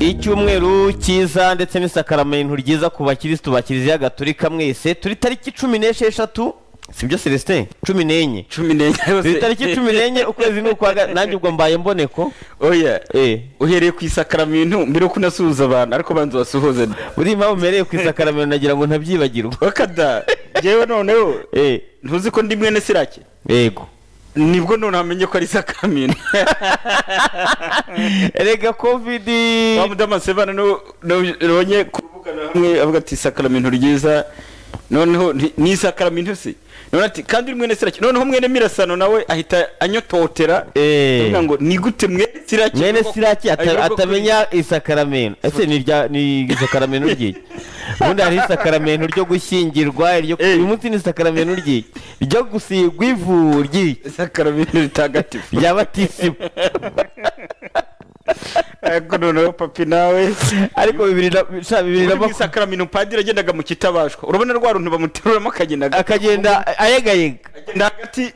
Icyumweru cyiza ndetse n'isakaramentu ryiza ku bakirisitu ba Kiliziya Gatolika mwese. Turi tariki 16, sibyo Celestin? 14. 14. Turi tariki 14 ukwezi ni ukwa, nanjye ubwo mbaye mboneko. Oya, uhereye ku isakaramentu mbere ko unasuhuza abantu, ariko banza wasuhuze. Buri impamvu mpereye ku isakaramentu nagira ngo ntabyibagirwa. Wakada jewe noneho ntuzi ko ndi mwene Sirake? Yego. Nibwo none hamenye ko ari isakaramentu. Erega Covid wa mudama Sebana no nonye kuvugana hamwe avuga ati isakaramentu ryiza, noneho ni isakaramentu se. None ati kandi uri mwene Sirake, noneho mwene Mirasano nawe ahita anyototera avuga ngo ni gute mwene Sirake, mwene Sirake atamenya isakaramentu. Ese ni rya ni isakaramentu ryiki? Ubundi hari isakaramentu ryo gushyingirwa, iryo uyu munsi ni isakaramentu ryiki? Ryo gusigwa ivu ryiki? Isakaramentu ritagatifu rya batisimu. Ariko noneho papi nawe ariko 2000 isakaramentu padiri agendaga mu kitabashwa, urabona rwa runtu bamuteruramo akagenda ayegayega, agenda hagati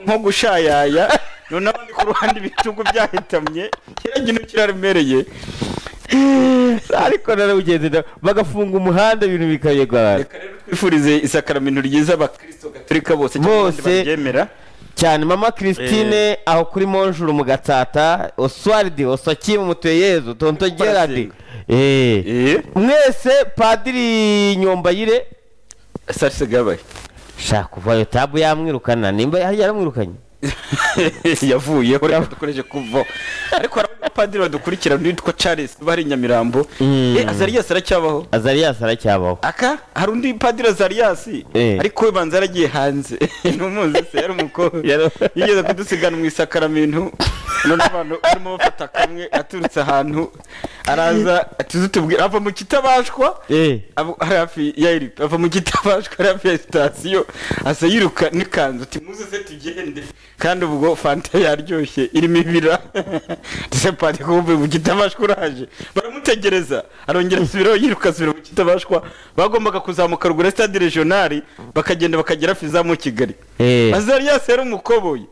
nko gushayaya, none abandi ku ruhande ibitugu byahitamye, kiriya kintu kiraremereye. Ariko narabugende bagafunga umuhanda ibintu bikayegara. Reka rero twifurize isakaramentu ryiza abakristo gatolika bose baryemera cyane. Mama Christine aho kuri Monjuru mu Gatsata, Oswald Osakimu Mutuyeyezu, Tonto Gerard, mwese Padiri Nyombayire Sarse gabaye shaka kuvayo tabu yamwirukana, nimba yaramwirukanye yavuye reka dukoreshe kuva. Ariko hari abapadiri badukurikira witwa Charles bari Nyamirambo. Azarias aracyabaho? Azarias aracyabaho. Aka hari undi padiri Azarias ariko we banza yaragiye hanze, ntumuzi se, yari umukobwa yigeze kudusigana mu isakaramentu, none abantu barimo bafata kamwe aturutse ahantu araza atuzutubwira ava mu kitabashwa hafi ya iripe, ava mu kitabashwa hafi ya sitasiyo asa yiruka n'ikanzu ati muze se tugende, kandi ubwo fanta yaryoshye irimo ibira. Ndetse padiri kumve mu kitabashwa uraje, baramutegereza arongera asubiraho yiruka asubira mu kitabashwa. Bagombaga kuzamuka ruguru stade regional bakagenda bakagera fiza mu Kigali. Azarias yari umukoboyi.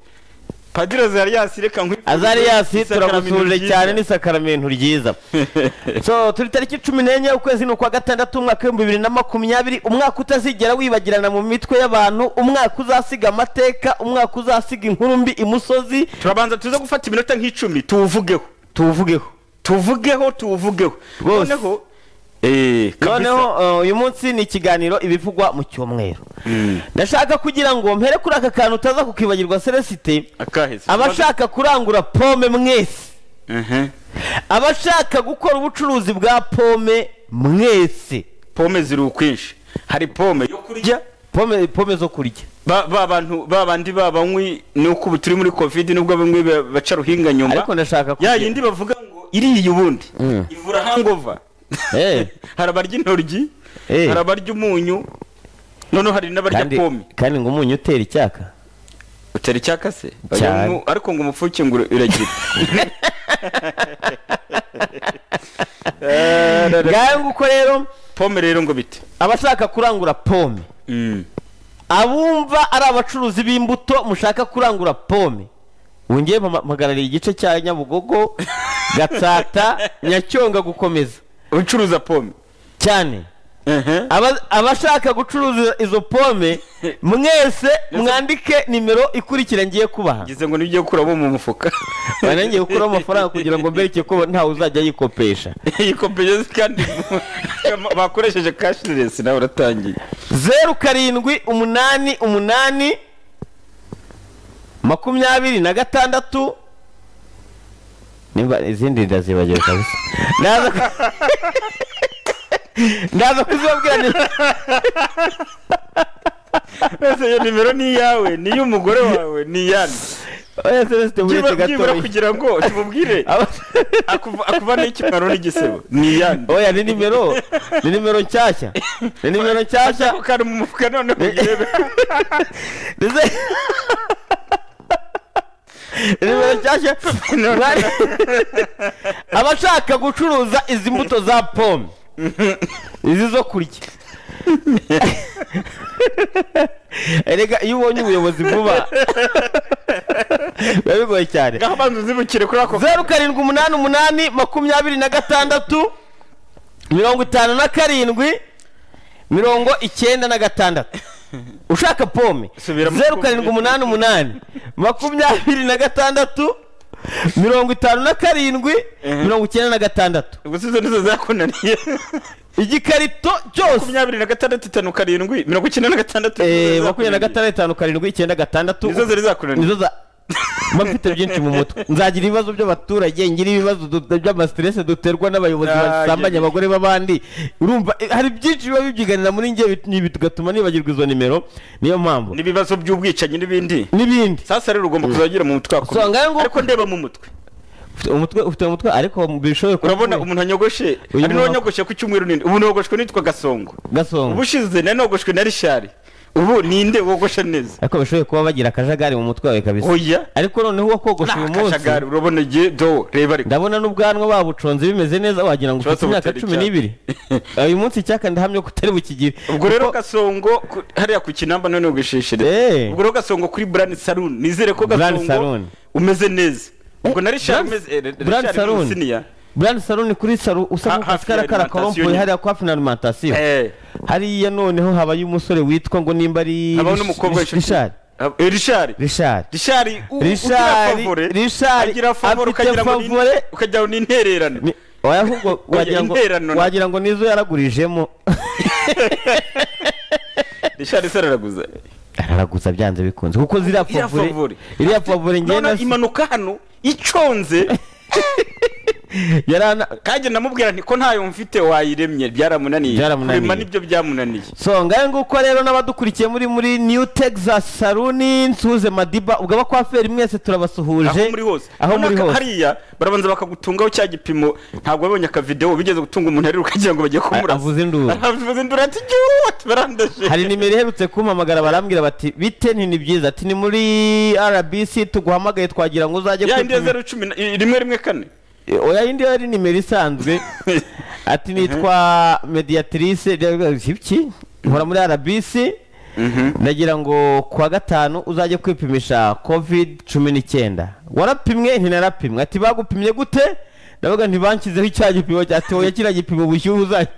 Padiri Azarias reka nkwifurize. Azarias turagusuhuje cyane n'isakaramentu ryiza. So turi tariki 14 ukwezi ni ukwa gatandatu umwaka 2020, umwaka utazigera wibagirana mu mitwe y'abantu, umwaka uzasiga amateka, umwaka uzasiga inkuru mbi imusozi. Turabanza tuze gufata iminota nk'icumi tuvugeho. Tuvugeho. Noneho noneho uyu munsi ni ikiganiro ibivugwa mu cyumweru. Ndashaka kugira ngo mpere kuri aka kantu utaza kukibagirwa Celestin. Abashaka kurangura pome mwese, abashaka gukora ubucuruzi bwa pome mwese, pome ziri ukwinshi. Hari pome yo kurya, pome zo kurya ba bantu babandi babanywi nuko turi muri Covid nubwo bamwe baca ruhinga nyuma, ariko ndashaka ya yindi bavuga ngo iriye ubundi ivura hangover. Hari abarya intoryi, hari abarya umunyu, noneho hari n'abarya pome. Kandi ngo umunyu utera icyaka. Utera icyaka se? Ariko ngo umupfuke ngo uragira. Ngaho nguko rero pome rero ngo bite? Abashaka kurangura pome, abumva ari abacuruzi b'imbuto mushaka kurangura pome, wongeye mpagarariye igice cya Nyabugogo, Gatsata, Nyacyonga gukomeza ucuruza pome cyane. Abashaka gucuruza izo pome mwese mwandike nimero ikurikira ngiye kubaha. Ngize ngo nibyo kuramo mu mufuka. Bana ngiye gukuramo amafaranga kugira ngo mbereke ko ntawe uzajya yikopesha. Yikopesha kandi bakoresheje cashless nawe uratangiye. 07 8 8 26 nimba izindi ndazibagiwe kabisa. Ndaza kuzobwira ni Ese iyo nimero ni yawe, ni y'umugore wawe, ni yande. Oya Celeste buretse gato kugira ngo tumubwire akuva n'ikimaro n'igisebo ni yande. Oya ni nimero, ni nimero nshyashya. Ni nimero nshyashya kandi mu mufuka none kugirebe. Ndetse nimero nshyashya. Abashaka gucuruza izi mbuto za pome, izi zo kurya, Erega iyo ubonye ubuyobozi vuba biba bigoye cyane. Ngaho banza uzibukire kuri ako. 0788 26 57 96. Ushaka pome 0788 26 57 96. Ubwo sizo nizo zakunaniye. Igikarito cyose 26 57 96 26 57 96 nizo zari zakunaniye. Nizo za mfite byinshi mu mutwe. Nzagira ibibazo by'abaturage, ngira ibibazo by'amastress duterwa n'abayobozi basambanya abagore b'abandi. Urumva hari byinshi biba bibyiganira muri nge bigatuma nibagirwa izo nimero. Niyo mpamvu n'ibibazo by'ubwicanyi n'ibindi. Sasa rero ugomba kuzagira mu mutwe wako. Ariko ndeba mu mutwe. Umutwe ufite umutwe ariko bishoboye. Urabona umuntu anyogoshe, ari nonyogoshye ku cyumweru ninde? Ubu nogoshwe nitwa Gasongo. Ubushize nari nogoshwe na Richard. Ubu ninde wogosha neza? Ariko bishoboye kuba bagira akajagari mu mutwe wawe kabisa. Oya. Ariko noneho uwo kogosha uyu munsi akajagari urabona je do reba ariko. Ndabona n'ubwanwa babuconze bimeze neza wagira ngo ufite imyaka 12. Uyu munsi cyaka ndahamye ko utari bukigire. Ubwo rero Gasongo hariya ku Kinamba none ugosheshere. Ubwo rero Gasongo kuri Brand Saloon nizere ko Gasongo umeze neza. Ubwo na Richard umeze Brand Saloon. Brand Saloon kuri salo usa nk'asikara kara karompo hariya kwa hafi na alimentation. Hariya noneho habaye umusore witwa ngo nimba ari Richard. Richard agira favore ukagira ngo ni intererano. Oya ahubwo wagira ngo nizo yaragurijemo. Richard sararaguza. Araraguza byanze bikunze kuko ziriya favore iriya favore ngena imanuka hano iconze. Yarana kaje namubwira nti ko ntayo mfite wayiremye byaramunaniye. Kurema nibyo byamunaniye. So ngaye nguko rero n'abadukurikiye muri New Texas Saloon nsuze Madiba ubwo abakwaferi mwese turabasuhuje aho muri hose. Hariya barabanza bakagutungaho cya gipimo ntabwo babonye aka video bigeze gutunga umuntu ari ukagira ngo bagiye kumurasa. Avuze induru. Avuze induru ati cyuwa barandashe. Hari nimero iherutse kumpamagara barambwira bati bite nti ni byiza ati ni muri RBC tuguhamagaye twagira ngo uzajye ku ya 01114. Oya indi yari nimero isanzwe ati nitwa Mediatrice iki nkora muri RBC nagira ngo kuwa gatanu uzajye kwipimisha COVID-19 warapimwe ntinarapimwe ati bagupimye gute ndavuga ntibankizeho icya gipimo ati oya kira gipimo ubushyuhe uzajye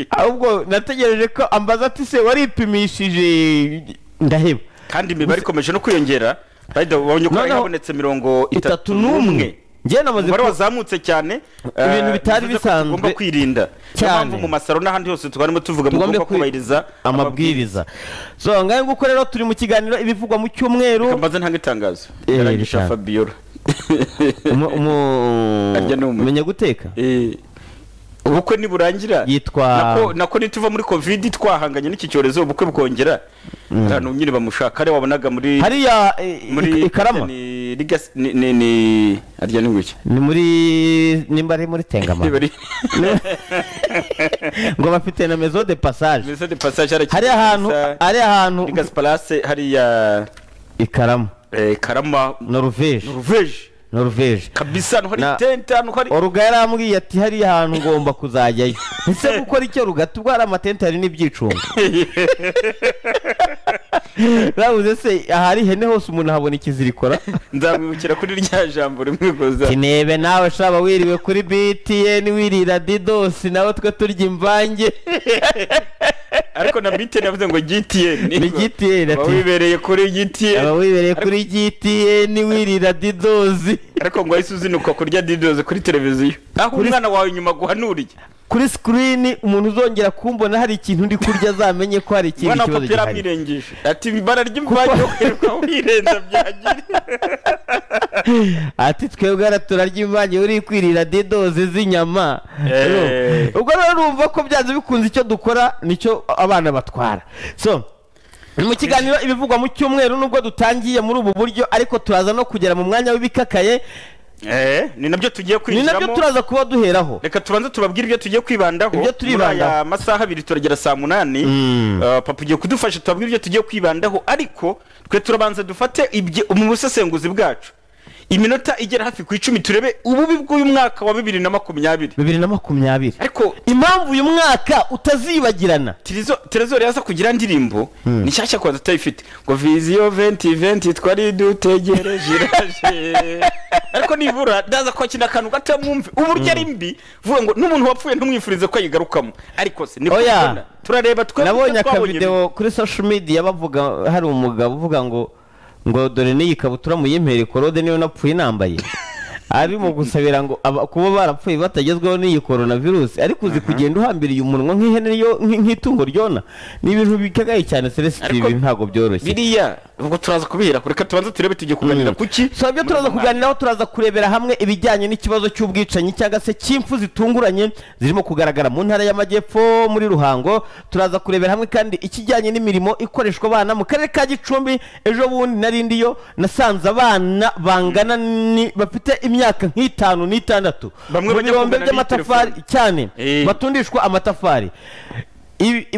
ahubwo nategereje ko ambaza ati se waripimishije ndaheba kandi imibare ikomeje no kwiyongera. By the way, wabonye ko habonetse 31. Njye namaze ko wazamutse cyane ibintu bitari bisanzwe tugomba kwirinda cyane mu masaro n'ahandi hose twarimo tuvuga mugomba kubahiriza amabwiriza. So ngaye nguko rero turi mu kiganiro ibivugwa mu cyumweru. Reka mbaze ntanga itangazo. Yaragisha Fabiola. Menya guteka? Ubukwe niburangira yitwa nako nituva muri COVID twahanganye n'iki cyorezo ubukwe bukongera hano nyine bamushaka ari wabonaga muri hariya muri Ikarama ni ni arya ni nguki ni muri nimba ari muri Tengama ngo bafite na maison de passage hariya ahantu ari ahantu Ligas Palace hariya Ikarama Karama Norvège kabisa no hari tente hano hari Oruga yarambwiye ati hari ahantu ngomba kuzajyayo ese gukora icyo ruga tubwara amatente hari n'ibyicungo babuze se ahari hene hose umuntu habona ikizirikora nzamwibukira kuri rya jambo rimwe goza kinebe nawe shaba wiriwe kuri BTN wirira Didos nawe twe turya imvange ariko na BTN yavuze ngo GTN ni GTN ati wibereye kuri GTN wibereye kuri GTN wirira Didos ariko ngo ahise uzinuka kurya Didos kuri televiziyo aho umwana wawe nyuma guhanuriye kuri screen umuntu uzongera kumbona hari ikintu ndi kurya azamenye ko hari ikindi kibazo gihari ati ibara ry'imvange kwiruka wirenza byagira ati twebwe turarya imvange uri kwirira Didos z'inyama ubwo rero urumva ko byanze bikunze icyo dukora nicyo abana batwara. So mu kiganiro ibivugwa mu cyumweru nubwo dutangiye muri ubu buryo ariko turaza no kugera mu mwanya w'ibikakaye ni nabyo tugiye kwinjiramo, ni nabyo turaza kuba duheraho. Reka tubanze tubabwire ibyo tugiye kwibandaho muri aya masaha abiri turagera saa 8. Papa ugiye kudufasha tubabwire ibyo tugiye kwibandaho, ariko twe turabanza dufate mu busesenguzi bwacu Iminota igera hafi ku 10 turebe ububi bw'uyu mwaka wa 2020. 2020. Ariko impamvu uyu mwaka utazibagirana. Trezor yaza kugira ndirimbo ni shyashya kwanza tutayifite. Ngo Vision 2020 twari dutegereje iraje. Ariko nibura ndaza kwakina akantu gato mwumve uburyo ari mbi vuga ngo n'umuntu wapfuye ntumwifurize ko ayigarukamo. Ariko se niko tubona turareba twe nabonye akavideo kuri social media bavuga hari umugabo uvuga ngo dore n'iyi kabutura muyimpere korode niyo napfuye nambaye ari mu gusabira ngo kuba barapfuye batagezweho n'iyi coronavirus ariko uzi kugenda uhambiriye umunwa nk'ihene yo nk'itungo ryona ni ibintu bikagaye cyane Celestin ibi ntago byoroshye biriya ubwo turaza kubihera reka tubanze turebe tujye kuganira kuki so byo turaza kuganiraho turaza kurebera hamwe ibijyanye n'ikibazo cy'ubwicanyi cyangwa se cy'impfu zitunguranye zirimo kugaragara mu ntara y'Amajyepfo muri Ruhango turaza kurebera hamwe kandi ikijyanye n'imirimo ikoreshwa abana mu karere ka Gicumbi ejo bundi narindi yo nasanze abana bangana ni bafite imyaka nk'itanu n'itandatu bamwe mu birombe by'amatafari cyane batundishwa amatafari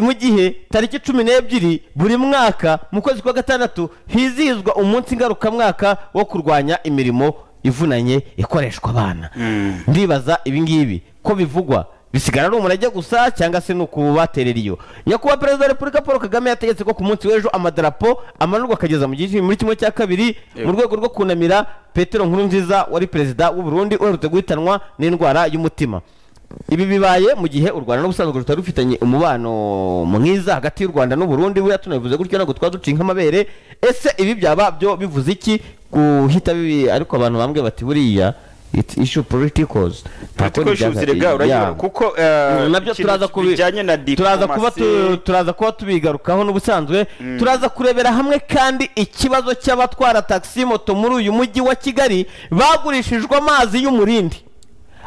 mu gihe tariki 12 buri mwaka mu kwezi kwa gatandatu hizihizwa umunsi ngarukamwaka wo kurwanya imirimo ivunanye ikoreshwa abana. Ndibaza ibi ngibi ko bivugwa bisigara ari umurage gusa cyangwa se nukubaterera iyo. Nyakubahwa Perezida wa Repubulika Paul Kagame yategetse ko ku munsi w'ejo amadarapo amanurwa akageza mu gihe muri kimwe cya kabiri mu rwego rwo kunamira Petero Nkurunziza wari perezida w'u Burundi uherutse guhitanwa n'indwara y'umutima. Ibi bibaye mu gihe u Rwanda n'ubusanzwe rutari rufitanye umubano mwiza hagati y'u Rwanda n'u Burundi buriya tunabivuze gutyo ntabwo twaducinka amabere. Ese ibi byaba byo bivuze iki guhita bibi ariko abantu bambwe bati buriya it's issue politicals kuko nabyo turaza kubijyanye na diplomasi turaza kuba tubigarukaho n'ubusanzwe turaza kurebera hamwe kandi ikibazo cy'abatwara taxi moto muri uyu mujyi wa Kigali bagurishijwe amazi y'umurindi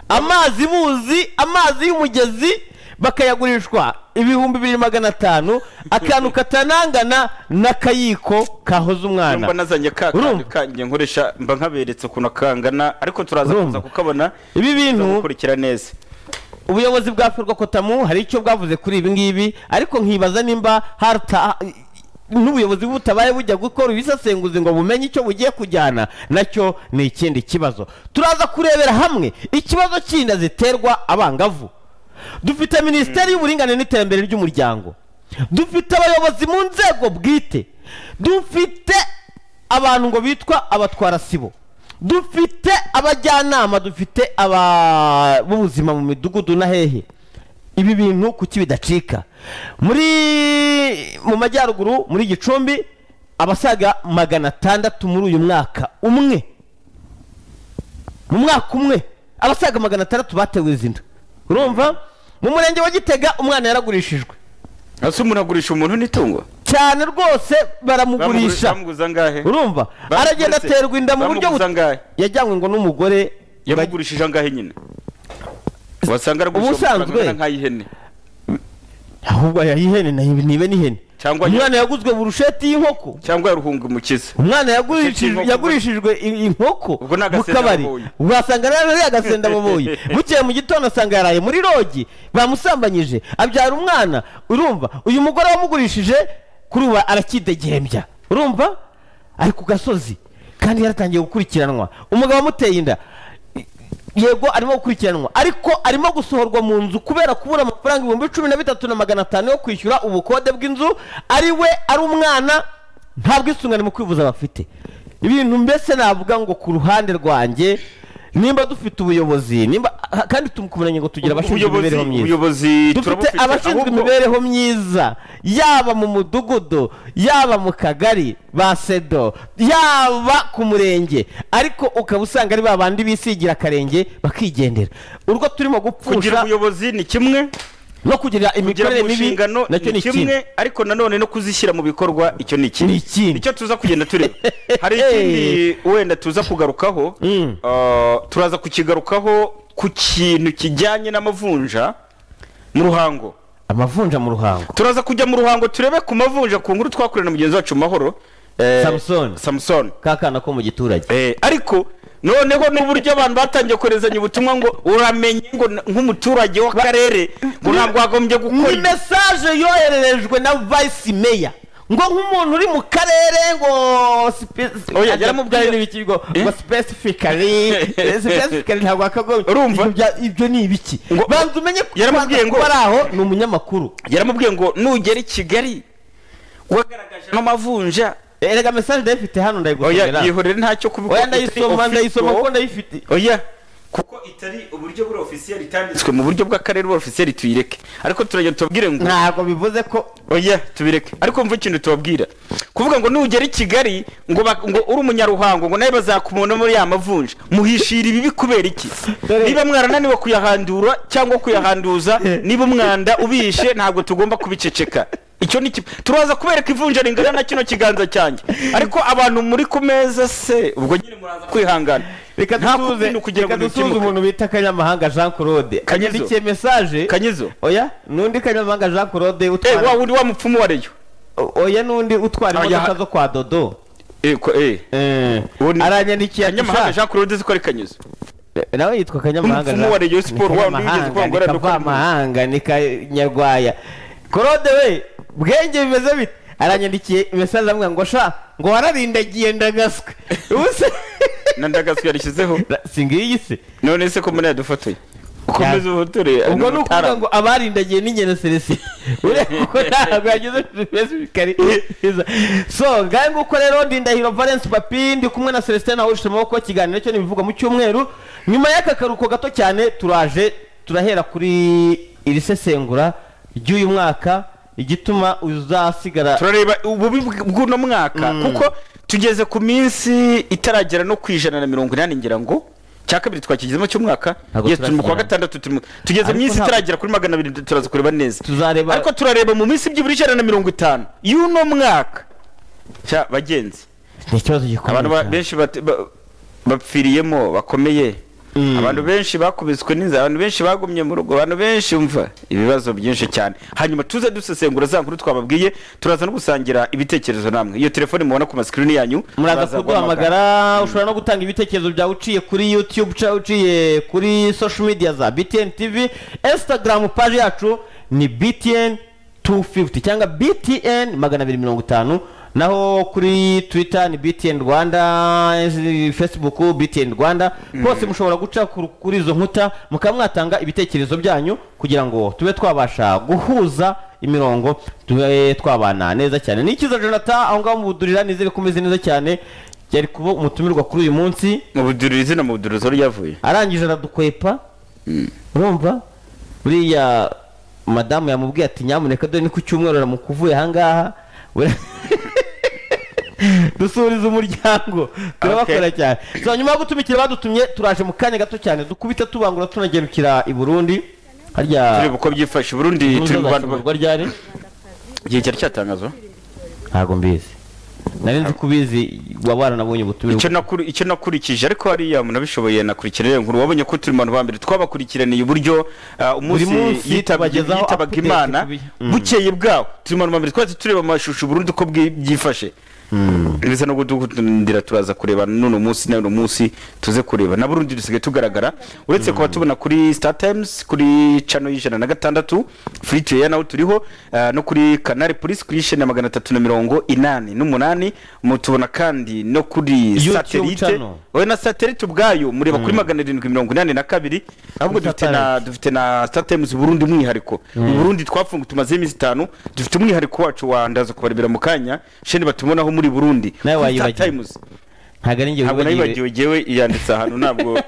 amazi buzi amazi y'umugezi bakayagurishwa 2500 akantu katanangana n'akayiko kahoza umwana. Mba nazanye ka kanjye nkoresha mba nkaberetse ukuntu kangana ariko turaza kuza kukabona ibi bintu gukurikira neza. Ubuyobozi bwa Ferwakotamu hari icyo bwavuze kuri ibi ngibi ariko nkibaza nimba harta n'ubuyobozi butabaye bujya gukora ibisasenguzi ngo bumenye icyo bugiye kujyana nacyo ni ikindi kibazo. Turaza kurebera hamwe ikibazo cy'inda ziterwa abangavu. Dufite Minisiteri y'Uburinganire n'Iterambere ry'Umuryango, dufite abayobozi mu nzego bwite, dufite abantu ngo bitwa abatwara sibo, dufite abajyanama, dufite ab'ubuzima mu midugudu na hehe. Ibi bintu kuki bidacika? Muri mu majyaruguru muri Gicumbi abasaga 600 muri uyu mwaka umwe, mu mwaka umwe abasaga 600 batewe izinda. Urumva mu murenge wa Gitega umwana yaragurishijwe. Ese umuntu agurisha umuntu n'itungo? Cyane rwose baramugurisha. Urumva aragenda aterwa inda mu buryo yajyanywe ngo n'umugore yamugurishije angahe nyine? Wasanga aragurisha nk'ayihene. Ahubwo ayihene nibe n'ihene. Umwana yaguzwe burusheti y'inkoko cyangwa yaruhunga umukiza. Umwana yagurishijwe inkoko mu kabari ugasanga yari agasenda baboye. Bukeye mu gitondo asanga yaraye muri rogi bamusambanyije abyara umwana. Urumva uyu mugore wamugurishije kuri ubu arakidegembya. Urumva ari ku gasozi kandi yaratangiye gukurikiranwa. Umugabo amuteye inda yego arimo gukurikiranwa ariko arimo gusohorwa mu nzu kubera kubura amafaranga 13,500 yo kwishyura ubukode bw'inzu ari we ari umwana nta bwisungane mu kwivuza bafite. Ibintu mbese navuga ngo ku ruhande rwanjye nimba dufite ubuyobozi nimba kandi tumukumenye ngo tugira abashinzwe imibereho myiza, dufite abashinzwe imibereho myiza yaba mu mudugudu yaba mu kagari ba sedo yaba ku murenge ariko ukaba usanga ari babandi bisigira akarenge bakigendera. Urwo turimo gupfusha kugira ubuyobozi ni kimwe no kugira imikorere mibi nacyo ni kimwe ariko nanone no kuzishyira mu bikorwa icyo ni ikindi nicyo tuza kugenda tureba. Hari ikindi wenda tuza kugarukaho turaza kukigarukaho ku kintu kijyanye n'amavunja mu Ruhango. Amavunja mu Ruhango turaza kujya mu Ruhango turebe ku mavunja ku nkuru twakorera na mugenzi wacu Mahoro Samson kakana ko mu giturage ariko noneho n'uburyo abantu batangiye koherezanya ubutumwa ngo uramenye ngo nk'umuturage w'akarere ngo ntabwo wagombye gukora. Ni message yohererejwe na vice mayor Ngo nk'umuntu uri mu karere ngo Oya, yaramubwiye n'ibiki ngo specifically ntabwo akagombye. Urumva? Ibyo ni ibiki? Banza umenye yaramubwiye ngo ari aho ni umunyamakuru. Yaramubwiye ngo nugera i Kigali wagaragaje n'amavunja. Erega message ndayifite hano ndayigusomera. Oya, yihorere ntacyo kubikora. Oya, ndayisoma kuko ndayifite. Oya, kuko itari uburyo buri officiel itanditswe mu buryo bw'akarere officiel tuyireke. Ariko turajya tubabwire ngo ntabwo bivuze ko oya tubireke. Ariko mvu ikintu tubabwira. Kuvuga ngo nugera i Kigali ngo ngo uri umunyaruhango ngo nawe bazakumona muri ya mavunja. Muhishira ibibi kubera iki? Niba mwarananiwe kuyahandura cyangwa kuyahanduza, niba umwanda ubishe ntabwo tugomba kubiceceka. Icyo ni turaza kubereka ivunja ringana na kino kiganza cyanjye. Ariko abantu muri ku meza se ubwo nyine muraza kwihangana. Reka dusuze umuntu bita Kanyamahanga Jean Claude. Kanyandikiye message. Kanyizo. Oya, nundi Kanyamahanga Jean Claude utwara. Wa wundi wa mupfumu wa Reyo. Oya, nundi utwara imodoka zo kwa Dodo. Aranyandikiye Kanyamahanga Jean Claude zikora Kanyizo. Nawe yitwa Kanyamahanga. Umupfumu wa Reyo Sport wa wundi wigeze kwangora no Kanyamahanga ni Kanyarwaya. Claude we bwenge bimeze bite? Aranyandikiye message amwe ngo sha ngo wararindagiye ndagaswe. Ubuse na ndagaswe yarishyizeho singiyi se none se ko muri yadufotoye ukomeza ubutore. Ubwo ni ukuvuga ngo abarindagiye n'ingeno Celestin ure kuko ntabwo yagize specifically. So ngaye nguko rero ndi Ndahiro Valence Papi, ndi kumwe na Celestin nawe ushije amaboko. Ikiganiro cyo nibivugwa mu cyumweru. Nyuma y'aka karuko gato cyane turaje turahera kuri iri sesengura ry'uyu mwaka, igituma uzasigara. Turareba ububi bw'uno mwaka kuko tugeze ku minsi itaragera no ku 180 ngira ngo cya kabiri twakigezemo cy'umwaka. Yes, turi mu kwa gatandatu, tugeze mu minsi itaragera kuri 200, turaza kureba neza. Ariko turareba mu minsi byibura 150 y'uno mwaka. Cya bagenzi, ni ikibazo gikomeye. Abantu benshi bapfiriyemo bakomeye. Abantu benshi bakubiswe n'inzara, abantu benshi bagumye mu rugo, abantu benshi umva ibibazo byinshi cyane. Hanyuma tuze dusesengura za nkuru twababwiye, turaza no gusangira ibitekerezo namwe. Iyo telefone mubona ku mascreen yanyu muraza kuduhamagara. Ushobora no gutanga ibitekerezo byawe uciye kuri YouTube, uciye kuri social media za BTN TV. Instagram page yacu ni BTN 250 cyangwa BTN 250. Naho kuri Twitter ni BTN Rwanda, Facebook BTN Rwanda. Bose mushobora guca kuri izo nkuta mukamwatanga ibitekerezo byanyu kugira ngo tube twabasha guhuza imirongo, tube twabana neza cyane. Nikiza Jonathan aho ngaho mubudurira, nizere kumeze neza cyane. Yari kuba umutumirwa kuri uyu munsi. Mubudurira izina mubudurizo ryavuye. Arangije aradukwepa. Urumva? Buriya madamu yamubwiye ati nyamuneka dore ni ku cyumweru ramukuvuye aha ngaha. Dusuriza umuryango turabakora cyane. So nyuma yo gutumikira badutumye turaje mu kanya gato cyane dukubita tubangura tunagerukira i Burundi. Harya turi uko byifashe Burundi, turi mu bantu barwa ryari igihe cyari cyatangazwa ntago mbizi. Nari nzi kubizi wabana nabonye ubutumire. Icyo nakurikije ariko hariya munabishoboye nakurikiranye nkuru wabonye ko turi mu bantu ba mbere twabakurikiraniye uburyo umunsi yitabaga Imana bukeye bwaho. Turi mu bantu ba mbere twese tureba amashusho Burundi uko byifashe. Ibiza no gudukundira turaza kureba none munsi na munsi tuze kureba na Burundi dusigaye tugaragara, uretse kuba tubona kuri Star Times kuri channel y'106 free to air naho turiho, no kuri Canal Plus kuri chaîne 388 mutubona kandi no kuri satellite. Oya na satellite ubwayo mureba kuri 782. Ahubwo dufite na Star Times Burundi umwihariko. Mu Burundi twafunga tumaze iminsi 5 dufite umwihariko wacu wa ndaza kubarebera mu kanya chaîne batubona muri Burundi. Nawe Times ntago ari ngiye wibagiwe jewe iyanditse ahantu ntabwo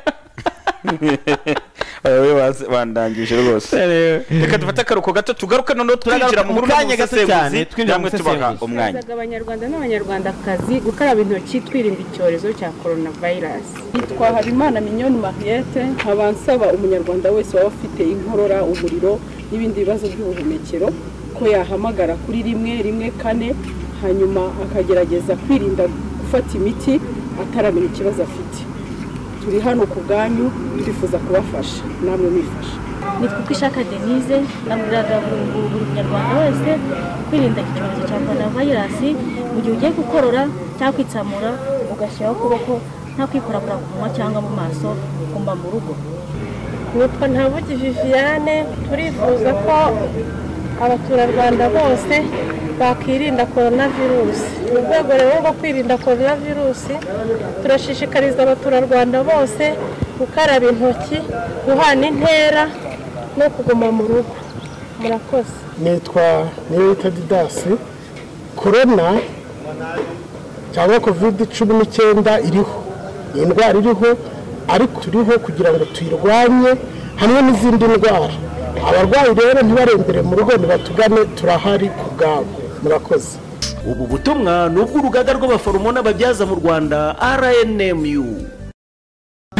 wewe wandangije rwose. Reka dufate akaruko gato tugaruka noneho twinjira mu kanya gato cyane, twinjira mu tubaha umwanya. Abanyarwanda n'abanyarwandakazi gukaraba intoki twirinda icyorezo cya coronavirus. Yitwa Habimana Mignonne Mariette, nkaba nsaba umunyarwanda wese waba afite inkorora, umuriro n'ibindi bibazo by'ubuhumekero ko yahamagara kuri 114 hanyuma akagerageza kwirinda gufata imiti ataramenya ikibazo afite. Turi hano ku bwanyu, twifuza kubafasha namwe mwifasha. Nitwa Kwishaka Denise, nabwiraga buri munyarwanda wese kwirinda icyorezo cya coronavirus. Mu gihe ugiye gukorora cyangwa kwitsamura ugashyiraho ukuboko nta kwikorakora ku munwa cyangwa mu maso, ugomba mu rugo. Nitwa Ntabugi Viviane, turifuza ko abaturarwanda bose bakirinda coronavirus. Mu rwego rero rwo kwirinda coronavirus, turashishikariza abaturarwanda bose gukaraba intoki, guhana intera no kuguma mu rugo. Murakoze. Nitwa Niyoyita Didasi. Corona cyangwa COVID-19 iriho, ni indwara iriho, ariko turiho kugira ngo tuyirwanye hamwe n'izindi ndwara. Abarwayi rero ntibarembere mu rugo, nibatugane, turahari ku bwabo. Murakoze. Ubu butumwa ni ubw'urugaga rw'abaforomo n'ababyaza mu Rwanda, RNMU.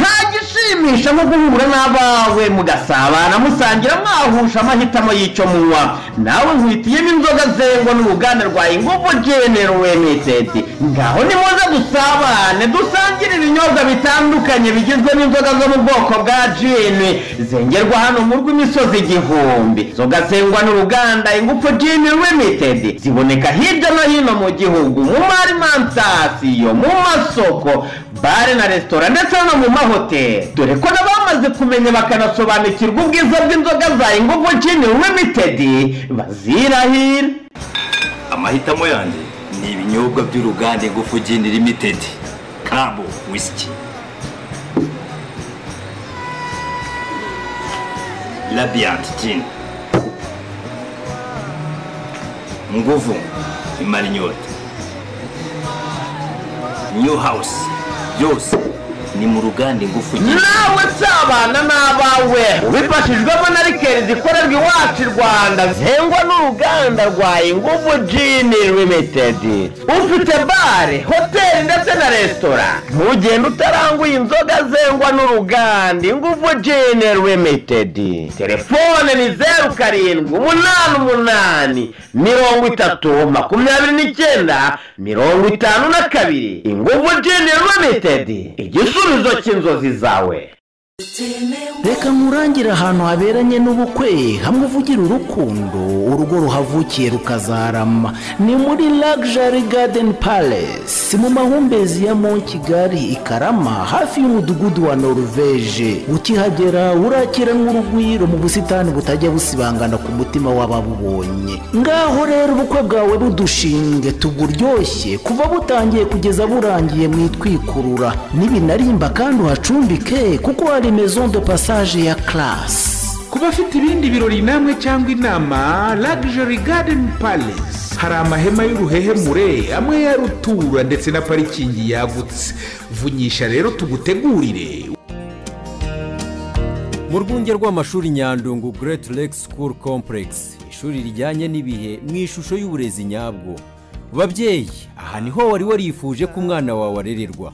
Nta nko guhura n'abawe mugasabana, musangira, mwahusha amahitamo y'icyo munywa. Nawe nkwitiyemo inzoga zengwa n'uruganda rwa Ingufu Gin Limited. Ngaho nimuze dusabane, dusangire ibinyobwa bitandukanye bigizwe n'inzoga zo mu bwoko bwa gin zengerwa hano mu rw'imisozi igihumbi. Inzoga zengwa n'uruganda Ingufu Gin Limited ziboneka hirya no hino mu gihugu, mu ma alimentation, mu masoko, bar na resitora ndetse no mu mahoteli, dore ko n'abamaze kumenya bakanasobanukirwa ubwiza bw'inzoga za Ingufu Gin Limited bazirahira. Amahitamo yanjye ni ibinyobwa by'uruganda Ingufu Gin Limited. Club Whisky, Radiant Gin, Nguvu imara inyota, New House, byose ni mu ruganda Ingufu Gin. Nawe sabana n'abawe ubifashijwemo na liqueur zikorerwa iwacu i Rwanda, zengwa n'uruganda rwa Ingufu Gin Limited. Ufite bar, hoteli ndetse na resitora, ntugende utaranguye inzoga zengwa n'uruganda Ingufu Gin Limited. Telefone ni 0788 30 29 52. Ingufu Gin Limited, igisubizo cy'inzozi zawe. Reka nkurangire ahantu haberanye n'ubukwe, hamwe uvugira urukundo, urugo ruhavukiye rukazarama. Ni muri Luxury Garden Palace, mu mahumbezi ya Mont Kigali, i Karama, hafi y'umudugudu wa Norvege. Ukihagera urakiranwa urugwiro mu busitani butajya busibangana ku mutima w'ababubonye. Ngaho rero ubukwe bwawe budushinge tuburyoshye kuva butangiye kugeza burangiye mu itwikurura nibinarimba, kandi uhacumbike kuko hari maison de passage ya classe. Ku bafite ibindi birori namwe cyangwa inama, Luxury Garden Palace hari amahema y'uruhehemure, amwe ya rutura, ndetse na parikingi yagutse. Vunyisha rero tugutegurire. Mu rwunge rw'amashuri Nyandungu Great Lake School Complex, ishuri rijyanye n'ibihe mu ishusho y'uburezi nyabwo. Babyeyi, aha niho wari warifuje ko umwana wawe arererwa.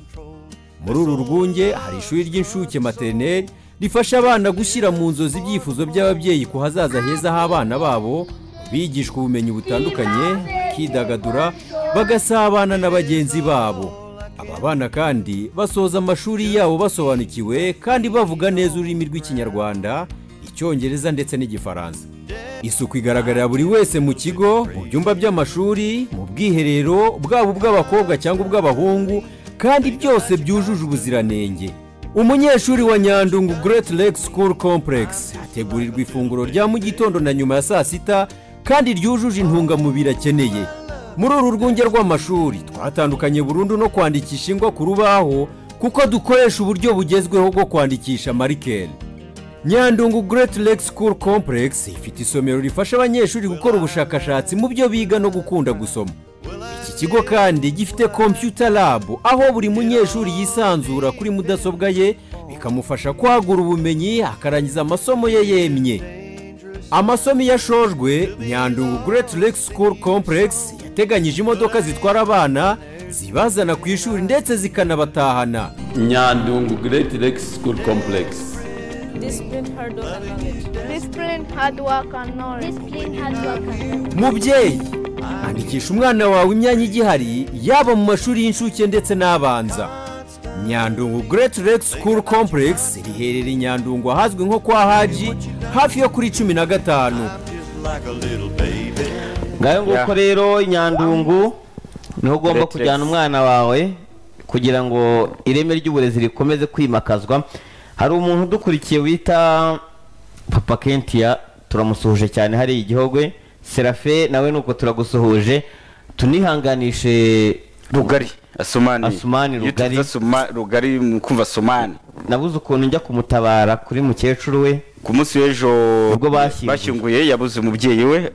Muri uru rwunge hari ishuri ry'inshuke, maternelle, rifasha abana gushyira mu nzozi ibyifuzo by'ababyeyi ku hazaza heza h'abana babo. Bigishwa ubumenyi butandukanye, bakidagadura, bagasabana na bagenzi babo. Aba bana kandi basoza amashuri yabo basobanukiwe kandi bavuga neza ururimi rw'Ikinyarwanda, Icyongereza ndetse n'Igifaransa. Isuku igaragarira buri wese mu kigo, mu byumba by'amashuri, mu bwiherero bwaba ubw'abakobwa cyangwa ubw'abahungu, kandi byose byujuje ubuziranenge. Umunyeshuri wa Nyandungu Great Lake School Complex hategurirwa ifunguro rya mu gitondo na nyuma ya saa sita, kandi ryujuje intungamubiri akeneye. Muri uru rwunge rw'amashuri twatandukanye burundu no kwandikisha ingwa ku rubaho, kuko dukoresha uburyo bugezweho bwo kwandikisha marker. Nyandungu Great Lake School Complex ifite isomero rifasha abanyeshuri gukora ubushakashatsi mu byo biga no gukunda gusoma. Iki kigo kandi gifite computer lab, aho buri munyeshuri yisanzura kuri mudasobwa ye, bikamufasha kwagura ubumenyi, akarangiza amasomo ye yemye. Amasomo iyo ashojwe, Nyandungu Great Lake School Complex yateganyije imodoka zitwara abana, zibazana ku ishuri ndetse zikanabatahana. Nyandungu Great Lake School Complex. Discipline, hard work and knowledge. Discipline, hard work and knowledge. Discipline, hard work and knowledge. Mubyeyi, andikisha umwana wawe imyanya igihari, yaba mu mashuri y'incuke ndetse n'abanza. Nyandungu Great Lake School Complex riherereye i Nyandungu, ahazwi nko kwa Haji, hafi yo kuri 15. Ngayo nguko rero, Nyandungu niho ugomba Great kujyana Lakes. umwana wawe kugira ngo ireme ry'uburezi rikomeze kwimakazwa. Hari umuntu udukurikiye wita Papa Kentia, turamusuhuje cyane hari Igihogwe. Serafe nawe nuko turagusuhuje, tunihanganishe Rugari Asumani. Asumani Rugari. Rugari kumva Asumani. Nabuze ukuntu njya kumutabara kuri mukecuru we. Ku munsi w'ejo ubwo bashyinguye yabuze umubyeyi we,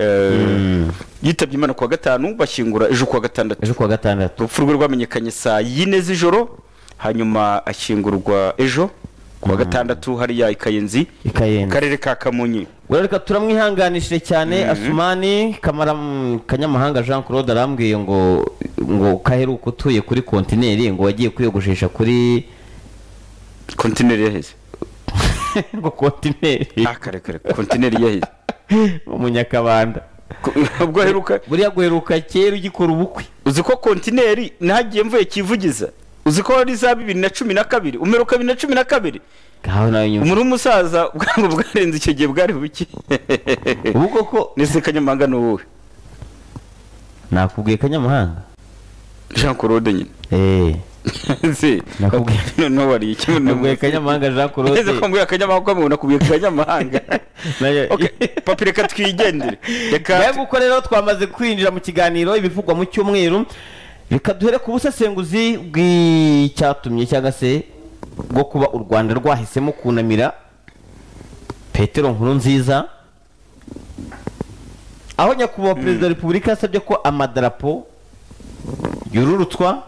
yitabye Imana kuwa gatanu, bashyingura ejo kuwa gatandatu. Ejo kuwa gatandatu. Urupfu rwe rwamenyekanye saa 4 z'ijoro, hanyuma ashyingurwa ejo kuwa gatandatu hariya i Kayenzi, karere ka Kamonyi. Reka turamwihanganishije cyane Asumani. Kamara Kanyamahanga Jean Claude arambwiye ngo kaheruka utuye kuri kontineri, ngo wagiye kwiyogoshesha kuri kontineri yaheze. Ngo kontineri kare kontineri yaheze Umunyakabanda. Ubwo heruka buriya guheruka kera ugikora ubukwe. Uzi ko kontineri nagiye mvuye Kivugiza, uzi ko ari za 2012, umeruka 2012. Umuntu w'umusaza ubwangu bwarenze icyo gihe bwari buki. Ubu koko nese Kanyamahanga ni wowe? Nakubwiye Kanyamahanga Jean Claude nyine. Nakubwiye noneho wari iki? Nakubwiye Kanyamahanga Jean Claude. Neze ko mbwiye Kanyamahanga ko nakubwiye Kanyamahanga. Okay, papi reka twigendere. Reka uko rero twamaze kwinjira mu kiganiro ibivugwa mu cyumweru, reka duhere ku busesenguzi bw'icyatumye cyangwa se bwo kuba u Rwanda rwahisemo kunamira Petero Nkurunziza, aho nyakubahwa Perezida wa Repubulika yasabye ko amadarapo yururutswa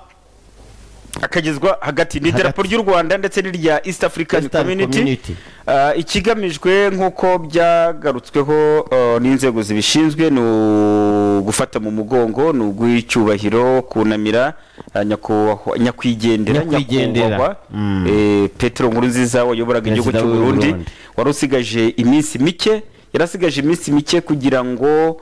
akagezwa hagati. Ni idarapo ry'u Rwanda ndetse n'irya East African Community. Ikigamijwe nk'uko byagarutsweho n'inzego zibishinzwe ni gufata mu mugongo, ni uguha kunamira nyakwigendera nyakubahwa Petero Nkurunziza wayoboraga igihugu cy'u Burundi, wari usigaje iminsi mike, yarasigaje iminsi mike kugira ngo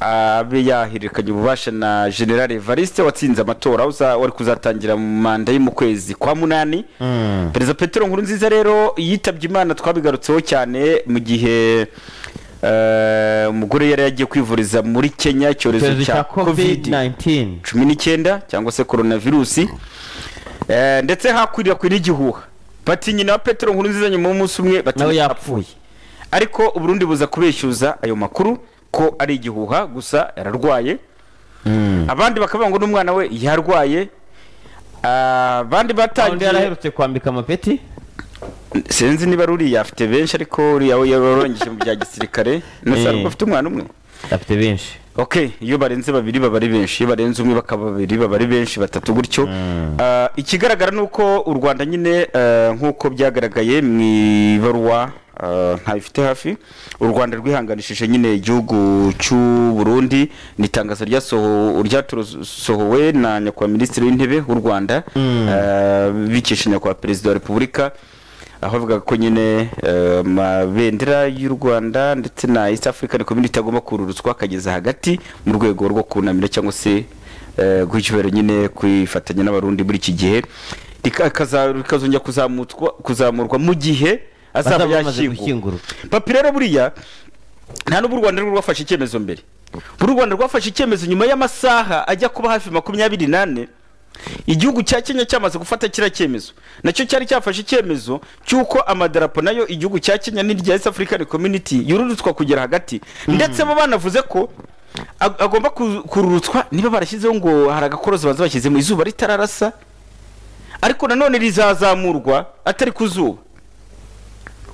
abe yahererekanya ububasha na General Evariste watsinze amatora wari kuzatangira mu manda ye mu kwezi kwa 8. Perezida Petero Nkurunziza rero yitabye Imana, twabigarutseho cyane mu gihe umugore yari yagiye kwivuriza muri Kenya icyorezo cya COVID-19 19 cyangwa se coronavirus, ndetse hakwirakwira igihuha bati nyina wa Petero Nkurunziza nyuma y'umunsi umwe bati yapfuye, ariko Uburundi buza kubeshyuza ayo makuru ko ari igihuha gusa yararwaye. Abandi bakavuga ngo n'umwana we yarwaye, abandi batangiye yaraherutse kwambika amapeti, sinzi niba ruriya afite benshi ariko uriya we yarorangije mu bya gisirikare, nasa afite umwana umwe afite benshi. Okay, iyo barenze babiri baba ari benshi, iyo barenze umwe bakaba babiri baba ari benshi, batatu gutyo. Ikigaragara nuko u Rwanda nyine nkuko byagaragaye mu ibaruwa ntayifite hafi, u Rwanda rwihanganishije nyine igihugu cy'u Burundi. Ni itangazo ryasohowe na nyakubahwa Minisitiri w'Intebe w'u Rwanda bikesha nyakubahwa Perezida wa Repubulika, aho avuga ko nyine amabendera y'u Rwanda ndetse na East African Community agomba kururutswa akageza hagati mu rwego rwo kunamira cyangwa se guha icyubahiro nyine kwifatanya n'Abarundi muri iki gihe, rikazongera kuzamurwa mu gihe azaba yashyingurwa. Papi rero buriya nta n'ubu u Rwanda rwafashe icyemezo mbere, buri Rwanda rwafashe icyemezo nyuma y'amasaha ajya kuba hafi 24 igihugu cya Kenya cyamaze gufata kira cyemezo, nacyo cyari cyafashe icyemezo cy'uko amadarapo nayo igihugu cya Kenya n'irya East African Community yururutswa kugera hagati, ndetse bo banavuze ko agomba kururutswa niba barashyizeho ngo hari agakorozi baza bashyize mu izuba ritararasa, ariko nanone rizazamurwa atari ku zuba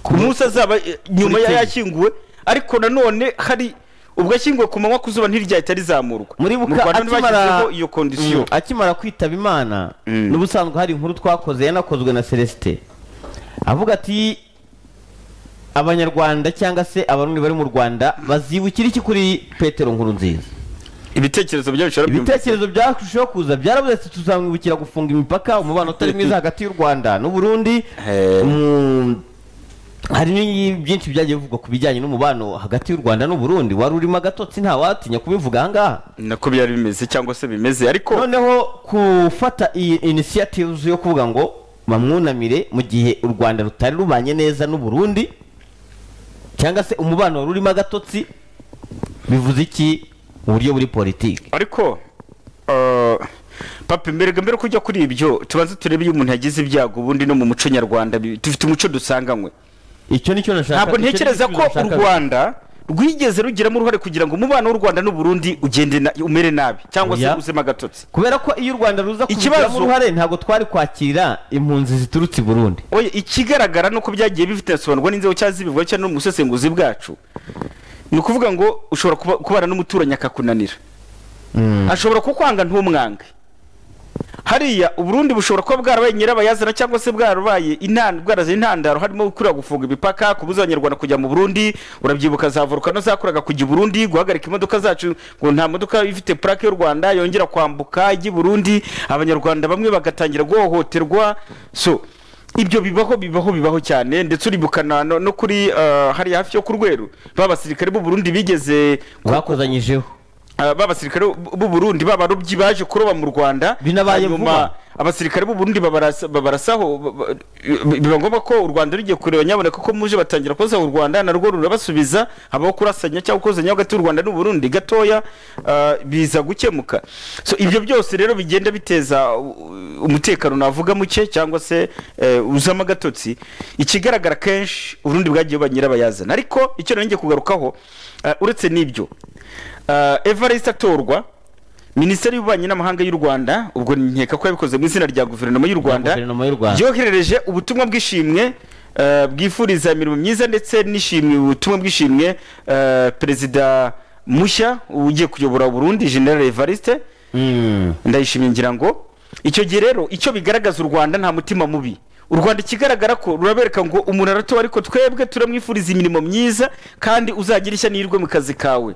ku munsi azaba nyuma yashyinguwe, ariko nanone hari ubwo ashyinguwe ku manywa ku zuba ntiryahita rizamurwa. Muri akimara iyo condition akimara kwitaba Imana, n'ubusanzwe hari inkuru twakoze yanakozwe na Celestin avuga ati Abanyarwanda cyangwa se Abarundi bari mu Rwanda bazibukira iki kuri Petero Nkurunziza. Ibitekerezo byarushaho kuza byarabuze, tuzamwibukira gufunga imipaka, umubano utari mwiza hagati y'u Rwanda n'u Burundi. Hari byinshi byagiye bivugwa ku bijyanye n'umubano hagati y'u Rwanda n'u Burundi wari urimo agatotsi, nta watinya kubivuga ahangaha nako byari bimeze cyangwa se bimeze, ariko noneho gufata iyi initiative yo kuvuga ngo bamwunamire mu gihe u Rwanda rutari rubanye neza n'u Burundi cyangwa se umubano wari urimo agatotsi bivuze iki mu buryo buri politiki? Ariko papi mbere kujya kuri ibyo tubanze turebe iyo umuntu yagize ibyago ubundi no mu muco nyarwanda dufite umuco dusanganywe. Icyo nicyo nashaka. Ntabwo ntekereza ko u Rwanda rwigeze rugiramo uruhare kugira ngo umubano w'u Rwanda n'u Burundi ugende umere nabi cyangwa se uzema gatotsi. Kubera ko iyo u Rwanda ruza kubigiramo uruhare ntabwo twari kwakira impunzi ziturutse i Burundi. Oya, ikigaragara nuko byagiye bifite sobanurwa n'inzego cyangwa zibivugwa cyangwa n'umusesenguzi bwacu, ni ukuvuga ngo ushobora kubana n'umuturanyi akakunanira, ashobora kukwanga ntumwange. Hariya Uburundi bushobora kuba bwarabaye nyirabayazana cyangwa se bwarabaye bwaraze intandaro, harimo gukura gufunga imipaka, kubuza abanyarwanda kujya mu Burundi. Urabyibuka za volcano zakuraga kujya i Burundi, guhagarika imodoka zacu ngo nta modoka ifite plaque y'u Rwanda yongera kwambuka ijya i Burundi, abanyarwanda bamwe bagatangira guhohoterwa. So ibyo bibaho cyane, ndetse uribukana no kuri hariya hafi yo ku Rweru babasirikare b'u Burundi bigeze bakozanyijeho, babasirikare b'u Burundi babarobyi baje kuroba mu Rwanda, binabaye vuba abasirikare b'u Burundi babarasaho, biba ngombwa ko u Rwanda rugiye kureba nyaboneka ko muje, batangira koza u Rwanda narwo rurabasubiza, habaho kurasanya cyangwa kozanya hagati y'u Rwanda n'u Burundi gatoya, biza gukemuka. So ibyo byose rero bigenda biteza umutekano navuga muke cyangwa se uzama gatotsi. Ikigaragara kenshi Uburundi bwagiye banyirabayazana, ariko icyo ngiye kugarukaho uretse n'ibyo, Evariste atorwa, Minisiteri y'Ububanyi n'Amahanga y'u Rwanda, ubwo nkeka ko yabikoze mu izina rya guverinoma y'u Rwanda, yoherereje ubutumwa bw'ishimwe bwifuriza imirimo myiza ndetse n'ishimwe, ubutumwa bw'ishimwe Perezida mushya ugiye kuyobora Burundi General Evariste Ndayishimiye. Ngira ngo icyo gihe rero icyo bigaragaza u Rwanda nta mutima mubi. U Rwanda ikigaragara ko rurabereka ngo umuntu aratowe, ariko twebwe turamwifuriza imirimo myiza kandi uzagira ishya n'ihirwe mu kazi kawe.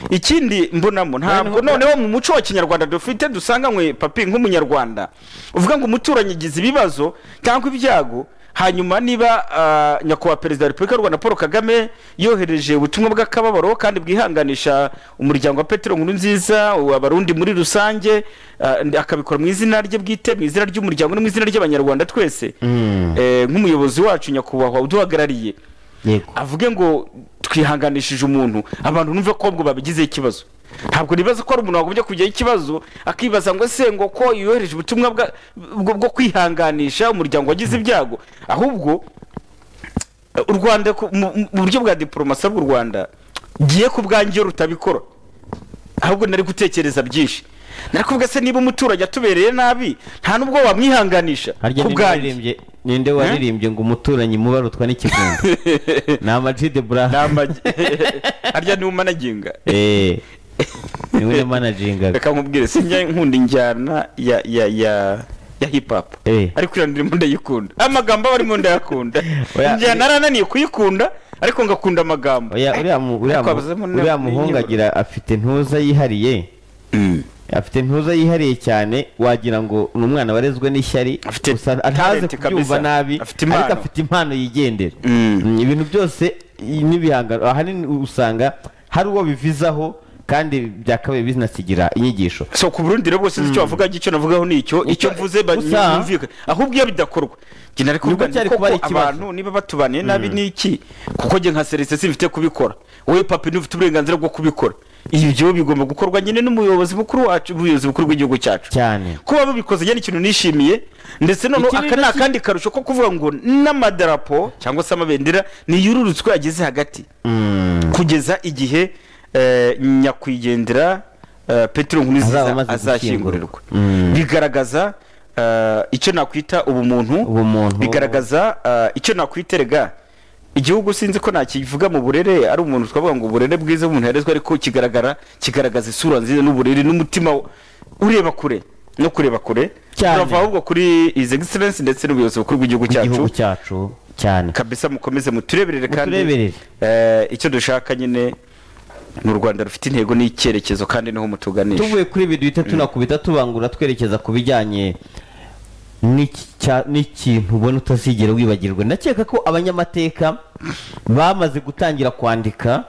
Ikindi mbonamo ntabwo noneho mu muco wa kinyarwanda dufite dusanganywe papi nk'umunyarwanda uvuga ngo umuturanyi agize ibibazo cyangwa ibyago, hanyuma niba nyakubahwa Perezida wa Repubulika y'u Rwanda Paul Kagame yohereje ubutumwa bw'akababaro kandi bwihanganisha umuryango wa Petero Nkurunziza, abarundi muri rusange, akabikora mu izina rye bwite, mu izina ry'umuryango no mu izina ry'abanyarwanda twese, nk'umuyobozi wacu nyakubahwa uduhagarariye, avuge ngo twihanganishije umuntu, abantu numve ko ubwo babigize ikibazo. Ntabwo nibaza ko ari umuntu wagombye kujyaho ikibazo akibaza ngo se ngo ko yohereje ubutumwa bwo kwihanganisha umuryango wagize ibyago. Ahubwo u Rwanda mu buryo bwa diplomasi bw'u Rwanda giye ku bwanjye rutabikora, ahubwo nari gutekereza byinshi. Nari kuvuga se niba umuturage atubereye nabi nta nubwo wamwihanganisha ku bwanjye. Ninde waririmbye ngo umuturanyi mubarutwa n'ikigunda? Ni Ama G The Black. Harya ni umanaginga. Niwe managinga. Reka nkubwire, sinjya nkunda injyana ya hip hop, ariko iyo ndimo ndayikunda, amagambo aba arimo ndayakunda. Injyana narananiye kuyikunda ariko ngakunda amagambo. Uriya muhungu agira afite ntuza yihariye, afite ntuza yihariye cyane, wagira ngo ni umwana warezwe n'ishyari, ntaze kubyumva nabi, ariko afite impano yigendera. Ibintu byose n'ibihangano ahanini usanga hari uwo bivizaho kandi byakabaye bizinasigira inyigisho. So ku Burundi rero bose icyo bavuga icyo navugaho ni icyo mvuze banyumvika, ahubwo iyo bidakorwa njye nari kuvuga ko abantu niba batubaniye nabi niki, kuko njye nka Celestin simfite kubikora, wowe papi ntufite uburenganzira bwo kubikora. Ibyo bigomba gukorwa nyine n'umuyobozi mukuru wacu, umuyobozi mukuru w'igihugu cyacu cyane. Kuba babikoze nyine ikintu nishimiye, ndetse none aka ni akandi karusho ko kuvuga ngo n'amadarapo cyangwa se amabendera niyururutswe ageze hagati kugeza igihe nyakwigendera Petero Nkurunziza azashyingurirwa. Bigaragaza icyo nakwita ubumuntu, bigaragaza icyo nakwiterega igihugu. Sinzi ko nakivuga mu burere ari umuntu twavuga ngo uburere bwiza umuntu yarezwe, ariko kigaragaza isura nziza n'uburere n'umutima ureba kure no kureba kure. Turava ahubwo kuri His Excellency ndetse n'ubuyobozi bukuru bw'igihugu cyacu cyane kabisa. Mukomeze mutureberere kandi icyo dushaka nyine ni u Rwanda rufite intego n'icyerekezo kandi niho mutuganisha. Tuvuye kuri ibi duhita tunakubita tubangura twerekeza ku bijyanye n'ikintu ubona utazigera wibagirwa. Ndakeka ko abanyamateka bamaze gutangira kwandika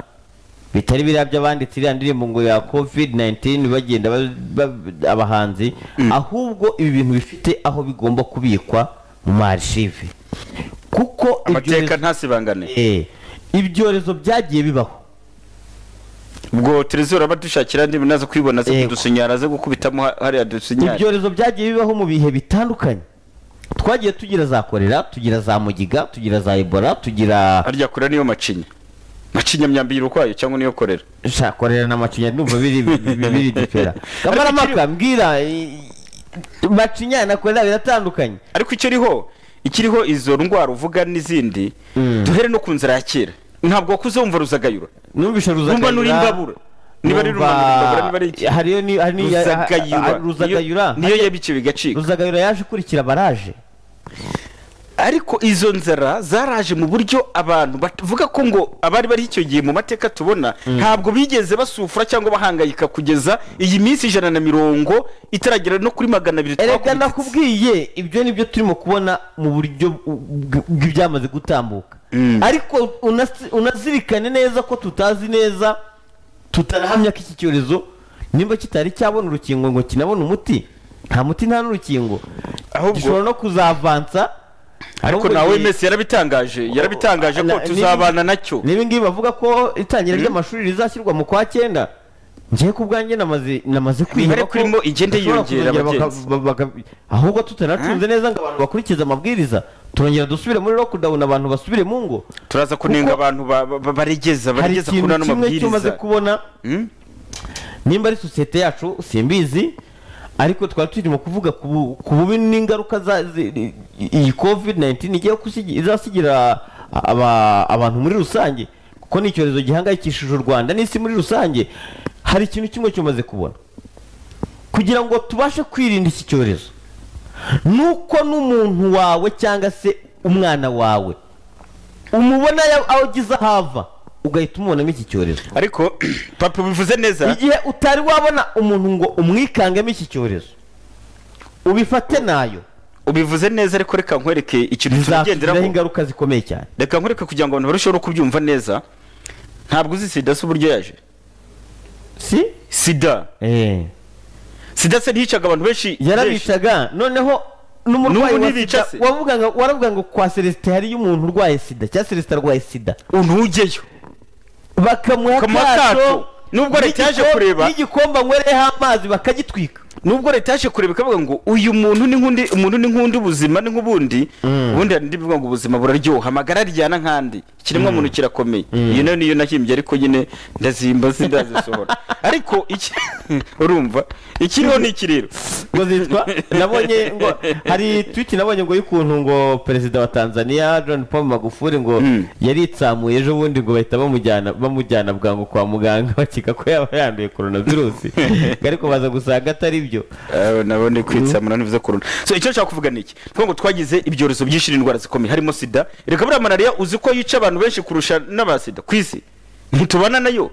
bitari biriya by'abanditse iriya ndirimbo ngo ya COVID-19 bagenda abahanzi, ahubwo ibi bintu bifite aho bigomba kubikwa mu ma archive, kuko amateka ntasibangane. Ibyorezo byagiye bibaho. Ubwo Trezor abadushakira ndi nazo kwibona ze kudusinyara ze gukubitamo hariya dusinyara. Ibyorezo byagiye bibaho mu bihe bitandukanye. Twagiye tugira za kolera, tugira za mugiga, tugira za Ebola, tugira harya kure niyo macinya. Macinya-myambi ukwayo cyangwa niyo korera? Sha korera na macinya ndumva biri difera. Kamarampaka mbwira, macinya na korera biratandukanye. Ariko ikiriho izo ndwara uvuga n'izindi, duhere no ku nzira ya kera. Ntabwo wakuze wumva Ruzagayura. Numvisha Ruzagayura. Numva nurimbabura. Niba ari Rumanurimbabura, niba ari iki. Hariyo ni Ruzagayura. Ruzagayura. Niyo yabice bigacika. Ruzagayura yaje kurikira baraje. Ariko izo nzara zaraje mu buryo abantu bavuga ko ngo abari bari icyo gihe mu mateka tubona ntabwo bigeze basufura cyangwa bahangayika kugeza iyi minsi 150 itaragera no kuri 200. Erega nakubwiye ibyo nibyo turimo kubona mu buryo bw'ibyamaze gutambuka. Ariko unazirikane neza ko tutazi neza, tutarahamya ko iki cyorezo nimba kitari cyabona urukingo ngo kinabone umuti, nta muti nta n'urukingo, gishobora no kuzavansa. Ariko nawe Messi yarabitangaje ko tuzabana nacyo. Niba ngibi bavuga ko itangira ry'amashuri rizashyirwa mu kwa 9, ngiye ku bwanjye namaze kwiga ko irimo igende yiyongera abagenzi, ahubwo tutanacunze neza ngo abantu bakurikize amabwiriza, turongera dusubire muri lockdown, abantu basubire mu ngo. Turaza kunenga abantu baregeza kuna no mabwiriza. Tumaze kubona nimba ari societe yacu simbizi, ariko twari turimo kuvuga ku bubi n'ingaruka za iyi COVID-19 igiye izasigira abantu muri rusange, kuko ni icyorezo gihangayikishije u Rwanda n'isi muri rusange. Hari ikintu kimwe cyumaze kubona kugira ngo tubashe kwirinda iki cyorezo, nuko n'umuntu wawe cyangwa se umwana wawe umubona aho hava ugahita umubonamo iki cyorezo. Ariko papa bivuze neza, igihe utari wabona umuntu ngo umwikangemo iki cyorezo ubifate nayo. Ubivuze neza, ariko reka nkwereke ikintu tugenderaho ingaruka zikomeye cyane. Reka nkwereke kugira ngo abantu barusheho no kubyumva neza. Ntabwo uzi sida se uburyo yaje? Si sida sida se nticaga abantu benshi, yarabicaga. Noneho n'umurwayi wa sida waravuga ngo kwa Celestin hariyo umuntu urwaye sida cyangwa Celestin arwaye sida, untugeyo bakamuha akato. Nubwo leta yaje kureba n'igikombe anywereho amazi bakagitwika. Nubwo leta yaje kureba ikavuga ngo uyu muntu ni nkundi, umuntu ni nkundi, ubuzima ni nk'ubundi, ubundi hari bivuga ngo ubuzima buraryoha, amagara aryana nkandi, ikiremwa muntu kirakomeye. Iyo nayo niyo nahimbye, ariko nyine ndazimba sindazisohora. Ariko iki urumva ikiriho ni ikiriro ngo zitwa nabonye ngo hari tweet nabonye ngo y'ukuntu ngo perezida wa Tanzania John Paul Magufuli ngo yaritsamuye ejo bundi ngo bahita bamujyana bwangu kwa muganga bakeka ko yaba yanduye coronavirus, ariko baza gusanga atari byo. Nabonye kwitsamura nivuze corona. So icyo nshaka kuvuga niki, ngo twagize ibyorezo byinshi n'indwara zikomeye harimo sida. Reka buriya malaria uzi ko yica abantu benshi kurusha n'abasida ku isi, ntitubana nayo.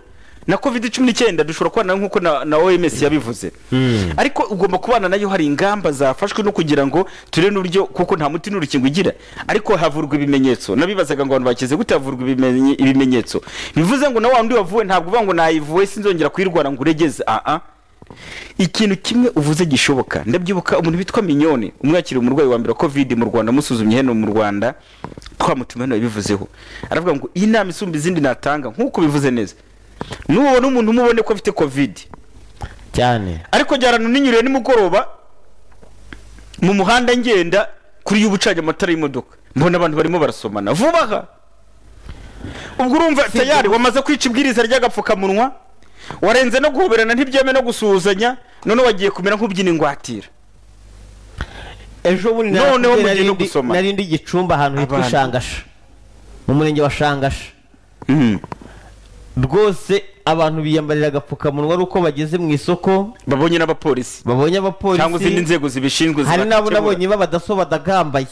Na COVID-19 dushobora kubana nkuko na OMS yabivuze. Ariko ugomba kubana nayo, hari ingamba zafashwe no kugira ngo turebe n'uburyo, kuko nta muti n'urukingo igira, ariko havurwa ibimenyetso. Nabibazaga ngo abantu bakize gute havurwa ibimenyetso, bivuze ngo na wa wundi wavuwe ntabwo uvuga ngo nayivuwe sinzongera kuyirwara ngo uregeze. Ikintu kimwe uvuze gishoboka, ndabyibuka umuntu witwa Mignone umwakira umurwayi wa mbere wa COVID mu Rwanda, musuzumye hano mu Rwanda twamutumye hano yabivuzeho, aravuga ngo iyi nama isumba izindi natanga nkuko bivuze neza, nubona umuntu umubone ko afite COVID cyane, ariko jarana ninyuriye nimugoroba mu muhanda ngenda kuri y'ubucaje amatara y'imodoka mbona abantu barimo barasomana vuba aha. Ubwo urumva tayari wamaze kwica ibwiriza ry'agapfukamunwa, warenze no guhoberana ntibyeme no gusuhuzanya, none wagiye kumera nk'ubyina ingwatira. Ejo bundi narindi Gicumbi ahantu hitwa Shangasha mu murenge wa Shangasha, rwose abantu biyambarira agapfukamunwa ari uko bageze mu isoko, babonye n'abapolisi, cyangwa izindi nzego zibishinzwe, hari n'abo nabonye b'abadaso badagambaye.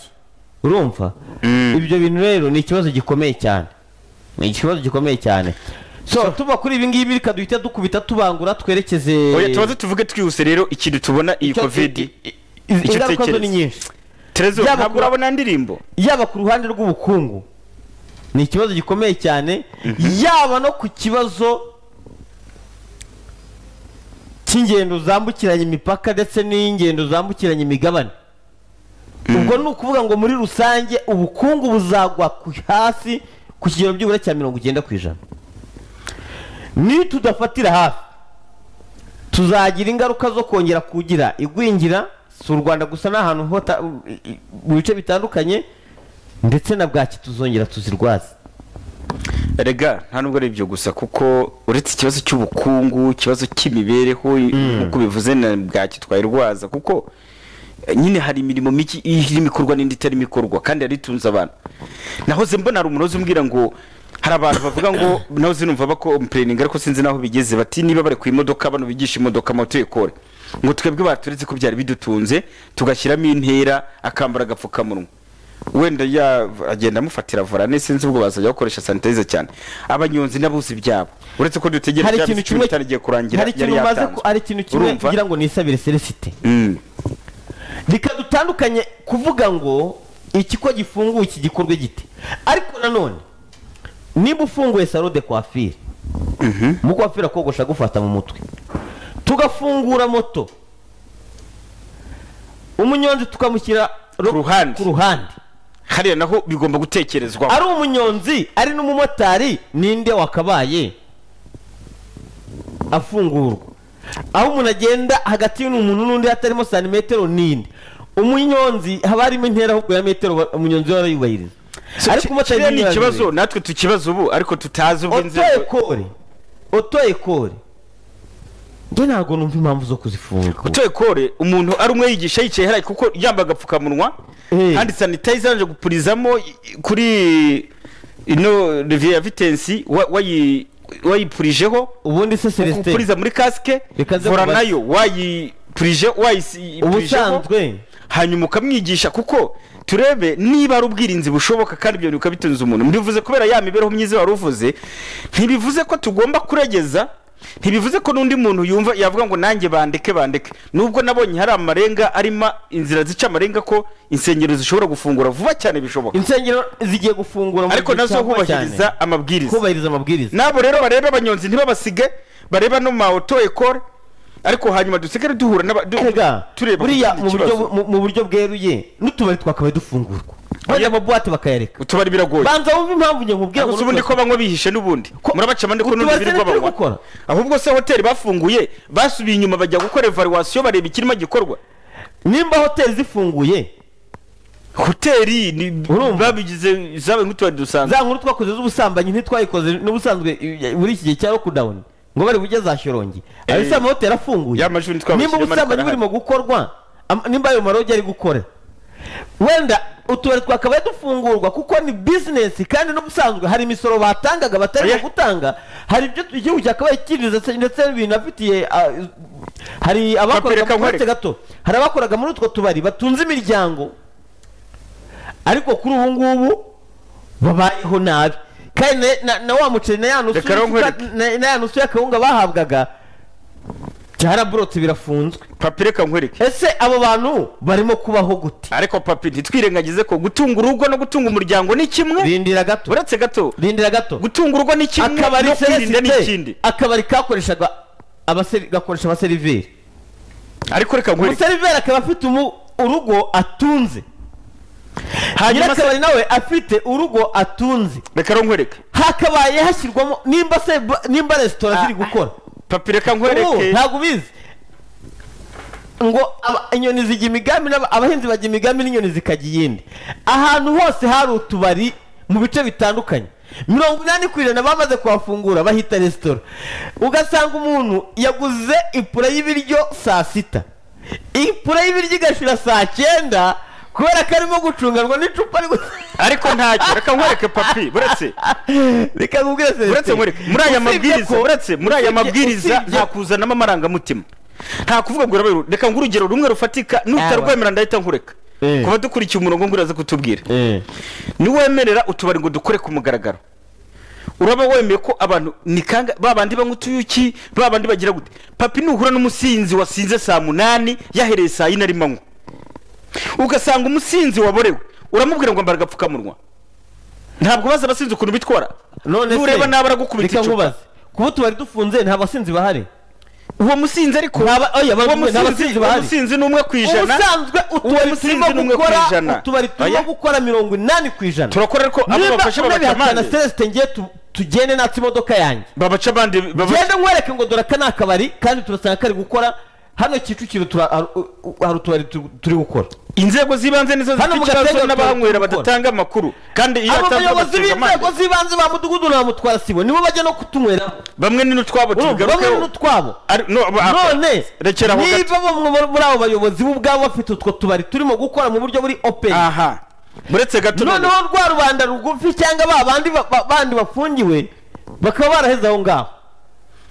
Urumva ibyo bintu rero ni ikibazo gikomeye cyane, ni ikibazo gikomeye cyane. So tuva kuri ibi ngibi reka duhita dukubita tubangura twerekeze. Oya tubaze tuvuge twihuse rero ikintu tubona iyi COVID ingaruka zo ni nyinshi. Terezo ntabwo urabona ndirimbo yaba ku ruhande rw'ubukungu ni ikibazo gikomeye cyane, yaba no ku kibazo cy'ingendo zambukiranya imipaka ndetse n'ingendo zambukiranya imigabane. Ubwo ni ukuvuga ngo muri rusange ubukungu buzagwa hasi ku kigero byibura cya 90%. Ni tudafatira hafi tuzagira ingaruka zo kongera kugira igwingira, si u Rwanda gusa n'ahantu hota mu bice bitandukanye, ndetse na bwaki tuzongera tuzirwaza. Erega nta nubwo ari ibyo gusa, kuko uretse ikibazo cy'ubukungu, ikibazo cy'imibereho, nk'uko bivuze na bwaki twayirwaza, kuko nyine hari imirimo mike irimo ikorwa n'indi itarimo ikorwa kandi yaritunze abantu. Nahoze mbona hari umuntu umbwira ngo hari abantu bavuga ngo nahoze numva bakomplaining, ariko sinzi naho bigeze, bati niba bari ku imodoka bano bigisha imodoka moto ekore, ngo twebwe baturetse ko byari bidutunze tugashyiramo intera akambara agapfukamunwa, wenda ya agenda amufatira vorane, sinzi ubwo bazajya bakoresha sanitizer cyane. Abanyonzi n'abuzi byabo uretse ko dutegereje ikintu kimwe cyaragiye kurangira, yari yatanzwe. Hari ikintu kimwe kugira ngo nisabire Celestin, reka dutandukanye kuvuga ngo iki ko gifunguye iki gikorwe gite, ariko nanone niba ufunguye salon de coiffure, mu coiffure kogosha gufata mu mutwe, tugafungura moto, umunyonzi tukamushyira ku ruhande, hariya naho bigomba gutekerezwa. Ari umunyonzi ari n'umumotari, ninde wakabaye afungurwa? Aho umuntu agenda hagati y'umuntu n'undi hatarimo santimetero ninde? Umunyonzi haba harimo intera ahubwo ya metero, umunyonzi warayubahiriza. Ariko umumotari ni ikibazo natwe tukibazo ubu, ariko tutazi ubwo inzego. Auto école nge ntabwo numva impamvu zo kuzifunga. Auto école umuntu ari umwe yigisha yicaye hariya kuko yambaye agapfukamunwa kandi sanitizer yaje gupurizamo kuri ino levier ya vitensi wayipurijeho, ubundi se Celestin gupuriza muri casque vora nayo wayipurije ubusanzwe, hanyuma ukamwigisha, kuko turebe niba ari ubwirinzi bushoboka kandi ibyo bikabitunza umuntu. Mbivuze kubera ya mibereho myiza wari uvuze, ntibivuze ko tugomba kuregeza, ntibivuze ko n'undi muntu yumva yavuga ngo nanjye bandeke. Nubwo nabonye hari amarenga arimo inzira zica amarenga ko insengero zishobora gufungura vuba cyane bishoboka, insengero zigiye gufungura, ariko nazo kubahiriza amabwiriza, kubahiriza amabwiriza. Nabo rero barebe abanyonzi ntibabasige, bareba no ma auto école, ariko hanyuma dusigare duhura tureba buriya mu buryo bweruye n'utubari twakabaye dufungurwa, wenda amabuwate bakayareka. Utubari biragoye, banza wumve impamvu nge nkubwira ngo ubundi ko banywa bihishe n'ubundi murabaca amande ko n'ubundi birirwa banywa. Ahubwo se hoteli bafunguye basubiye inyuma bajya gukora evaluation bareba ikirimo gikorwa. Nimba hoteli zifunguye, hoteli ni babigize zabe nk'utubari dusanzwe, za nkuru twakoze z'ubusambanyi ntitwayikoze n'ubusanzwe muri iki gihe cya lockdown ngo bari bujye za Shyorongi, ariko amahoteli afunguye, nimba ubusambanyi burimo gukorwa, nimba ayo marogi ari gukora, wenda utubari twakabaye dufungurwa kuko ni business, kandi n'ubusanzwe hari imisoro batangaga batari gutanga, hari ibyo igihugu cyakabaye kinjiza ndetse binafitiye. Hari abakoraga gato, hari abakoraga muri utwo tubari batunze imiryango, ariko kuri ubu ngubu babayeho nabi. Kandi na wa muceri na ya nusu y'akawunga bahabwaga byaraburotse birafunzwe. Papi reka nkwereke, ese abo bantu barimo kubaho gute? Ariko papi ntitwirengagize ko gutunga urugo no gutunga umuryango ni kimwe. Rindira gato, uretse gato, rindira gato. Gutunga urugo ni kimwe, no kwirinda ni ikindi. Akabari kakoreshaga gakoresha abaseriveri, ariko reka nkwereke, umuseriveri akaba afite urugo atunze, hanyuma akabari nawe afite urugo atunze. Reka nkwereke, hakabaye hashyirwamo nimba se nimba resitora ziri gukora. Papi reka nkwereke, ntabwo ubizi ngo inyoni zijya imigambi, abahinzi bajya imigambi n'inyoni zikajya iyindi. Ahantu hose hari utubari mu bice bitandukanye, 80% bamaze kuhafungura bahita resitora. Ugasanga umuntu yaguze ipura y'ibiryo saa 6, ipura y'ibiryo igashira saa 9 kubera ko arimo gucunganwa n'icupa. Ariko ntacyo, reka nkwereke papi, buretse reka nkubwire, buretse nkwereke muri aya mabwiriza, buretse muri aya mabwiriza nta kuzanamo amarangamutima, nta kuvuga ngo reka ngurugero rumwe rufatika, nutarwemera ndahita nkureka. Kuba dukurikiye umurongo ngo uraza kutubwira, niwemerera utubari ngo dukore ku mugaragaro, uraba wemeye ko abantu nikanga babandi banywa utuyuki, babandi bagira gute. Papi nuhura n'umusinzi wasinze saa 8 yahereye saa 4 arimo anywa, ugasanga umusinzi waborewe uramubwira ngo ambara agapfukamunwa, ntabwo baza abasinzi ukuntu bitwara. None se nureba nabi aragukubita icupa. Kuba utubari dufunze nta basinzi bahari. Uwo musinzi ariko uwo musinzi ni 1 ku 100. Ubusanzwe utubari turimo gukora 80%. Turakora ariko abo bafasha babaca amande. Celestin ngiye tugende natse imodoka yanjye babaca abandi, genda nkwereke ngo dore aka ni akabari kandi turasanga kari gukora, Hano Kicukiro hari utubari turi gukora. Inzego z'ibanze nizo zifite ikibazo n'abanywera badatanga amakuru, kandi iyo abayobozi b'inzego z'ibanze ba mudugudu na mutwara sibo nibo bajya no kutunywera. Bamwe ni n'utwabo tubigarukeho, bamwe n'utwabo. None niba bamwe muri abo bayobozi bo ubwabo bafite utwo tubari turimo gukora mu buryo buri open, aha buretse gato, noneho rwa rubanda rugufi cyangwa ba bandi bafungiwe bakaba baraheze aho ngaho.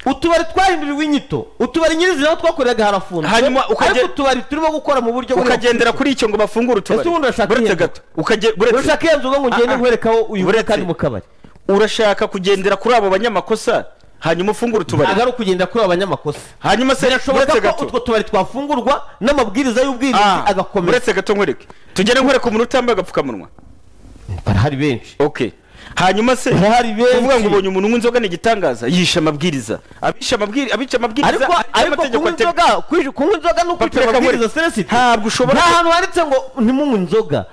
Utubari twahinduriwe inyito, utubari nyirizina aho twakoreraga harafunzwe, hanyuma ariko utubari turimo gukora mu buryo ukagendera kuri icyo ngo bafungure utubari. Buretse gato, urashaka iyo nzoga ngo ngende nkwerekaho uyu kandi mu kabari. Urashaka kugendera kuri abo banyamakosa hanyuma ufungure utubari? Ntabwo ari ukugendera kuri abo banyamakosa. Hanyuma se birashoboka ko utwo tubari twafungurwa n'amabwiriza y'ubwirinzi agakomeza. Buretse gato nkwereke, tugere nkwereke umuntu utambaye agapfukamunwa. Barahari benshi. Okay. Hanyuma se kuvuga ngo ubonye umuntu w'inzoga ni igitangaza, yishe amabwiriza, abishe amabwiriza, abica amabwiriza. Ariko kunywa inzoga no kwica amabwiriza Celestin, ntabwo ushobora. Nta hantu handitse ngo ntimunywe inzoga.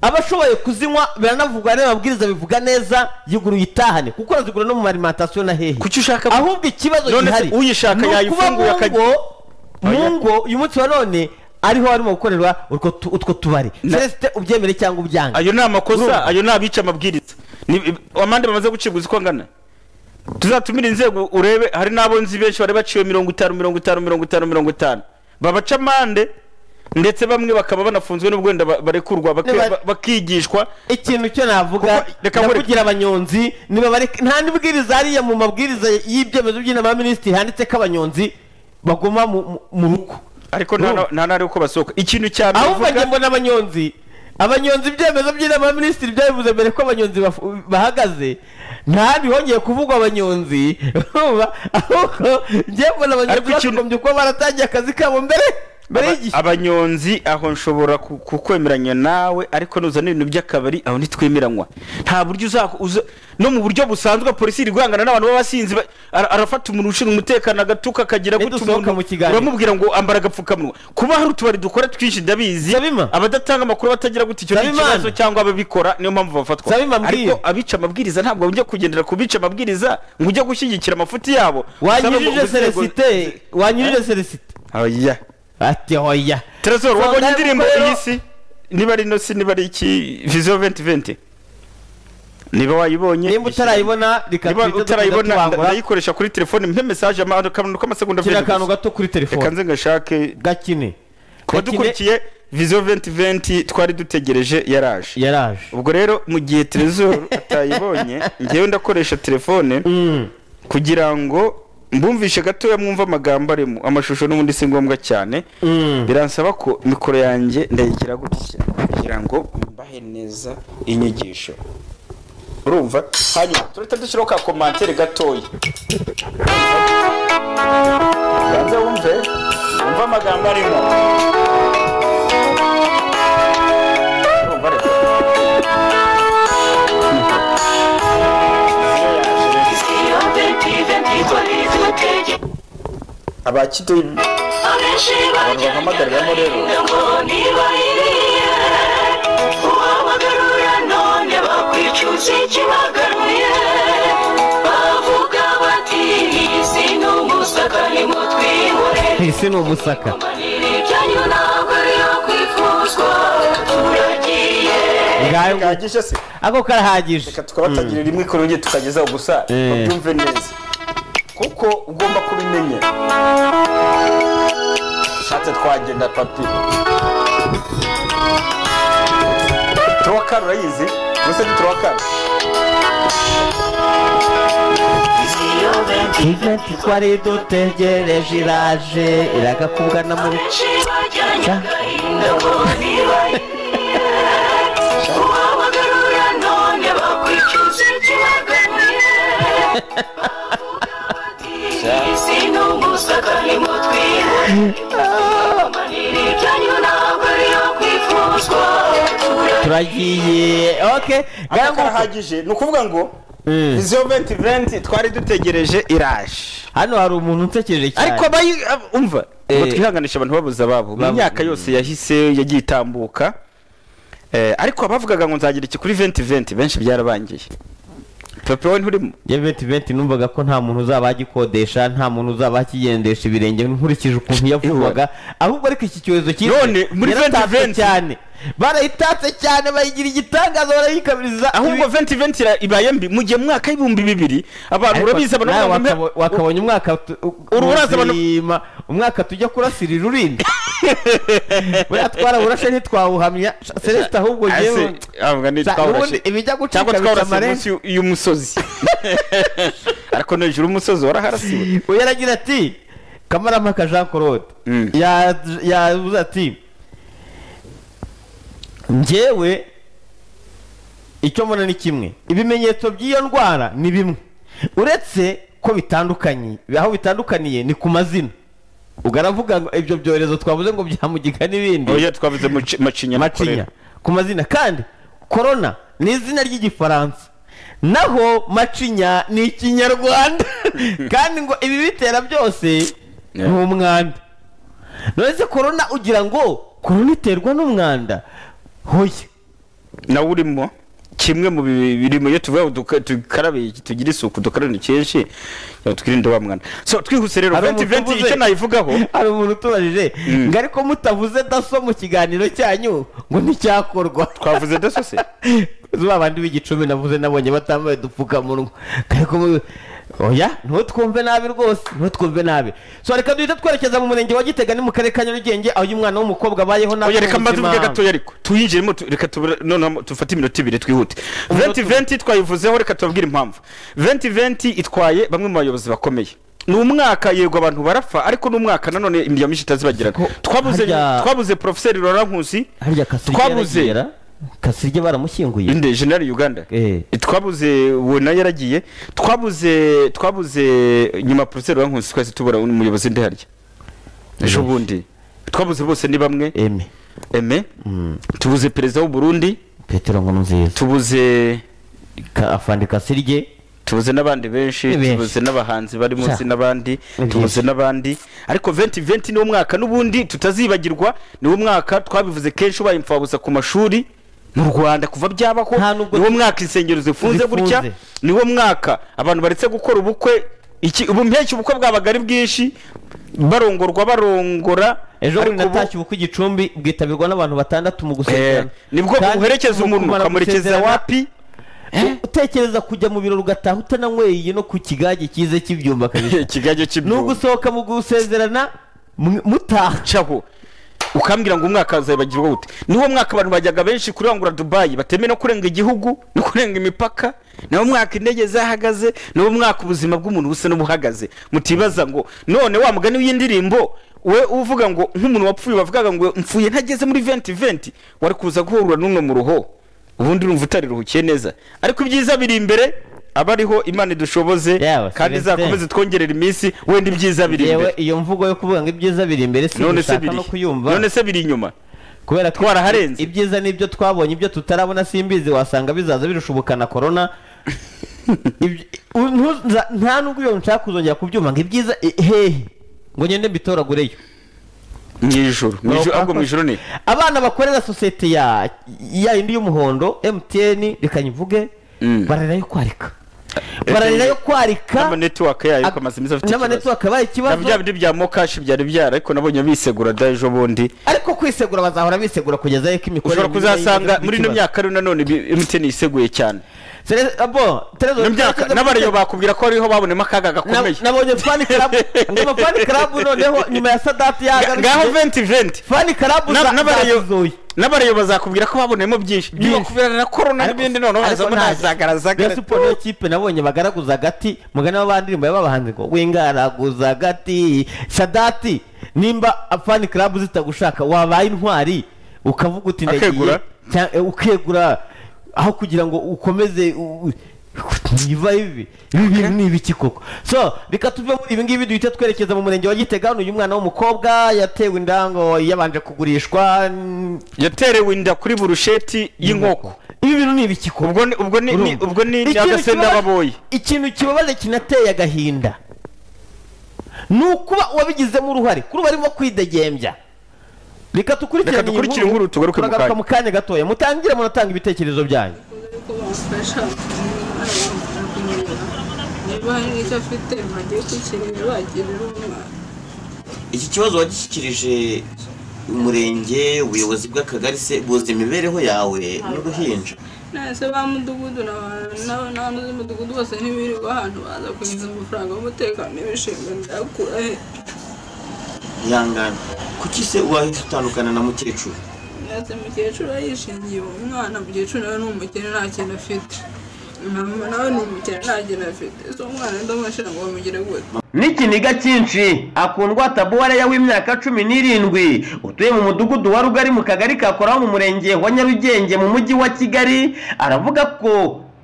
Abashoboye kuzinywa biranavugwa n'amabwiriza bivuga neza, yigura uyitahane kuko urazigura no mu alimentation na hehe. Kuki ushaka? Ahubwo ikibazo gihari, uyishaka yayifunguye akajya mu ngo. Uyu munsi wa none ariho harimo gukorerwa utwo tubari. Celestin, ubyemere cyangwa ubyange, ayo ni amakosa, ayo ni abica amabwiriza. Amande bamaze gucibwa uko angana. Tuzatumira inzego urebe, hari n'abo nzi benshi bari baciwe 50 50 50 50, babaca amande, ndetse bamwe bakaba banafunzwe n'ubwo wenda barekurwa bakigishwa. Ikintu cyo navuga, ndakugira abanyonzi niba bari nta nibwiriza hariya mu mabwiriza y'ibyemezo by'inama y'abaminisitiri handitse ko abanyonzi baguma mu rugo, ariko nta nari uko basohoka. Ikintu cya mbere ahubwo njye mbona abanyonzi ibyemezo by'inama y'abaminisitiri byabivuze mbere ko abanyonzi bahagaze, ntandi hongeye kuvugwa abanyonzi. Ahubwo njye mbona abanyonzi bagombye kuba baratangiye akazi kabo mbere. Abanyonzi aho nshobora kukwemeranya nawe, ariko nuzana ibintu by'akabari aho ntitwemeranywa. Nta buryo uza no mu buryo busanzwe polisi iri guhangana n'abantu b'abasinzi, arafata umuntu ushinzwe umutekano agatuka akagira gutuma uramubwira ngo ambara agapfukamunwa. Kuba hari utubari dukora twinshi ndabizi, abadatanga amakuru batagira gute icyo kibazo cyangwa ababikora niyo mpamvu bafatwa. Ariko abica amabwiriza ntabwo ujya kugendera kubica amabwiriza ngo ujye gushyigikira amafuti yabo. Wanyujije Celestin, wanyujije Celestin. Oya. Ati hoya. Trezor, wabonye indirimbo iyi si? Niba ari no si, niba ari iki Vision 2020. Niba wayibonye, nimba utarayibona reka utarayibona ndayikoresha kuri telefone, mpe message akantu k'amasegonda 20. Akantu gato kuri telefone. Reka nze ngashake gakine. Kuba dukurikiye Vision 2020 twari dutegereje yaraje. Yaraje. Ubwo rero mu gihe Trezor atayibonye, ngewe ndakoresha telefone kugira ngo mbumvishe gatoya mwumva amagambo arimo, amashusho n'ubundi si ngombwa cyane. Biransaba ko mikoro yanjye ndayigira gutya kugira ngo mbahe neza inyigisho. Urumva? Hanyuma turahita dushyiraho ka commentaire gatoya. Banze wumve amagambo arimo. Urumva rero? Abakito abantu bahamagariramo rero isi ni umusaka. Ako karahagije. Reka tukabatagirira rimwe kurungi tukagezaho gusa babyumve neza, kuko ugomba kubimenya. Shatse twagenda papi. Tuwakara urayizi? Gusa ni tuwakara. Event twari dutegereje iraje iragakubwana mu turagiye. Okay, karahagije. Ni ukuvuga ngo Vision 2020 twari dutegereje iraje. Hano hari umuntu unsekeje cyane. Ariko umva ngo twihanganisha abantu babuze ababo mu myaka yose yahise yagiye itambuka. Ariko abavugaga ngo nzagira iki kuri 2020 benshi byarabangiye. Pepe we nturimo. Ya 2020 numvaga ko nta muntu uzaba agikodesha, nta muntu uzaba akigendesha ibirenge nkurikije ukuntu yavugwaga. Ahubwo ariko iki cyorezo cyiza none muri 2020 cyane barayitatse cyane, bayigira igitangaza, barayikabiriza. Ahubwo 2020 ibaye mbi mu gihe mwaka 2000 abantu urabizi abantu wakabonye umwaka ururaza abantu umwaka tujya kurasirira urindi buriya twaraburashe ntitwawuhamya Celeste, ahubwo yewe ibijya gucika bica munsi y'umusozi ariko no hejuru y'umusozi waraharasiwe. Uyu aragira ati Kamarampaka Jean Claude yavuze ati njyewe icyo mbona ni kimwe, ibimenyetso by'iyo ndwara ni bimwe uretse ko bitandukanye, aho bitandukaniye ni ku mazina. Ugaravuga ngo ibyo byorezo twavuze ngo byamugiga n'ibindi, oya twavuze macinya na korera ku mazina, kandi corona ni izina ry'igifaransa naho macinya ni ikinyarwanda kandi ngo ibi bitera byose ni umwanda. None se corona ugira ngo corona iterwa n'umwanda? Hoya nawe urimo kimwe mu birimo, iyo tuvuga dukarabe tugira isuku dukarane kenshi twirinde wa mwana. So twihuse rero 2020 icyo nayivugaho, hari umuntu utubajije ngo ariko mutavuze daso mu kiganiro cyanyu ngo nticyakorwa. Twavuze daso se zuba abandi b'igicumbi navuze nabonye batambaye udupfukamunwa, ariko oya ntutwumve nabi rwose, ntutwumve nabi. So reka duhite twerekeza mu murenge wa Gitega ni mu karere ka Nyarugenge, aho uyu mwana w'umukobwa abayeho nabi. Oya reka mbanze mvuge gatoya, ariko tuyinjiremo, reka noneho tufate iminota ibiri twihute. 2020 twayivuzeho, reka tubabwire impamvu 2020 itwaye bamwe mu bayobozi bakomeye. Ni umwaka yego abantu barapfa, ariko ni umwaka nanone imiryango myinshi itazibagirana. Twabuze Professeur Laurent Nkusi, twabuze Kasirye baramushyinguye inde General Uganda, twabuze we nayo yaragiye, twabuze nyuma Professeur Laurent Nkusi, twese tubura umuyobozi ndi harya ejo bundi, twabuze bose ni bamwe Aime, tubuze perezida w'u Burundi Petero Nkurunziza, tubuze Afande Kasirye, tubuze n'abandi benshi, tubuze n'abahanzi bari munsi n'abandi, tubuze n'abandi. Ariko 2020 ni umwaka n'ubundi tutazibagirwa, ni umwaka twabivuze kenshi ubaye imfabusa ku mashuri mu Rwanda kuva byabaho, niwo mwaka insengero zifunze gutya, niwo mwaka abantu baretse gukora ubukwe. Iki ubu mpeshyi ubukwe bwabaga ari bwinshi, barongorwa barongora. Ejo bundi natashye ubukwe Gicumbi bwitabirwa n'abantu batandatu mu gusezerana. Nibwo uherekeza umuntu ukamurekeza wapi? Utekereza kujya mu biro ugataha utananyweye no ku kigage cyize cy'ibyumba kabisa. Ikigage cy'ibyumba nugusohoka mu gusezerana mutacaho ukambwira ngo umwaka azabagirwa gute? Niwo mwaka abantu bajyaga benshi kurangura Dubai bateme no kurenga igihugu no kurenga imipaka, niwo mwaka indege zahagaze, niwo mwaka ubuzima bw'umuntu busa n'ubuhagaze. Mutibaza ngo none wa mugani w'indirimbo we uvuga ngo nk'umuntu wapfuye bavugaga ngo mfuye ntageze muri 2020 wari kuza guhurura n'umwe mu ruho, ubundi urumva utariruhukiye neza. Ariko ibyiza biri imbere, abariho Imana idushoboze kandi izakomeze twongerera iminsi, wenda ibyiza biri imbere. Yewe iyo mvugo yo kuvuga ngo ibyiza biri imbere sinshaka no kuyumva. None se biri inyuma kubera twaraharenze. Ibyiza nibyo twabonye, ibyo tutarabona simbizi, wasanga bizaza birushubukana corona. Nta nubwo iyo nshaka kuzongera kubyumva ngo ibyiza hehe ngo ngende mbitoragureyo mwijuru ahubwo mwijuru ni abana bakorera societe ya indi y'umuhondo MTN, reka nyivuge, bararira kwarika, bararira kwarika n'ama network yayo kamaze imizi afite n'ama network baye ikibazo, nabyo bindi bya Mokash byari byara, ariko nabonye bisegura da ejo bundi. Ariko kwisegura bazahora bisegura kugeza yuko imikorere ushobora kuzasanga muri no myaka rero nanone MTN iseguye cyane. N'abariyo bakubwira ko ariho babonemo akaga gakomeye. Nabonye fan club, ngo fan club noneho nyuma ya Sadati yagarutse ngaho 2020 fan club n'abariyo bazakubwira ko babonemo byinshi byibakubira na corona n'ibindi, noneho hazamo nazagaragaza. Rayon Sports niyo kipe nabonye bagaraguza agati, mugana w'abandirimbo y'abahanzi ngo wingaraguza agati Sadati. Nimba fan club zitagushaka wabaye intwari ukavuga uti ndagiye, ukegura aho kugira ngo ukomeze niba ibi bintu ni ibiki koko. So reka tuve muri ibi ngibi duhite twerekeza mu murenge wa Gitega. Uyu mwana w'umukobwa yatewe inda ngo yabanje kugurishwa, yaterewe inda kuri burusheti y'inkoko. Ibi bintu ni ibiki koko? Ubwo ni agasenda baboye. Ikintu kibabaje kinateye agahinda ni ukuba uwabigizemo uruhare kuri barimo kwidegembya. Reka dukurikire inkuru tugaruke mu kanya gatoya, mutangire munatanga ibitekerezo byanyu. Ko bamufasha Niba hari n'icyo afite bagiye kukireba bagirira umwana. Iki kibazo wagishyikirije umurenge, ubuyobozi bw'akagari se buzi imibereho yawe n'uruhinja? Nese ba mudugudu n'abantu z'umudugudu bose ntibirirwa ahantu baza kunyuza amafaranga y'umutekano n'ibishingwe, ndayakura he? Ihangane. Kuki se wahise utandukana na mukecuru? Nese mukecuru yishingiye umwana, mukecuru nawe ni umukene nta kintu afite, mama nawe ni umukene nta kintu afite, ese umwana ndamushyira ngo bamugire gute? N'ikiniga cyinshi akundwa Tabuwareya w'imyaka 17 utuye mu mudugudu wa Rugari mu kagari ka Koraho mu murenge wa Nyarugenge mu mujyi wa Kigali, aravuga ko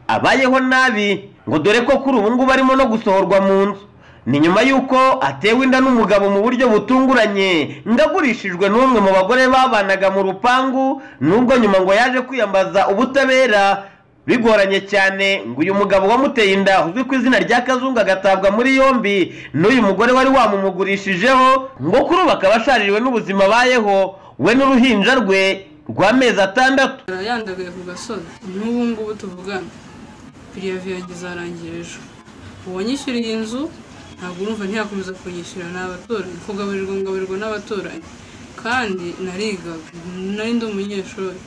abayeho nabi ngo dore ko kuri ubu ngubu arimo no gusohorwa mu nzu. Ni nyuma y'uko atewe inda n'umugabo mu buryo butunguranye, ngagurishijwe n'umwe mu bagore babanaga mu rupangu, nubwo nyuma ngo yaje kwiyambaza ubutabera bigoranye cyane ngo uyu mugabo wamuteye inda uzwi ku izina rya Kazungu agatabwa muri yombi n'uyu mugore wari wamumugurishijeho, ngo kuri ubu akaba ashaririwe n'ubuzima abayeho we n'uruhinja rwe rw'amezi 6. Yandagaye ku gasozi n'ubu ngubu tuvugana, piriyavi yanjye izarangira ejo. Uwanyishyuriye inzu ntabwo urumva ntiyakomeza kunyishyura, ni abaturanyi, kugaburirwa ngaburirwa n'abaturanyi, kandi narigaga nari ndi umunyeshuri.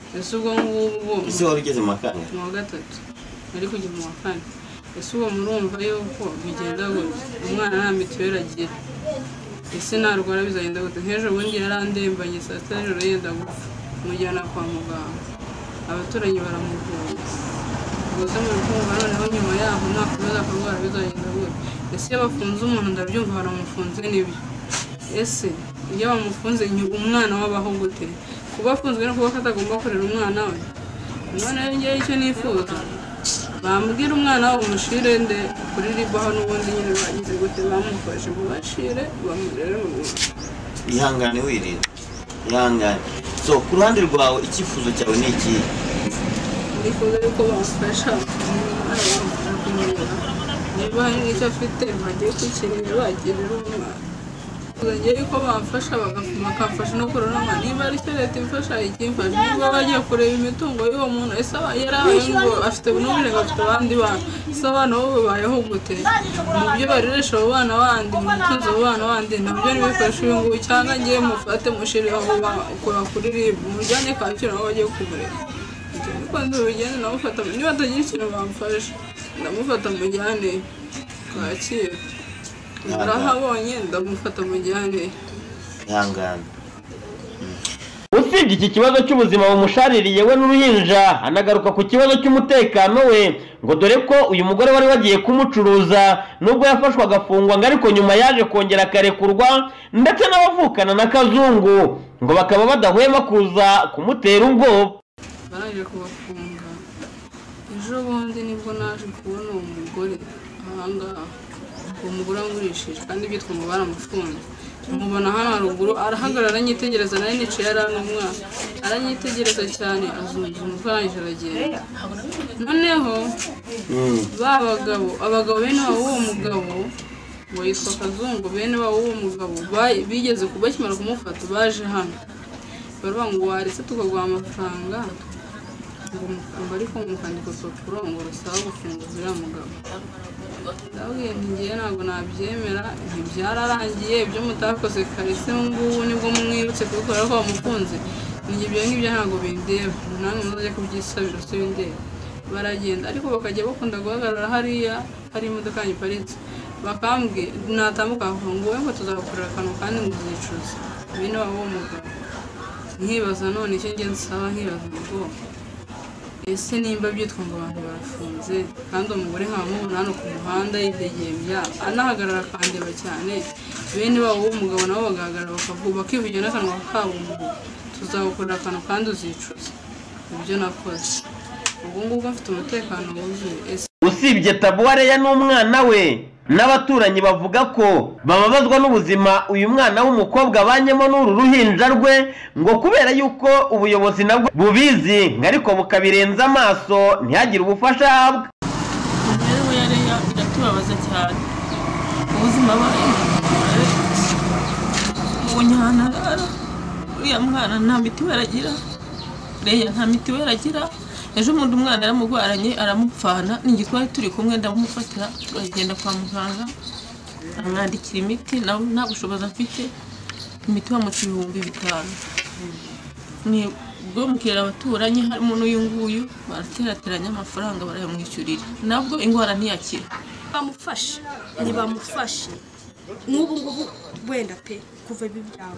Ese ubwo ngubwo ese wari ugeze mu wa kane? Mu wa 3 nari kujya mu wa 4. Ese ubwo murumva yuko bigenda gute? Umwana nta mituweli agira, ese narwara bizagenda gute? Nk'ejo bundi yarandembanye saa 6 z'ijoro yenda gupfa, mujyana kwa muganga, abaturanyi baramuvura. Ubwo se muri kumva noneho nyuma yaho nakomeza kurwara bizagenda gute? Ese iyo bafunze umuntu ndabyumva baramufunze nibyo, ese iyo bamufunze umwana wabaho gute? Kuba afunzwe no kuba atagomba kurera umwana we. Noneho ngewe icyo nifuza, bambwira umwana wabo mushire nde kuri ribaho n'ubundi nyine bagize gute, bamufashe ngo bashire bamurere mu buntu. Ihangane wirira, ihangane. So ku ruhande rwawe icyifuzo cyawe ni ikihe? Nifuza yuko bamufasha umwana bamufasha kumurera, niba hari n'icyo afite bagiye kukireba bagirira umwana. Ngiye yuko bamfasha bakamfasha no kurora umwana, niba ari cyo leta imfasha ikimfasha, niba bagiye kureba imitungo y'uwo muntu, ese yarabaye ngo afite n'uburenganzira afite abandi bana, ese abana bo babayeho gute? Mu byo bareresha abo bana bandi, mu butunzi abo bana bandi nabyo ntibifashe uyu nguyu, cyangwa ngiye mufate mushire aho bakora kuri RIB mujyane Kacyiru aho bagiye kumurera. Niko nzabigenda ndamufata, niba atagira ikintu bamfasha ndamufata mujyane Kacyiru. Narahabonye ndamufata mujyane. Ihangane. Usibye iki kibazo cy'ubuzima bumushaririye we n'uruhinja, anagaruka ku kibazo cy'umutekano we, ngo dore ko uyu mugore wari wagiye kumucuruza nubwo yafashwe agafungwa ngo ariko nyuma yaje kongera akarekurwa, ndetse n'abavukana na Kazungu ngo bakaba badahwema kuza kumutera ubwoba. Barangije kubafunga ejo bundi nibwo naje kubona uwo mugore ahangaha, uwo mugore wangurishije kandi byitwa ngo baramufunze. Mubona hano haruguru arahagarara aranyitegereza, nari nicaye ari n'umwana, aranyitegereza cyane azunguza umutwe arangije aragenda. Noneho ba bagabo, abagabo bene wabo w'uwo mugabo ngo yitwa Kazungu, bene wabo w'uwo mugabo bigeze bakimara kumufata baje hano baravuga ngo waretse tukaguha amafaranga ngo ariko mukandika urupapuro ngo rusaba gufunguza uriya mugabo. Ndababwiye nti ngewe ntabwo nabyemera, ntibyararangiye ibyo mutakoze kare, se ngubu nibwo mwibutse kubikora ko bamukunze, njye ibyo ngibyo ntabwo bindeba, namwe muzajya kubyisabira si bindeba. Baragenda ariko bakajya bakunda guhagarara hariya hari imodoka iparitse, bakambwira natambuka ngo wowe ngo tuzagukorera akantu kandi ngo uzicuze bene wabo w'uwo mugabo. Nkibaza none icyo nge nsaba, nkibaza ngo ese nimba byitwa ngo abantu barafunze kandi umugore nkamubona hano ku muhanda yidegembya anahagarara akandeba cyane, bene wabo w'umugabo nabo bagahagarara bakavuga bakivugira n'akanwa kabo ngo tuzagukorera akantu kandi uzicuza ibyo nakoze. Ubwo ngubwo mfite umutekano wuzuye. Usibye Tabuwareya n'umwana we, n'abaturanyi bavuga ko bababazwa n'ubuzima uyu mwana w'umukobwa abanyemo n'uru ruhinja rwe, ngo kubera yuko ubuyobozi nabwo bubizi ariko bukabirenza amaso ntihagire ubufasha ahabwa. Imibereho ya Leya iratubabaza cyane, ubuzima abayemo ubonye ahantu arara, uriya mwana nta mitiweli agira, Leya nta mitiweli agira, Ejo bundi umwana yaramugwaranye aramupfana, ninjye twari turi kumwe ndamufatira turagenda kwa muganga, amwandikira imiti, nawe nta bushobozi afite, imiti bamuca 5000. Ni ubwo mukera abaturanyi harimo n'uyu nguyu baraterateranya amafaranga barayamwishyurira, nabwo indwara ntiyakira. Bamufashe ntibamufashe nk'ubu ngubu wenda pe kuva ibi byabo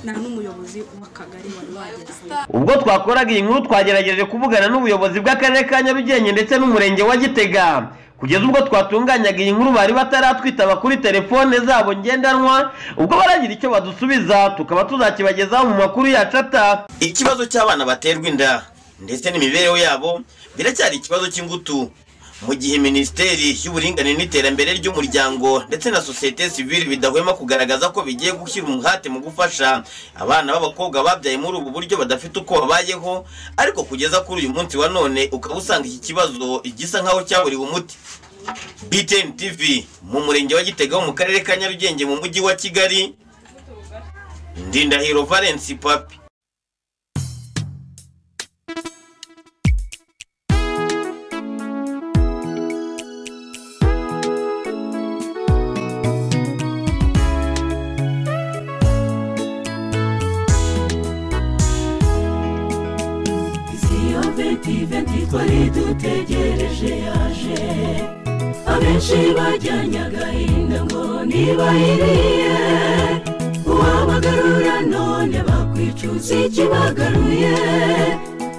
nta n'umuyobozi w'akagari wari wageze. Ubwo twakoraga iyi nkuru twagerageje kuvugana n'ubuyobozi bw'akarere ka Nyarugenge ndetse n'umurenge wa Gitega. Kugeza ubwo twatunganyaga iyi nkuru bari bataratwitaba kuri telefone zabo ngendanwa, ubwo baragira icyo badusubiza tukaba tuzakibagezaho mu makuru yacu ataha. Ikibazo cy'abana baterwa inda ndetse n'imibereho yabo biracyari ikibazo cy'ingutu, mu gihe Minisiteri y'Uburinganire n'Iterambere ry'Umuryango ndetse na sosiyete sivile bidahwema kugaragaza ko bigiye gushyira umuhate mu gufasha abana b'abakobwa babyaye muri ubu buryo badafite uko babayeho, ariko kugeza kuri uyu munsi wa none ukaba usanga iki kibazo gisa nkaho cyaburiwe umuti. BTN TV mu murenge wa Gitega mu karere ka Nyarugenge mu mujyi wa Kigali, Ndindahiro Valence Papi. Twari dutegereje yaje, abenshi bajyanye agahinda ngo ntibayiriye, uwabagarura none bakwicuza ikibagaruye,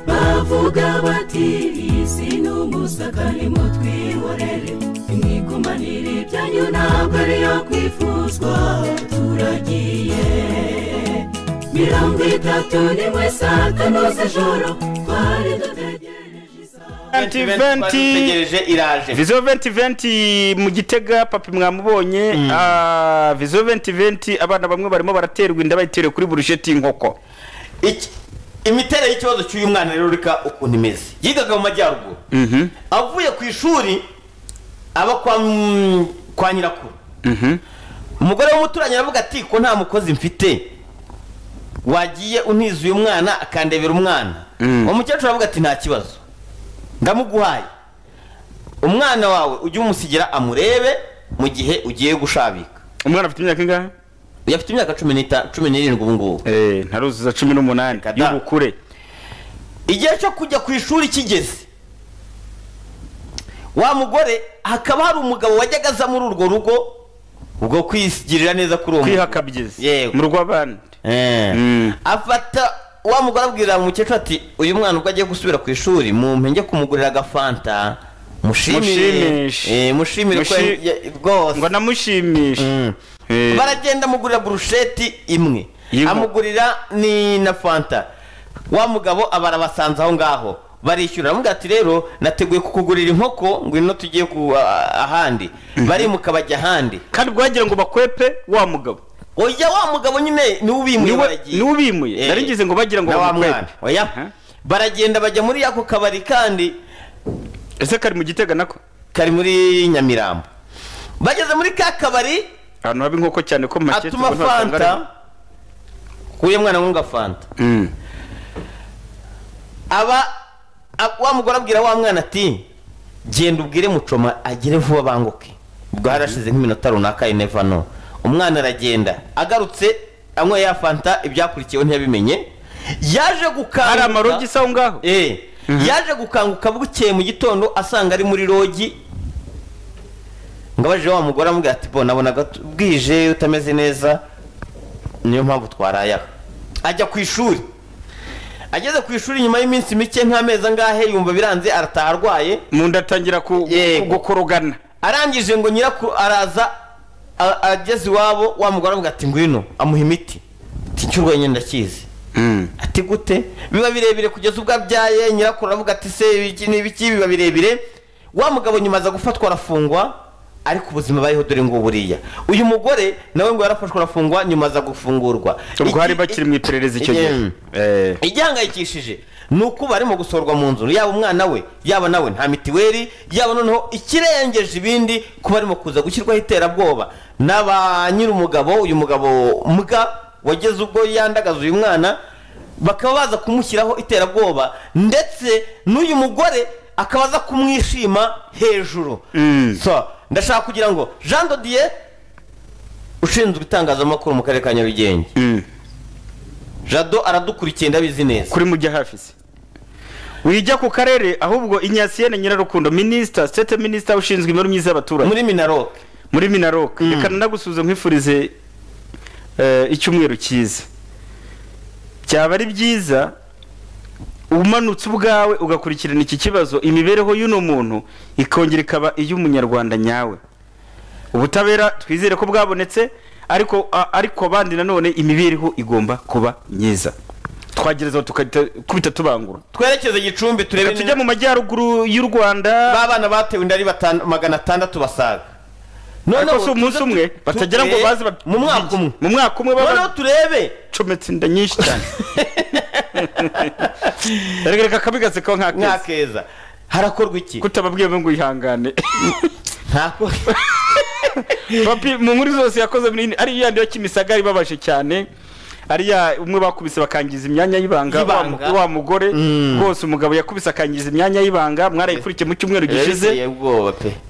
bavuga bati iyi si ni umusaka nimutwihorere, imwigumanire ibyanyu ntabwo ariyo kwifuzwa, turagiye. 31 saa 5 z'ijoro twari dutegereje. Vizo 2020 mu Gitega papi mwamubonye. Vizo 2020 abana bamwe barimo baraterwa inda bayiterewe kuri burusheti inkoko. Imiterere y'ikibazo cy'uyu mwana rero reka ukuntu imeze. Yigaga mu majyaruguru, avuye ku ishuri aba kwa nyirakuru. Umugore w'umuturanyi aravuga ati ko nta mukozi mfite, wagiye untiza uyu mwana akandebera umwana. Umukecuru aravuga ati nta kibazo, ndamuguhaye umwana wawe, ujye umusigira amurebe mu gihe ugiye gushabika. Umwana afite imyaka ingahe? Afite imyaka 17 ubu ngubu. Ntaruzuza 18 y'ubukure. Igihe cyo kujya ku ishuri kigeze, wa mugore hakaba hari umugabo wajyaga aza muri urwo rugo ubwo kwisigirira neza kuri uwo kwihakabyize mu rugo abandi. Afata wa mugore abwira umukecuru ati uyu mwana ubwo agiye gusubira ku ishuri mumpe njye kumugurira agafanta mushimire, mushimire ko rwose ngo namushimishe. Baragenda amugurira burusheti imwe, amugurira ni na fanta. Wa mugabo abarabasanze aho ngaho barishyura, aramubwira ati rero nateguye kukugurira inkoko ngwino tugiye ku ahandi. Barimuka bajya ahandi, kandi bwagira ngo bakwepe wa mugabo. Oya, wa mugabo nyine niwe ubimuye, baragiye niwe ubimuye, narigize ngo bagira ngo bamukwepe. Oya, baragenda bajya muri ako kabari. Kandi ese kari mu Gitega nako kari muri Nyamirambo. Bageze muri ka kabari ahantu haba inkoko cyane ko make atuma fanta kuye mwana wunga fanta. Aba wa mugore abwira wa mwana ati genda ubwire mucoma agere vuba banguke. Ubwo harashize nk'iminota runaka, you never know. Umwana aragenda agarutse anywa ya fanta, ibyakurikiyeho ntiyabimenye. Yaje gukanguka hari amarogi sawo ngaho. Yaje gukanguka bukeye mu gitondo asanga ari muri rogi. Ngabajije wa mugore amubwira ati bo nabonaga bwije utameze neza, niyo mpamvu twaraye. Ajya ku ishuri. Ageze ku ishuri nyuma y'iminsi mike nk'amezi angahe yumva biranze, arataha arwaye mu nda atangira gukorogana. Arangije ngo nyirakuru araza ageze iwabo, wa mugore avuga ati ngwino, amuha imiti. Ati cyurwaye nyine ndakizi. Ati gute? Biba birebire kugeza ubwo abyaye. Nyirakuru aravuga ati se iki n'ibiki, biba birebire. Wa mugabo nyuma aza gufatwa arafungwa, ariko ubuzima bariho dore ngo buriya. Uyu mugore nawe ngo yarafashwe arafungwa, nyuma aza gufungurwa. Ubwo hari bakiri mu iperereza icyo gihe. Igihangayikishije ni uko barimo gusorwa mu nzu, yaba umwana we yaba nawe nta mitiweli, yaba noneho ikirengeje ibindi kuba arimo kuza gushyirwaho iterabwoba n'aba nyir'umugabo. Uyu mugabo mbwa wageze ubwo yandagaza uyu mwana, bakaba baza kumushyiraho iterabwoba, ndetse n'uyu mugore akaba aza kumwishima hejuru. So ndashaka kugira ngo Jean Dodier ushinzwe itangazamakuru mu karere ka Nyarugenge, Jado aradukurikiye ndabizi neza, kuri mujya hafi se wijya ku karere, ahubwo Inyasiyene Nyirarukundo minister, state minister ushinzwe imibereho myiza y'abaturage muri Minarok, reka nagusubize nkwifurize icyumweru cyiza. Cyaba ari byiza umanutse ubwawe ugakurikirana iki kibazo, imibereho y'uno muntu ikongera ikaba iy'umunyarwanda nyawe. Ubutabera twizere ko bwabonetse, ariko abandi nanone imibereho igomba kuba myiza. Twagereza tukabita tubangura, twerekeze Gicumbi, turebe tujya mu majyaruguru y'u Rwanda, babana batewe inda ari 600 basaga. Noneho si umunsi umwe batagira ngo baze mu mwaka umwe noneho turebe cometse inda nyinshi cyane. Reka kabigaze ko nkakeza harakorwa iki kutababwiye ngo ihangane ntako. Papi mu nkuru zose yakoze munini ari yandi yo Kimisagara ibabaje cyane, ari ya umwe bakubise bakangiza imyanya y'ibanga wa mugore rwose, umugabo yakubise akangiza imyanya y'ibanga, mwarayikurikiye mu cyumweru gishize,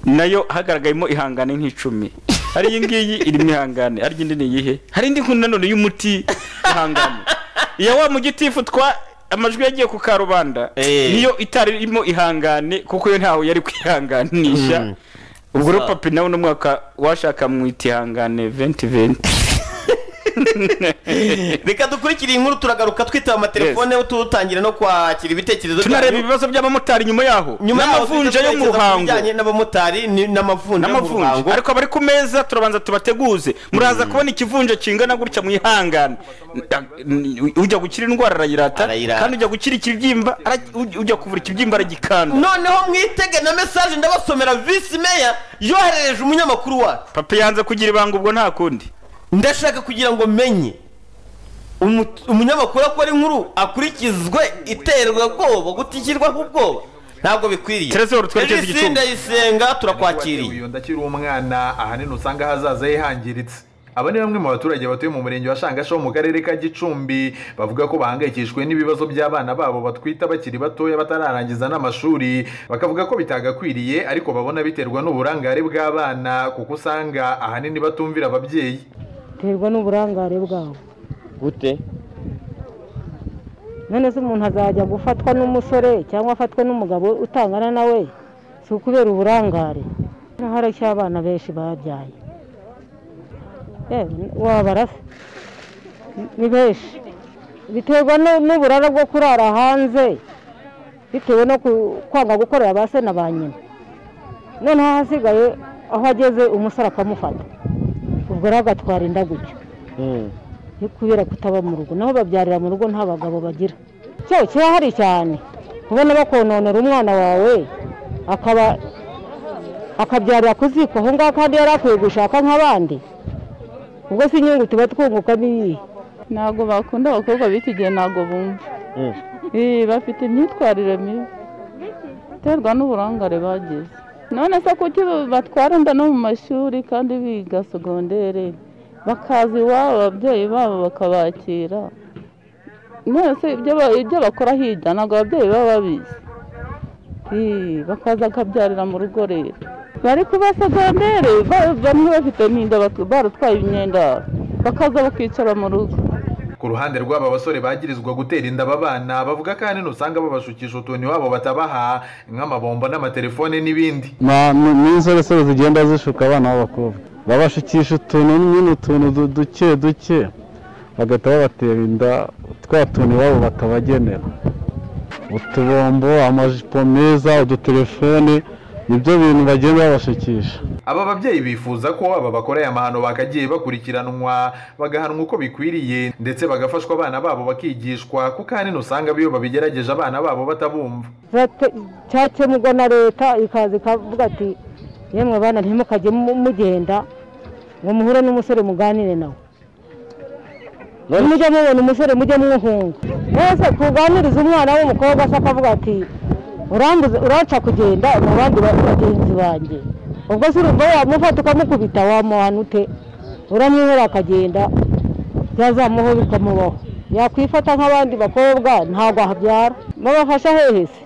nayo hagaragayemo ihangane nk'icumi. Ari iyi ngiyi irimo ihangane, ari indi ni iyihe? Hari indi nkuru nanone y'umuti ihangane iya wa mugitifu twa amajwi yagiye ku karubanda, niyo itari irimo ihangane kuko yo ntawe yari kwihanganisha. Ubwo rero papi nawe no mwaka washaka mwita ihangane 2020. Reka dukurikire inkuru, turagaruka twitaba amatelefone, tutangira no kwakira ibitekerezo, tunareba ibibazo by'abamotari nyuma yaho n'amavunja yo mu Ruhango, n'abamotari n'amavunja yo mu Ruhango. Ariko abari ku meza turabanza tubateguze, muraza kubona ikivunja kingana gutya mwihangane. Ujya gukira indwara arayirata, kandi ujya gukira ikibyimba, ujya kuvura ikibyimba aragikanda. Noneho mwitege na message ndabasomera vice mayor yoherereje umunyamakuru wacu. Papi yanze kugira ibanga, ubwo nta kundi. Ndashaka kugira ngo menye umunyamakuru akora inkuru akurikizwe iterwa bwoba gutikirwaho ubwoba, ntabwo bikwiriye. Twerekeze Gicumbi. Ndayisenga turakwakiriye. Ndakiri umwana ahanini usanga hazaza yihangiritse. Aba ni bamwe mu baturage batuye mu murenge wa Shangasha mu karere ka Gicumbi, bavuga ko bahangayikishijwe n'ibibazo by'abana babo batwita bakiri batoya batararangiza n'amashuri, bakavuga ko bitagakwiriye ariko babona biterwa n'uburangare bw'abana kuko usanga ahanini batumvira ababyeyi. Biterwa n'uburangare bwabo. Gute? None se umuntu azajya gufatwa n'umusore cyangwa afatwe n'umugabo utangana nawe si ukubera uburangare? Hari abana benshi babyaye, wabara ni benshi, biterwa n'uburara bwo kurara hanze, bitewe no kwanga gukorera ba se na ba nyina. Noneho hasigaye aho ageze umusore akamufata, ubwo rero agatwara inda gutyo, ni kubera kutaba mu rugo. Naho babyarira mu rugo nta bagabo bagira. Cyo kirahari cyane kubona bakononera umwana wawe akaba akabyarira ku ziko aho ngaho, kandi yari akwiye gushaka nk'abandi. Ubwo si inyungu tuba twunguka n'iyi. Ntabwo bakunda abakobwa b'iki gihe, ntabwo bumva, bafite imyitwarire mibi iterwa n'uburangare bagize. None se kuki batwara inda no mu mashuri kandi biga segondere, bakaza iwabo ababyeyi babo bakabakira? None se ibyo bakora hirya ntabwo ababyeyi baba babizi, bakaza akabyarira mu rugo. Rero bari kuba segondere bamwe bafite n'inda, baratwaye imyenda, bakaza bakicara mu rugo. Ku ruhande rw'aba basore bagirizwa gutera inda aba bana, bavuga ko ahanini usanga babashukisha utuntu iwabo batabaha nk'amabombo n'amatelefone n'ibindi. N'insoresore zigenda zishuka abana b'abakobwa, babashukisha utuntu nyine, utuntu duke duke, bagahita babatera inda, twa tuntu iwabo batabagenera, utubombo, amajipo meza, udutelefone, nibyo bintu bagenda babashukisha. Aba babyeyi bifuza ko aba bakora aya mahano bakagiye bakurikiranwa, bagahanwa uko bikwiriye, ndetse bagafashwa abana babo bakigishwa, kuko ahanini usanga biyo babigerageje abana babo batabumva. Cyakemurwa na leta ikaza ikavuga ati yemwe bana ntimukajye mugenda ngo muhure n'umusore muganire nawe, mujye mubona umusore mujye mwuhunga. Wese kuganiriza umwana w'umukobwa se akavuga ati uranca kugenda mu bandi bagenzi banjye, ubwo se urumva wamufata ukamukubita, wamuhana ute? Uramwihora akagenda, byazamuho bikamubaho. Yakwifata nk'abandi bakobwa ntabwo ahabyara. Babafasha hehe se?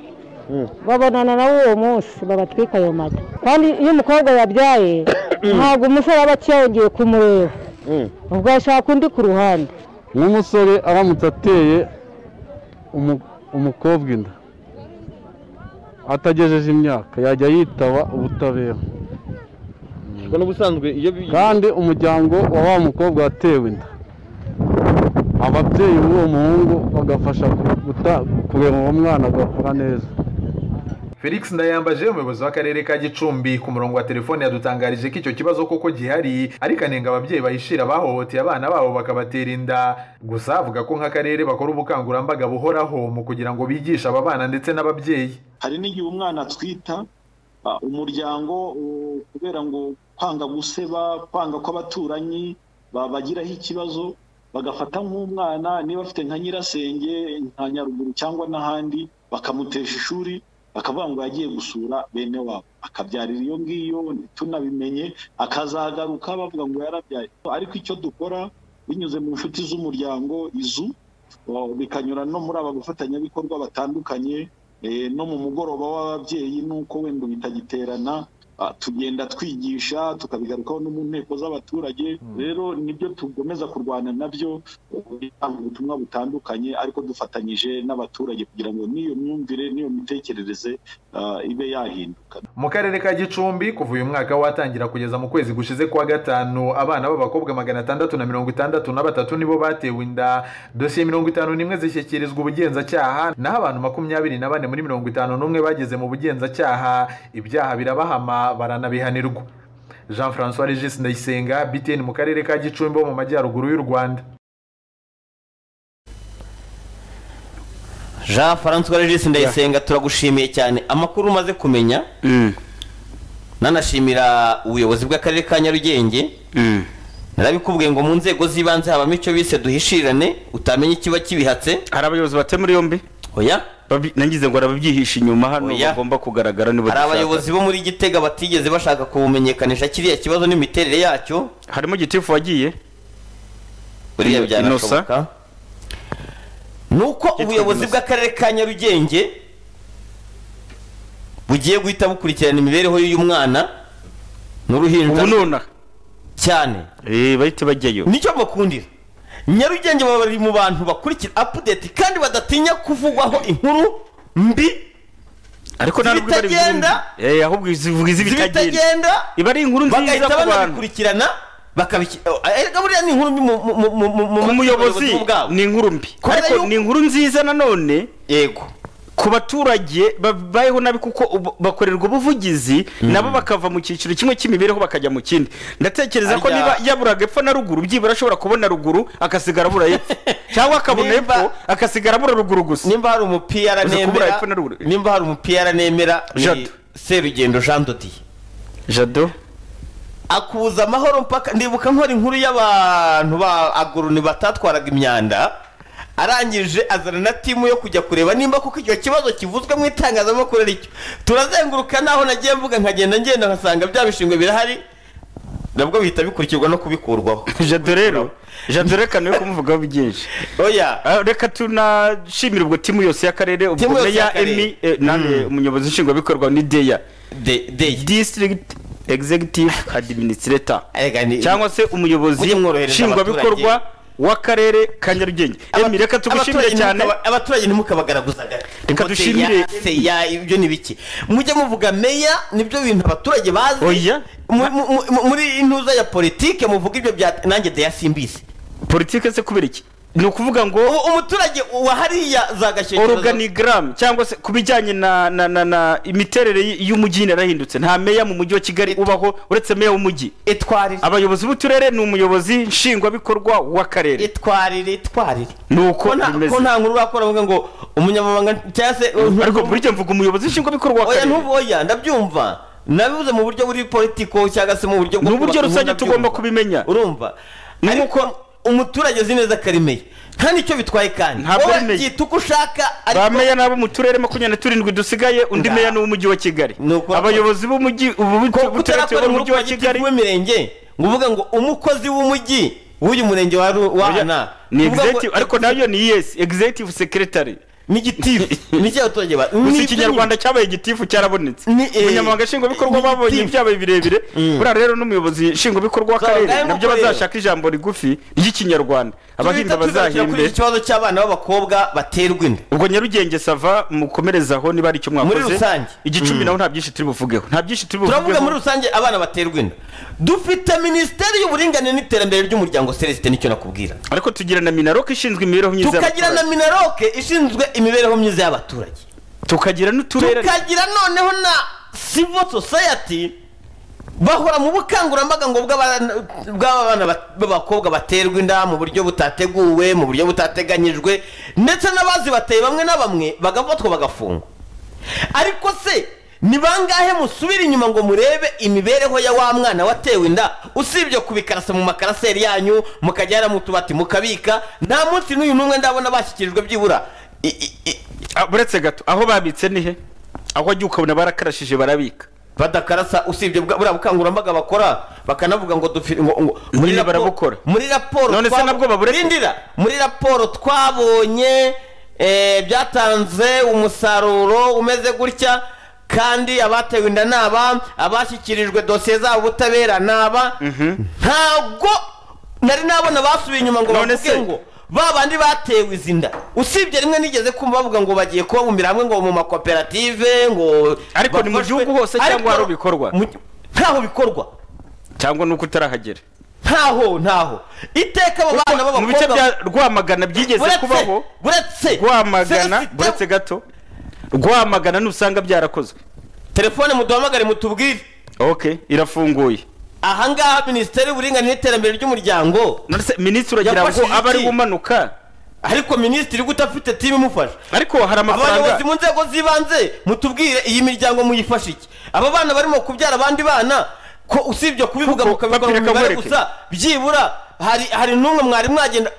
Babonana nawe uwo munsi babatwika ayo mata. Kandi iyo umukobwa yabyaye ntabwo umusore aba acyongeye kumureba, ubwo ashaka undi ku ruhande. Nk'umusore aramutse ateye umukobwa inda atagejeje imyaka yajya yitaba ubutabera. Kandi umuryango wa wa mukobwa watewe inda, ababyeyi b'uwo muhungu bagafasha kureba uwo mwana agakura neza. Felix Ndayambaje, umuyobozi w'akarere ka Gicumbi, ku murongo wa telefone yadutangarije ko icyo kibazo koko gihari, ariko anenga ababyeyi bahishira bahohoteye abana babo bakabatera inda. Gusa avuga ko nk'akarere bakora ubukangurambaga buhoraho mu kugira ngo bigishe aba bana ndetse n'ababyeyi. Hari n'igihe umwana atwita umuryango kubera ngo kwanga guseba, kwanga ko abaturanyi babagiraho ikibazo, bagafata nk'umwana niba afite nka nyirasenge nka Nyaruguru cyangwa n'ahandi, bakamutesha ishuri, bakavuga ngo yagiye gusura bene wabo, akabyarira iyo ngiyo ntitunabimenye, akazagaruka bavuga ngo yarabyaye. Ariko icyo dukora binyuze mu nshuti z'umuryango izu, bikanyura no muri aba bafatanyabikorwa batandukanye, no mu mugoroba w'ababyeyi, nuko wenda bitagiterana, tugenda twigisha tukabigarukaho no mu nteko z'abaturage. Rero nibyo tugomeza kurwana nabyo, ubutumwa butandukanye, ariko dufatanyije n'abaturage kugira ngo n'iyo myumvire n'iyo mitekerereze ibe yahinduka. Mu karere ka Gicumbi kuva uyu mwaka watangira kugeza mu kwezi gushize kwa gatanu, abana b'abakobwa 663 nibo batewe inda, dosiye 51 zishyikirizwa ubugenzacyaha, naho abantu 24 muri 51 bageze mu bugenzacyaha, ibyaha birabahama baranabihanirwa. Jean François Regis Ndayisenga, BTN mu karere ka Gicumbi mu majyaruguru y'u Rwanda. Jean François Regis Ndayisenga, turagushimiye cyane amakuru umaze kumenya. Nanashimira ubuyobozi bw'akarere ka Nyarugenge. Narabikubwiye ngo mu nzego z'ibanze habamo icyo bise duhishirane, utamenya ikiba kibihatse. Hari abayobozi bate muri yombi? Oya, nangize ngo arababyihisha inyuma hano bagomba kugaragara niba hari abayobozi bo muri Gitega batigeze bashaka kumenyekanisha kiriya kibazo n'imiterere yacyo. Harimo gitifu wagiye buriya byanashoboka. Nuko ubuyobozi bw'akarere ka Nyarugenge bugiye guhita bukurikirana imibereho y'uyu mwana n'uruhinja ubu cyane, bahita bajyayo. Nicyo bakundira Nyarugenge, bari mu bantu bakurikira update kandi badatinya kuvugwaho inkuru mbi, ariko ntabwo bari bitagenda, ahubwo zivuga izibitagenda, iba ari inkuru nziza bagahita banabikurikirana bakabikira. Buriya ni inkuru mbi ku muyobozi, ni inkuru mbi, ariko ni inkuru nziza nanone yego ku baturage babayeho nabi, kuko bakorerwa ubuvugizi nabo bakava mu cyiciro kimwe cy'imibereho bakajya mu kindi. Ndatekereza ko niba yaburaga epfo na ruguru, byibura ashobora kubona ruguru akasigara abura epfo, cyangwa akabona epfo akasigara abura ruguru gusa. Nimba hari umupira nemera, nimba hari umupira nemera ni Serugendo Jean Dodi. Jado akuza amahoro mpaka. Ndibuka nkora inkuru y'abantu ba agoroni batatwaraga imyanda, arangije azana na timu yo kujya kureba nimba kuko icyo kibazo kivuzwe mu itangazamakuru aricyo. Turazenguruka naho nagiye mvuga nkagenda ngenda nkasanga bya bishingwe birahari, nabwo bihita bikurikirwa no kubikurwaho. Jado rero, Jado reka niwe kumuvugaho byinshi. Oya, reka tunashimira ubwo timu yose y'akarere, ubwo meya Emi nane umuyobozi nshingwabikorwa ni Deya, District Executive Administrator, cyangwa se umuyobozi nshingwabikorwa w'akarere ka Nyarugenge. Emi, reka tugushimire cyane. Abaturage ntimukabagaraguzaga. Reka dushimire ya ibyo ni biki mujye muvuga meya, nibyo bintu abaturage bazi. Oya, muri intuza ya politike muvuga ibyo bya nanjye Deya simbizi. Politike se kubera iki? Ni ukuvuga ngo umuturage wa hariya za Gashyekero organigram, cyangwa se kubijyanye na imiterere y'umujyi narahindutse. Nta meya mu mujyi wa Kigali ubaho uretse meya w'umujyi. Itwarire abayobozi b'uturere ni umuyobozi nshingwabikorwa w'akarere. Itwarire nuko bimeze. Ko nta nkuru bakora bavuga ngo umunyamabanga cyangwa se, ariko buri cyo mvuga umuyobozi nshingwabikorwa w'akarere. Oya ntubu, oya ndabyumva, nabivuze mu buryo buri politiko cyangwa se mu buryo bwo buryo rusange tugomba kubimenya. Urumva, ariko umuturage azi neza karimeye nta nicyo bitwaye, kandi wowe byita uko ushaka. Ariko ba meya nabo mu turere 27 dusigaye, undi meya ni uw'umujyi wa Kigali. Abayobozi b'umujyi ubu b'umujyi wa Kigali w'imirenge ngo uvuga ngo umukozi w'umujyi w'uyu murenge wa na ni executive, ariko nayo ni yes, executive secretary ni gitifu, ni cy'abaturage ba gusa ikinyarwanda cyabaye gitifu cyarabonetse. Umunyamabanga nshingwabikorwa babonye byabaye birebire. Buriya rero n'umuyobozi nshingwabikorwa w'akarere nabyo bazashaka ijambo rigufi ry'ikinyarwanda, abahimba bazahimbe. Ikibazo cy'abana b'abakobwa baterwa inda, ubwo Nyarugenge sava mukomerezaho niba ari icyo mwakoze muri rusange. Igicumbi naho nta byinshi turi buvugeho, nta byinshi turi buvugeho. Turavuga muri rusange abana baterwa inda. Dufite minisiteri y'uburinganire n'iterambere ry'umuryango, Celestin, nicyo nakubwira. Ariko tugira na Minaroke ishinzwe imibereho myiza, tukagira na Minaroke ishinzwe imibereho myiza y'abaturage, tukagira n'uturere, tukagira noneho na civil society bahora mu bukangurambaga ngo bw'abana b'abakobwa baterwa inda mu buryo butateguwe, mu buryo butateganyijwe, ndetse n'abazi bateye bamwe na bamwe bagafatwa bagafungwa. Ariko se ni bangahe musubira inyuma ngo murebe imibereho ya wa mwana watewe inda, usibye kubikarasa mu makaraseri yanyu mukajyana mu tubati mukabika? Nta munsi n'uyu n'umwe ndabona bashyikirijwe byibura. Buretse gato, aho babitse ni he? Aho ajya ukabona barakarashije barabika, badakarasa. Usibye buriya bukangurambaga bakora bakanavuga ngo muri barabukora muri raporo, none se nabwo baburindira muri raporo twabonye byatanze umusaruro umeze gutya, kandi abatewe inda naba abashyikirijwe dosiye zabo ubutabera naba. Ntabwo nari nabona basubiye inyuma ngo bavuge ngo babandi batewe izi nda, usibye rimwe nigeze kumva bavuga ngo bagiye kubabumbira hamwe ngo mu makoperative ngo. Ariko ni mu gihugu hose cyangwa hari bikorwa? Ntaho bikorwa, cyangwa nuko utarahagera. Ntaho iteka abo bana b'abakobwa mu bice bya Rwamagana byigeze kubaho. Buretse Rwamagana, buretse gato, Rwamagana nusanga byarakozwe. Telefone muduhamagare mutubwire. Okay, irafunguye. Ahangaha minisiteri y'uburinganire n'iterambere ry'umuryango, none minisitiri uragira ngo abe ari umanuka? Ariko minisitiri gute afite timu imufasha? Ariko hari amafaranga. Abayobozi mu nzego z'ibanze mutubwire iyi miryango muyifasha iki? Aba bana barimo kubyara abandi bana, ko usibye kubivuga mukabikora mu mibare gusa, byibura hari n'umwe mwari mwagenda.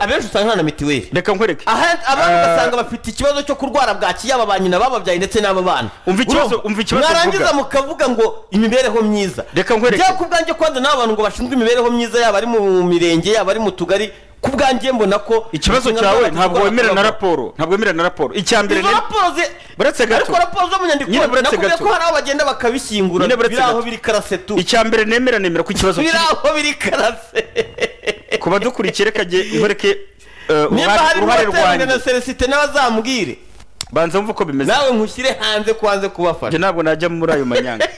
Abenshi usanga nta na mitiweli. Reka nkwereke, abandi ugasanga bafite ikibazo cyo kurwara bwaki, yaba ba nyina bababyaye ndetse n'aba bana. Umva ikibazo mwarangiza mukavuga ngo imibereho myiza. Reka nkwereke, njye ku bwanjye kwanza n'abantu ngo bashinzwe imibereho myiza, yaba ari mu mirenge yaba ari mu tugari, ku bwanjye mbona ko ikibazo cyawe ntabwo wemera na raporo, ntabwo wemera na raporo. Icya mbere izo raporo buretse gato, ariko raporo zo mu nyandiko nakubwiye ko hari aho bagenda bakabishyingura, biraho biri karase tu. Icya mbere nemera ko ikibazo biraho biri karase. Kuba dukurikiye reka nkwereke uruhare rwanjye na Celestin n'abazambwire, banza mvuko uko bimeze, nawe nkushyire hanze kwanze kubafasha. Njye ntabwo najya muri ayo manyanga.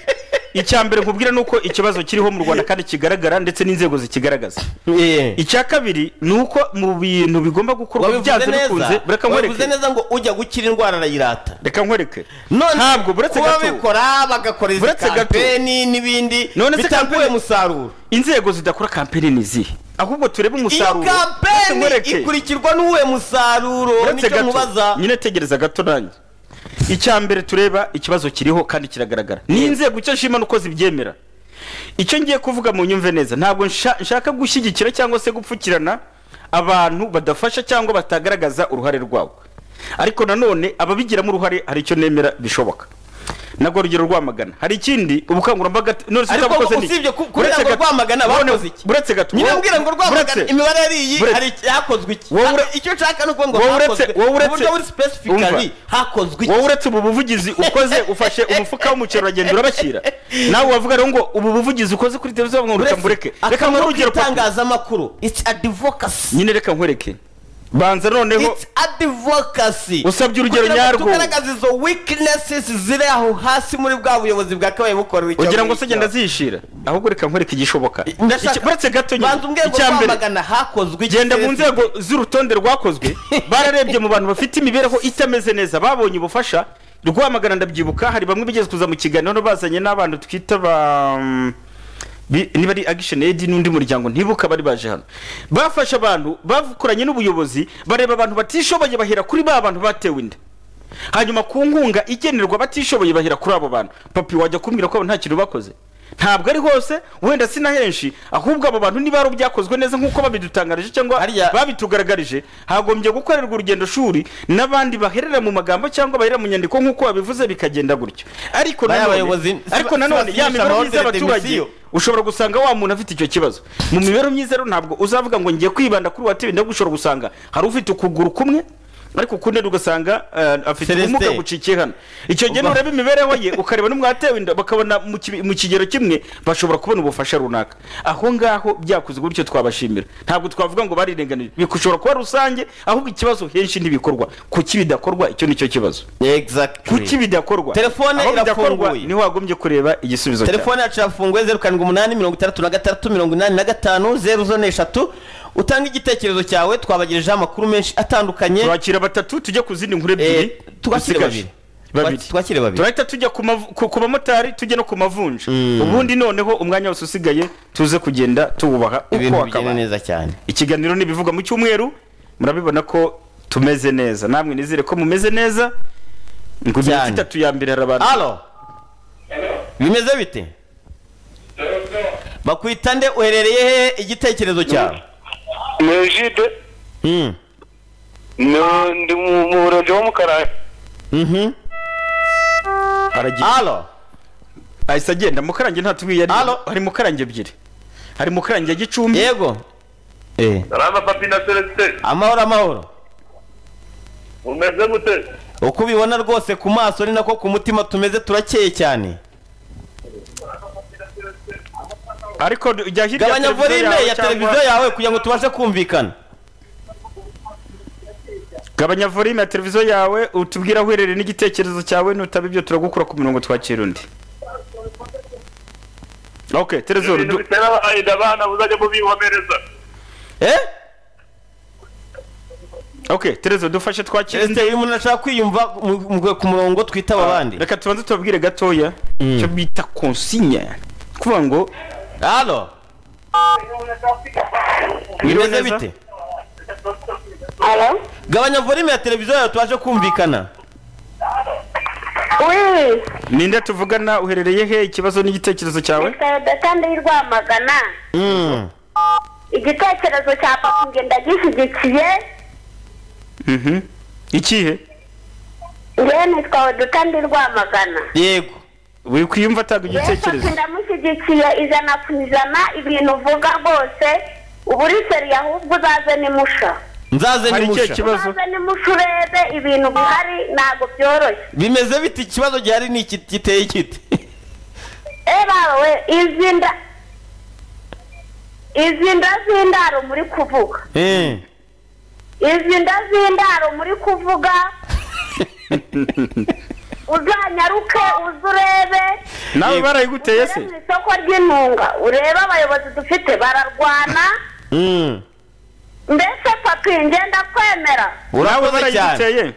Icya mbere nkubwira nuko ikibazo kiriho mu Rwanda kandi kigaragara ndetse n'inzego zikigaragaza. Icya kabiri ni uko mu bintu bigomba gukorwa byanze bikunze, reka nkwereke, wabivuze neza ngo ujya gukira indwara arayirata. Reka nkwereke, ntabwo buretse gato babikora bagakora izi kampeni n'ibindi bitanguye umusaruro. Inzego zidakora kampeni ni izihe? Ahubwo turebe umusaruro. Iyo kampeni ikurikirwa n'uwe musaruro, nicyo nkubaza. Nyine tegereza gato nanjye. Icya mbere tureba ikibazo kiriho kandi kiragaragara, ni inzego icyo nshima nuko zibyemera. Icyo ngiye kuvuga mu nyumve neza, ntabwo nshaka gushyigikira cyangwa se gupfukirana abantu badafasha cyangwa batagaragaza uruhare rwabo, ariko nanone ababigiramo uruhare hari icyo nemera bishoboka. Nabwo urugero Rwamagana, hari ikindi ubukangurambaga none se utabukoze ni usibye kugira ngo Rwamagana bakoze iki? Buretse gato, nyine mbwira ngo Rwamagana imibare yari iyi, hari hakozwe iki? Icyo nshaka nuko ngo hakozwe uburyo buri specifically hakozwe iki? Wowe uretse ubu buvugizi ukoze, ufashe umufuka w'umuceri uragenda urabashyira, nawe wavuga rero ngo ubu buvugizi ukoze kuri televiziyo ngo reka mbureke. Reka nkore urugero itangazamakuru, it's advocacy. Nyine reka nkwereke, banza noneho it's advocacy. Usabye urugero nyarwo tugaragaza izo weaknesses ziri aho hasi muri bwa buyobozi bwa kabaye bukorewe icyo ugira ngo se genda zishira. Ahubwo reka nkwereke igishoboka. Buretse gato nyine, icya mbere hakozwe, genda mu nzego z'urutonde rwakozwe, bararebye mu bantu bafite imibereho itameze neza babonye ubufasha. Rwamagana ndabyibuka hari bamwe bigeze kuza mu kiganiro no bazanye n'abantu twita ba niba ari Action Aid n'undi muryango ntibuka bari baje hano, bafasha abantu bakoranye n'ubuyobozi, bareba abantu batishoboye bahera kuri ba bantu batewe inda, hanyuma ku nkunga igenerwa batishoboye bahera kuri abo bantu. Papi wajya kumbwira ko nta kintu bakoze? Ntabwo ari hose, wenda si na henshi, ahubwo abo bantu niba ari byakozwe neza nk'uko babidutangarije cyangwa babitugaragarije, hagombye gukorerwa urugendo shuri n'abandi baherera mu magambo cyangwa baherera mu nyandiko nk'uko babivuze, bikagenda gutyo. Ariko nanone ya mibereho myiza y'abaturage, ushobora gusanga wa muntu afite icyo kibazo mu mibereho myiza. Rero ntabwo uzavuga ngo ngiye kwibanda kuri watewe, ndabwo ushobora gusanga hari ufite ukuguru kumwe ariko ukundi ugasanga afite ubumuga bucikiye hano. Icyo gihe nureba imibereho ye ukareba n'umwatewe inda, bakabona mu kigero kimwe bashobora kubona ubufasha runaka. Aho ngaho byakozwe gutyo twabashimira, ntabwo twavuga ngo barirenganije, bikushobora kuba rusange, ahubwo ikibazo henshi ntibikorwa. Kuki bidakorwa? Icyo nicyo kibazo. Exactly. Kuki bidakorwa? Telefone irafunguye, niho wagombye kureba igisubizo cyawe. Telefone yacu irafunguye 0786 85 003. Utanga igitekerezo cyawe, twabagejejeho amakuru menshi atandukanye. Twakira batatu tujye ku zindi nkuru ebyiri, twakire babiri, twakire babiri, turahita tujya ku bamotari, tujye no ku mavunja, ubundi noneho umwanya wose usigaye tuze kugenda tuwubaha uko wakabaye neza cyane. Ikiganiro n'ibivuga mu cyumweru, murabibona ko tumeze neza, namwe nizere ko mumeze neza. Ngo iminota itatu ya mbere hari abantu. Allo, bimeze bite? Bakwita nde, uherereye he, igitekerezo cyawe? Nejide. No, ndi mu murenge wa Mukarange. Aragiye. Allo. Ahise agenda. Mukarange ntatubwiye ari. Hari Mukarange ebyiri. Hari Mukarange ya Gicumbi. Yego. Salama papi na Celestin. Amahoro amahoro. Umeze gute? Uko ubibona rwose ku maso ni nako ku mutima tumeze, turakeye cyane. Ariko ujya hirya gabanya volume ya televiziyo yawe kugira ngo tubashe kumvikana. Gabanya volume ya televiziyo yawe, utubwira aho uherereye n'igitekerezo cyawe, nutaba ibyo turagukura ku mirongo twakira undi. Okay, Trezor abana muzajya mubihomereza. Okay, Trezor dufashe twakira undi. Uyu muntu ashaka kwiyumva ku murongo twitaba abandi. Reka tubanze tubabwire gatoya icyo bita consigne. Kuvuga ngo Allo. Bimeze bite? Allo. Gabanya volume ya televiziyo yawe tubashe kumvikana. Oui. Ninde tuvugana, uherereye he, ikibazo n'igitekerezo cyawe? Gatanda y'Rwamagana. Igitekerezo cya papa nge ndagishyigikiye. Ikihe? Ngewe nitwa Dutandi Rwamagana. Yego. Wikwiyumva atanga igitekerezo. Ndamushyigikiye 100% ibintu uvuga rwose, ubu uri ahubwo uzaze ni musha. Nzaze ni musha. Uzaze ni musha urebe ibintu bihari, ntabwo byoroshye. Bimeze bite? Ikibazo gihari ni iki giteye kite? Bawe izi nda z'indaro muri kuvuga. Izi nda z'indaro muri kuvuga. Uzanyaruke uzurebe. Nawe barayiguteye se? Mu isoko ry'intunga urebe abayobozi dufite bararwana. Mbese papi ngenda kwemera. Nawe barayiguteye?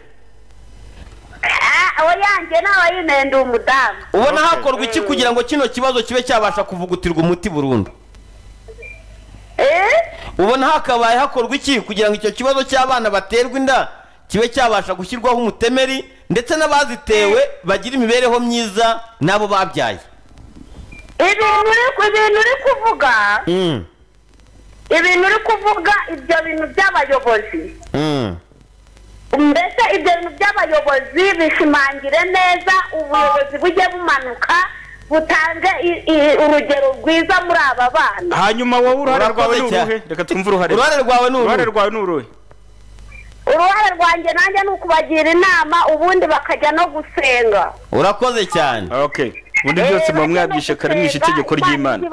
Oyanjye nawe yinenda umudamu. Ubona hakorwa iki kugira ngo kino kibazo kibe cyabasha kuvugutirwa umuti burundu? Ubona hakabaye hakorwa iki kugira ngo icyo kibazo cy'abana baterwa inda kibe cyabasha gushyirwaho umutemeri, ndetse n'abazitewe bagira imibereho myiza nabo babyaye? Ibintu uri kuvuga, ibintu uri kuvuga, ibyo bintu by'abayobozi, mbese ibyo bintu by'abayobozi bishimangire neza, ubuyobozi bujye bumanuka butange urugero rwiza muri aba bana. Hanyuma wowe uruhare rwawe ni uruhe? Reka twumve uruhare. Uruhare rwawe ni uruhe? Uruhare rwawe ni uruhe? Uruhare rwanjye nanjye ni ukubagira inama, ubundi bakajya no gusenga. Urakoze cyane. Okay. Ubundi byose muba mwabwishe kare mwishe itegeko ry'Imana.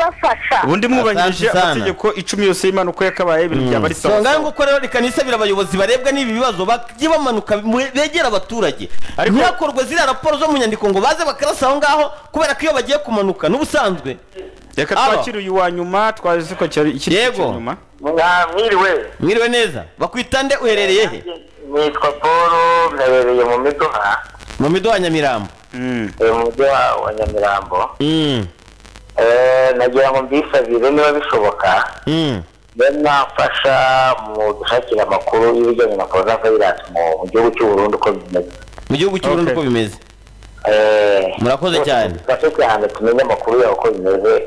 Ubundi mwubahirije amategeko 10 yose y'Imana uko yakabaye, ibintu byaba ari sawa. So ngaho nguko rero reka nisabira abayobozi barebwa n'ibi bibazo bajye bamanuka begera abaturage. Ntihakorwe ziriya raporo zo mu nyandiko ngo baze bakarasa aho ngaho, kubera ko iyo bagiye kumanuka n'ubusanzwe. Reka twakire uyu wa nyuma, twaje ko cyari ikiri nyuma. Mwiriwe. Mwiriwe neza. Bakwita nde, uherereye he? Nitwa Paul, mherereye mu Miduha. Mu Miduha Nyamirambo. Mu Miduha wa Nyamirambo. Nagira ngo mbisabire niba bishoboka. Mbe mwafasha mu gushakira amakuru y'ibijyanye na coronavirus mu gihugu cy'u Burundi uko bimeze. Mu gihugu cy'u Burundi uko bimeze. Murakoze cyane. Murakoze cyane, tumenye amakuru yawe uko bimeze.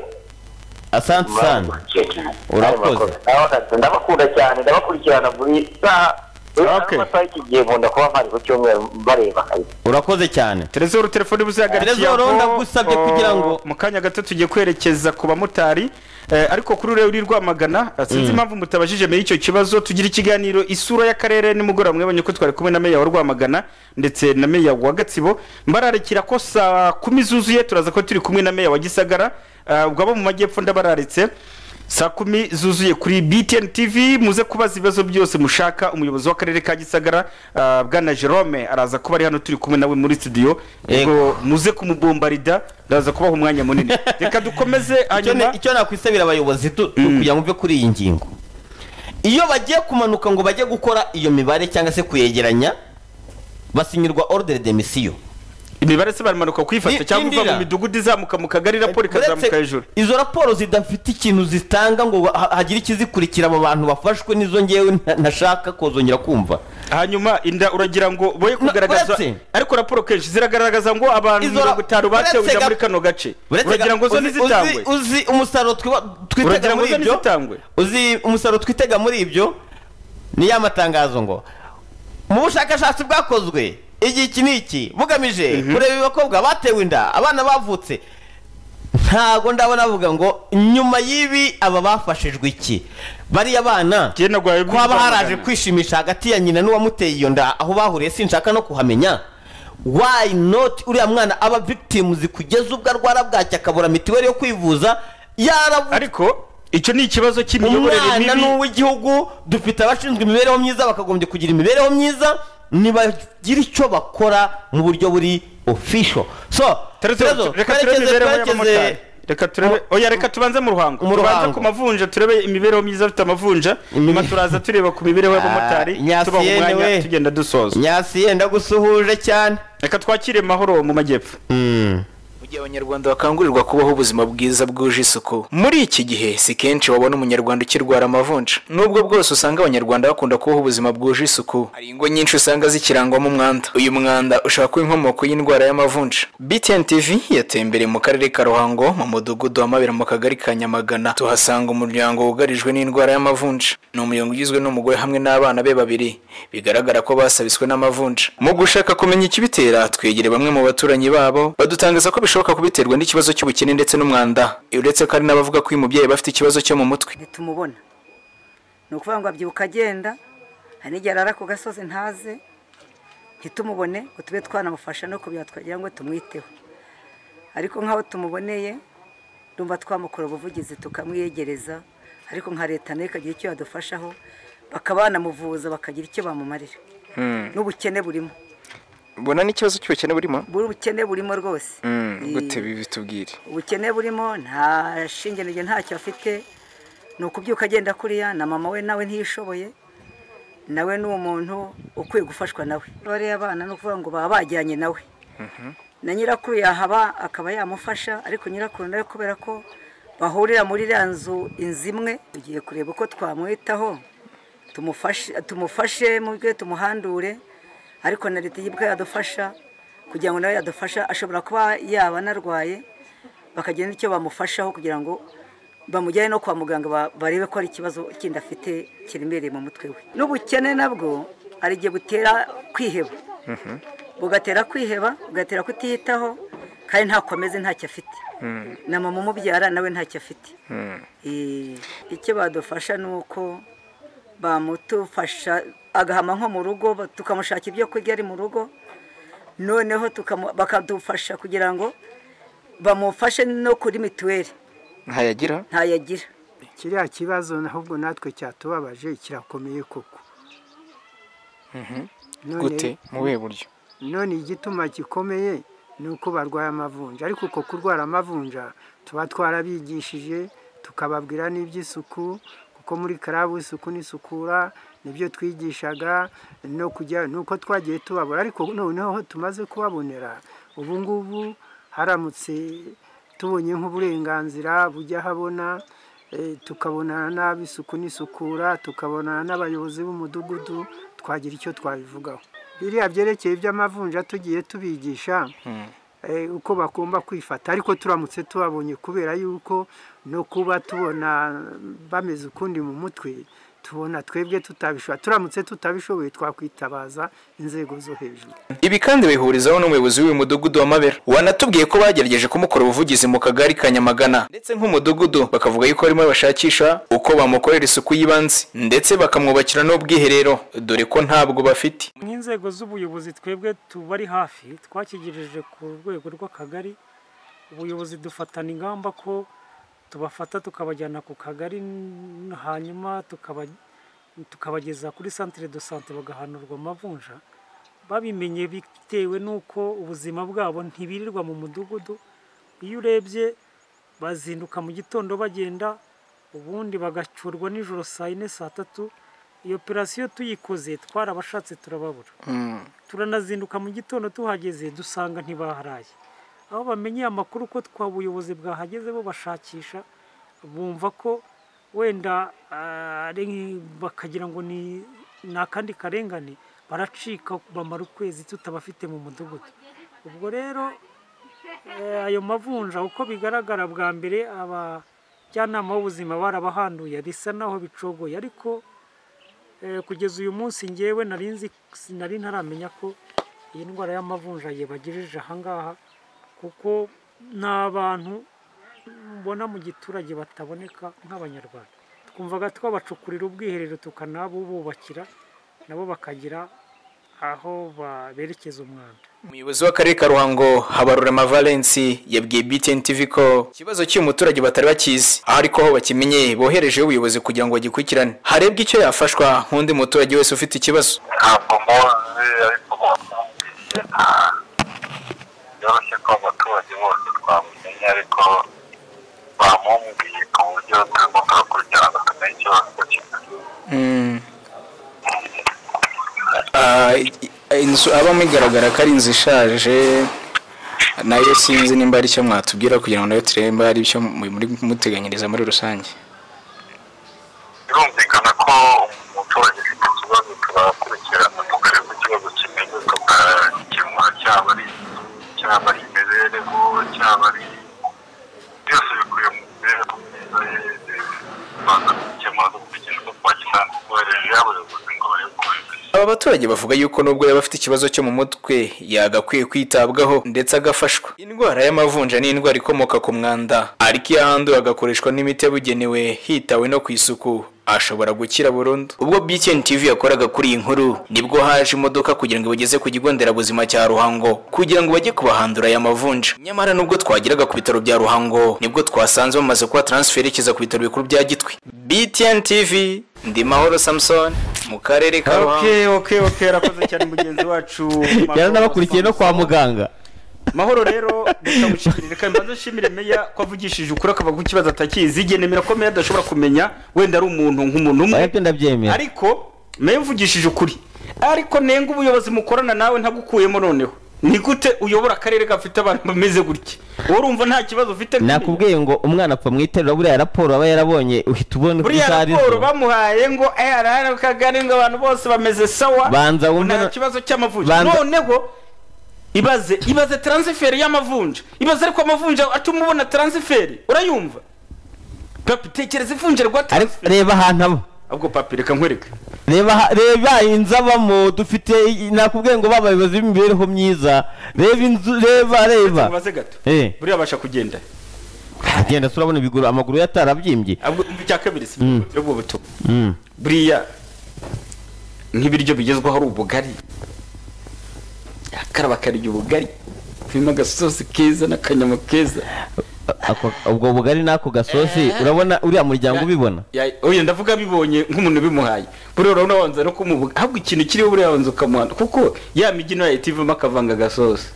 Asante sana, urakoze. Ndabakunda cyane, ndabakurikirana buri saha. Amasaha y'iki gihe nkunda kuba mpari ku cyumweru bareba kabisa. Urakoze cyane. Trezor, telefone buzihagarikiye. Trezor, ndagusabye kugira ngo mu kanya gato tugiye kwerekeza ku bamotari, ariko kuri uriya uri Rwamagana sinzi impamvu mutabajije meya icyo kibazo. Tugira ikiganiro isura y'akarere nimugoroba, mwebonye ko twari kumwe na meya wa Rwamagana ndetse na meya wa Gatsibo. Mbararekera ko saa 10 zuzuye turaza ko turi kumwe na meya wa Gisagara, ubwo abo mu majyepfo ndabararitse saa 10 zuzuye kuri BTN TV. Muze kubaza ibibazo byose mushaka umuyobozi w'akarere ka Gisagara, Bwana Jerome araza kuba ari hano turi kumwe nawe muri studio, ubwo muze kumubombarida, ndaza kubaha umwanya munini. Reka dukomeze. Hanyuma icyo nakwisabira abayobozi kugira ngo mve kuri iyi ngingo, iyo bagiye kumanuka ngo bajye gukora iyo mibare cyangwa se kuyegeranya, basinyirwa ordre de mission. Imibare se baramanuka kuyifata cyangwa uva mu midugudu izamuka mu kagari, raporo ikazamuka hejuru? Izo raporo zidafite ikintu zitanga ngo hagire ikizikurikira, abo bantu bafashwe nizo ngewe ntashaka kozongera kumva. Hanyuma inda uragira ngo boye kugaragaza, ariko raporo kenshi ziragaragaza ngo abantu 50 batewe inda muri kano gace, uragira ngo zo nizitangwe? Uzi umusaruro twitega muri ibyo? Uzi umusaruro twitega muri ibyo? Ni ya matangazo ngo mu bushakashatsi bwakozwe igihe iki n'iki bugamije kureba abakobwa batewe inda, abana bavutse. Ntago ndabona avuga ngo nyuma y'ibi aba bafashijwe iki. Bariya bana kwaba haraje kwishimisha hagati ya nyina n'uwamuteye iyo nda, aho bahuriye sinshaka no kuhamenya. Why not uriya mwana aba victims kugeza ubwo arwara bwacya akabura mitiweli yo kwivuza yaravuze? Ariko icyo ni ikibazo cy'imiyoborere mibi. Umwana n'uw'igihugu, dufite abashinzwe imibereho myiza bakagombye kugira imibereho myiza, nibagira icyo bakora mu buryo buri official. So reka turebe imibereho y'abamotari, reka turebe, oya reka tubanze mu Ruhango, tubanze ku mavunja, turebe imibereho myiza afite amavunja, nyuma turaza tureba ku mibereho y'abamotari, tubaha umwanya tugenda dusoza. Nyasiye ndagusuhuje cyane. Reka twakire Mahoro mu majyepfo. Mu gihe abanyarwanda bakangurirwa kubaho ubuzima bwiza bwuje isuku, muri iki gihe si kenshi wabona umunyarwanda ukirwara amavunja. Nubwo bwose usanga abanyarwanda bakunda kubaho ubuzima bwuje isuku, hari ingo nyinshi usanga zikirangwamo umwanda. Uyu mwanda ushobora kuba inkomoko y'indwara y'amavunja. BTN TV yatembereye mu karere ka Ruhango mu mudugudu wa Mabera mu kagari ka Nyamagana, tuhasanga umuryango wugarijwe n'indwara y'amavunja. Ni umuryango ugizwe n'umugore hamwe n'abana be babiri, bigaragara ko basabiswe n'amavunja. Mu gushaka kumenya ikibitera, twegere bamwe mu baturanyi babo badutangaza ko bishoboka kubiterwa n'ikibazo cy'ubukene ndetse n'umwanda, uretse ko hari n'abavuga ko uyu mubyeyi bafite ikibazo cyo mu mutwe. Ntitumubona, ni ukuvuga ngo abyuka agenda, hari n'igihe arara ku gasozi ntaze, ntitumubone ngo tube twanamufasha no kubya twagira ngo tumwiteho. Ariko nk'aho tumuboneye ndumva twamukora ubuvugizi tukamwiyegereza, ariko nka leta nayo ikagira icyo yadufashaho, bakaba banamuvuza bakagira icyo bamumarira. N'ubukene burimo. Mbona n'ikibazo cy'ubukene burimo? Ubukene burimo rwose. Gute bitubwire? Ubukene burimo, nta shinge ntacyo afite, ni ukubyuka agenda kuriya, na mama we nawe ntiyishoboye, nawe ni umuntu ukwiye gufashwa nawe. Bariya abana ni ukuvuga ngo baba bajyanye nawe. Na nyirakuru yahaba akaba yamufasha, ariko nyirakuru nawe kubera ko bahurira muri iriya nzu inzu imwe, tugiye kureba uko twamwitaho, tumufashe mu bwe tumuhandure, ariko na leta yibwa yadufasha kugira ngo nawe yadufasha, ashobora kuba yaba anarwaye bakagira icyo bamufashaho kugira ngo bamujyane no kwa muganga barebe ko ari ikibazo kindi afite kiremereye mu mutwe we. N'ubukene nabwo hari igihe butera kwiheba, bugatera kwiheba, bugatera kutiyitaho, kandi ntako ameze ntacyo afite, na mama umubyara nawe ntacyo afite. Icyo badufasha ni uko bamutufasha agahama nko mu rugo, tukamushaka ibyo kurya ari mu rugo, noneho bakadufasha kugira ngo bamufashe no kuri mituweli. Ntayagira? Ntayagira. Kiriya kibazo ahubwo natwe cyatubabaje, kirakomeye koko. Gute? Mu buhe buryo? None igituma gikomeye ni uko barwaye amavunja, ariko uko kurwara amavunja tuba twarabigishije tukababwira n'iby'isuku, kuko muri karabu isuku n'isukura nibyo twigishaga, no kujya nuko twagiye tubabura, ariko noneho tumaze kubabonera ubu ngubu haramutse tubonye nk'uburenganzira bujya habona, tukabonana n'ab'isuku n'isukura, tukabonana n'abayobozi b'umudugudu, twagira icyo twabivugaho. Biriya byerekeye iby'amavunja tugiye tubigisha, uko bagomba kwifata. Ariko turamutse tubabonye, kubera yuko no kuba tubona bameze ukundi mu mutwe, tubona twebwe tutabishoboye, turamutse tutabishoboye twakwitabaza inzego zo hejuru. Ibi kandi bihurizaho n'umuyobozi w'uyu mudugudu wa Mabera, wanatubwiye ko bagerageje kumukora ubuvugizi mu kagari ka Nyamagana, ndetse nk'umudugudu bakavuga yuko barimo bashakisha uko bamukorera isuku y'ibanze ndetse bakamwubakira n'ubwiherero, dore ko ntabwo bafite. Nk'inzego z'ubuyobozi twebwe tubari hafi, twakigejeje ku rwego rw'akagari, ubuyobozi dufatana ingamba ko tubafata tukabajyana ku kagari, hanyuma tukabageza kuri centre de santé bagahanurwa amavunja. Babimenye bitewe n'uko ubuzima bwabo ntibirirwa mu mudugudu. Iyo urebye bazinduka mu gitondo bagenda, ubundi bagacurwa nijoro saa 4 saa 3. Iyo operasiyo tuyikoze twarabashatse turababura. Turanazinduka mu gitondo tuhageze dusanga ntibaharaye. Aho bamenye amakuru ko twabuyobozi bwahageze bo bashakisha, bumva ko wenda bakagira ngo ni nakandi karengane, baracika bamara ukwezi tutabafite mu mudugudu. Ubwo rero ayo mavunja uko bigaragara, bwa mbere abajyanama b'ubuzima barabahanduye bisa naho bicogoye, ariko kugeza uyu munsi ngewe nari ntaramenya ko iyi ndwara y'amavunja yabagirije ahangaha, kuko n'abantu mbona mu giturage bataboneka nk'abanyarwanda. Twumvaga twabacukurira ubwiherero tukanabububakira, nabo bakagira aho berekeza umwanda. Umuyobozi w'akarere ka Ruhango Habarurema Valence yabwiye BTN TV ko ikibazo cy'uyu muturage batari bakizi, ariko aho bakimenye bohereje ubuyobozi kugira ngo bagikurikirane, harebwe icyo yafashwa nk'undi muturage wese ufite ikibazo. Ntabwo muzi, ariko byoroshye ko abaturage bose twamenya, ariko bamubwiye ku buryo turimo turakurikirana tumenye ikibazo kimeze. Inzu abamo igaragara ko ari inzu ishaje, nayo sinzi nimba ari icyo mwatubwira kugira ngo nayo turebe nimba ari icyo muri muteganyiriza muri rusange. Birumvikana ko umuturage ufite ikibazo turakurikirana tukareba ikibazo kimeze, tukagikemura, cyaba ari imibereho, cyaba ari byose bikubiye mu mibereho myiza ye, tubanza gukemura dukurikije uko twagisanzwe twohereje abayobozi ngo barebe uko bimeze. Aba baturage bavuga yuko nubwo yaba afite ikibazo cyo mu mutwe yagakwiye kwitabwaho ndetse agafashwa. Indwara y'amavunja ni indwara ikomoka ku mwanda, ariko iyo ahanduye agakoreshwa n'imiti yabugenewe hitawe no ku isuku ashobora gukira burundu. Ubwo BTN TV yakoraga kuri iyi nkuru, nibwo haje imodoka kugira ngo ibageze ku kigo nderabuzima cya Ruhango kugira ngo bajye kubahandura aya mavunja. Nyamara nubwo twageraga ku bitaro bya Ruhango, nibwo twasanze bamaze kuba transfer yerekeza ku bitaro bikuru bya Gitwe. BTN TV, ndi Mahoro Samson mu karere ka Ruhango. Okay, rakoze cyane mugenzi wacu. Yaranabakurikiye no kwa muganga. Mahoro rero ndamushimira, reka mbanze nshimire meya ko avugishije ukuri akava ku kibazo atakizi. Igenemera ko meya adashobora kumenya wenda ari umuntu nk'umuntu umwe, ndabyemera, ariko meya uvugishije ukuri, ariko nenga ubuyobozi mukorana nawe ntagukuyemo. Noneho ni gute uyobora akarere gafite abantu bameze gutya? Urumva nta kibazo ufite? Nakubwiye ngo umwana apfa mu iterura, buriya raporo aba yarabonye uhita ubona buriya raporo bamuhaye ngo arara kagari ngo abantu bose bameze sawa, banza wumve nta kibazo cy'amavunja. Noneho ibaze transfer y'amavunja, ibaze ariko amavunja atuma ubona transfer, urayumva papi? Tekereza ivunja rwa transfer, reba ahantu abo. Ubwo papi reka nkwereke, reba inzu abamo dufite, nakubwiye ngo babayobozi b'imibereho myiza, reba inzu, reba baze gato, buriya abasha kugenda agenda, turabona ibiguru amaguru yatarabyimbye. Ubwo icya kabiri si ubwo butumwa, buriya nk'ibiryo bigezweho ari ubugari, akaraba akarya ubugari birimo agasosi keza n'akanyama keza. Ubwo bugari n'ako gasosi urabona uriya muryango ubibona? Oya, ndavuga bibonye nk'umuntu bimuhaye, buriya urabona wanza no kumubuga, ahubwo ikintu kiriho buriya wanza ukamuhana, kuko ya migi nayo yahita ivamo akavanga agasosi.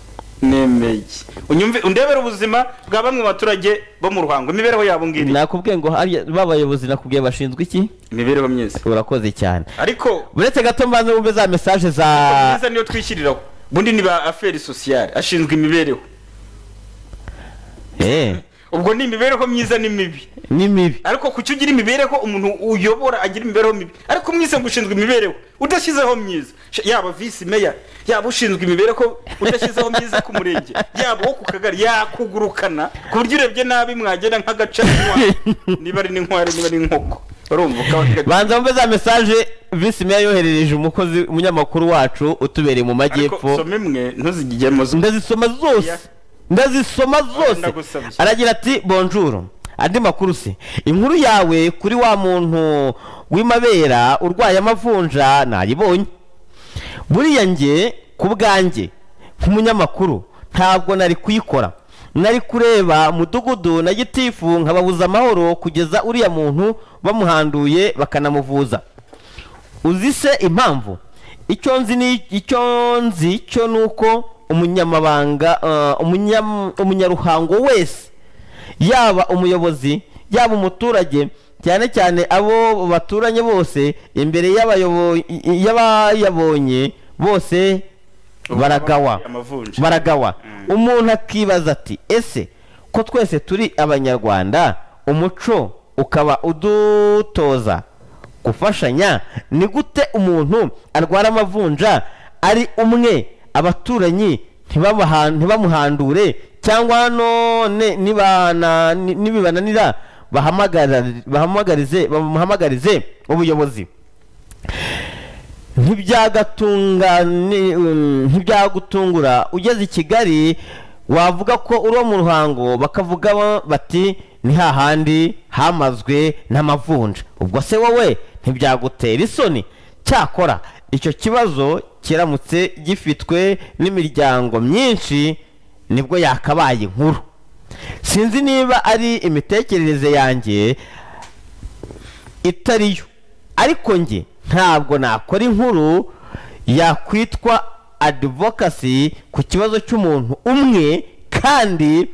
Nemeye unyumve, undebere ubuzima bwa bamwe mu baturage bo mu Ruhango, imibereho yabo ngiri. Nakubwiye ngo babayobozi nakubwiye bashinzwe iki? Imibereho myiza. Urakoze cyane. Ariko uretse gato mbanze wumve za message za myiza niyo twishyiriraho, bundi ni ba affaires sociales ashinzwe imibereho. Ubwo ni imibereho myiza ni mibi. Ni mibi. Ariko kuki ugira imibereho umuntu uyobora agira imibereho mibi? Ariko mwise ngo ushinzwe imibereho udashyizeho myiza, yaba vice mayor, yaba ushinzwe imibereho udashyizeho myiza ku murenge, yaba wo ku kagari, yakugurukana ku buryo urebye nabi mwagenda nk'agaca niba ari n'inkware niba ari inkoko. Urumva banza mbe za message vice mayor yoherereje umukozi umunyamakuru wacu utubereye mu majyepfo. Ariko soma imwe ntuzigemo ndazisoma zose. Ndazisoma zose. Aragira ati bonjour, andi makuru se inkuru yawe kuri wa muntu w'imabera urwaye amavunja nayibonye. Buriya nge ku bwanjye nk'umunyamakuru ntabwo nari kuyikora, nari kureba mudugudu na gitifu nkababuza amahoro kugeza uriya muntu bamuhanduye bakanamuvuza. Uzi se impamvu? Icyo nzi ni icyo nzi cyo nuko umunyamabanga umunyaruhango wese, yaba umuyobozi yaba umuturage, cyane cyane abo baturanye bose imbere y'abayabonye bose baragawa. Umuntu akibaza ati ese ko twese turi abanyarwanda, umuco ukaba udutoza gufashanya, ni gute umuntu arwara amavunja ari umwe abaturanyi ntibamuhandure, cyangwa none nibibananira bamuhamagarize ubuyobozi? Ntibyagutungura ugeze i Kigali wavuga ko uri mu Ruhango bakavuga bati ni hahandi hamazwe n'amavunja. Ubwo se wowe ntibyagutera isoni? Cyakora icyo kibazo kiramutse gifitwe n'imiryango myinshi nibwo yakabaye inkuru. Sinzi niba ari imitekerereze yanjye itariyo, ariko nge ntabwo nakora inkuru yakwitwa advocacy ku kibazo cy'umuntu umwe kandi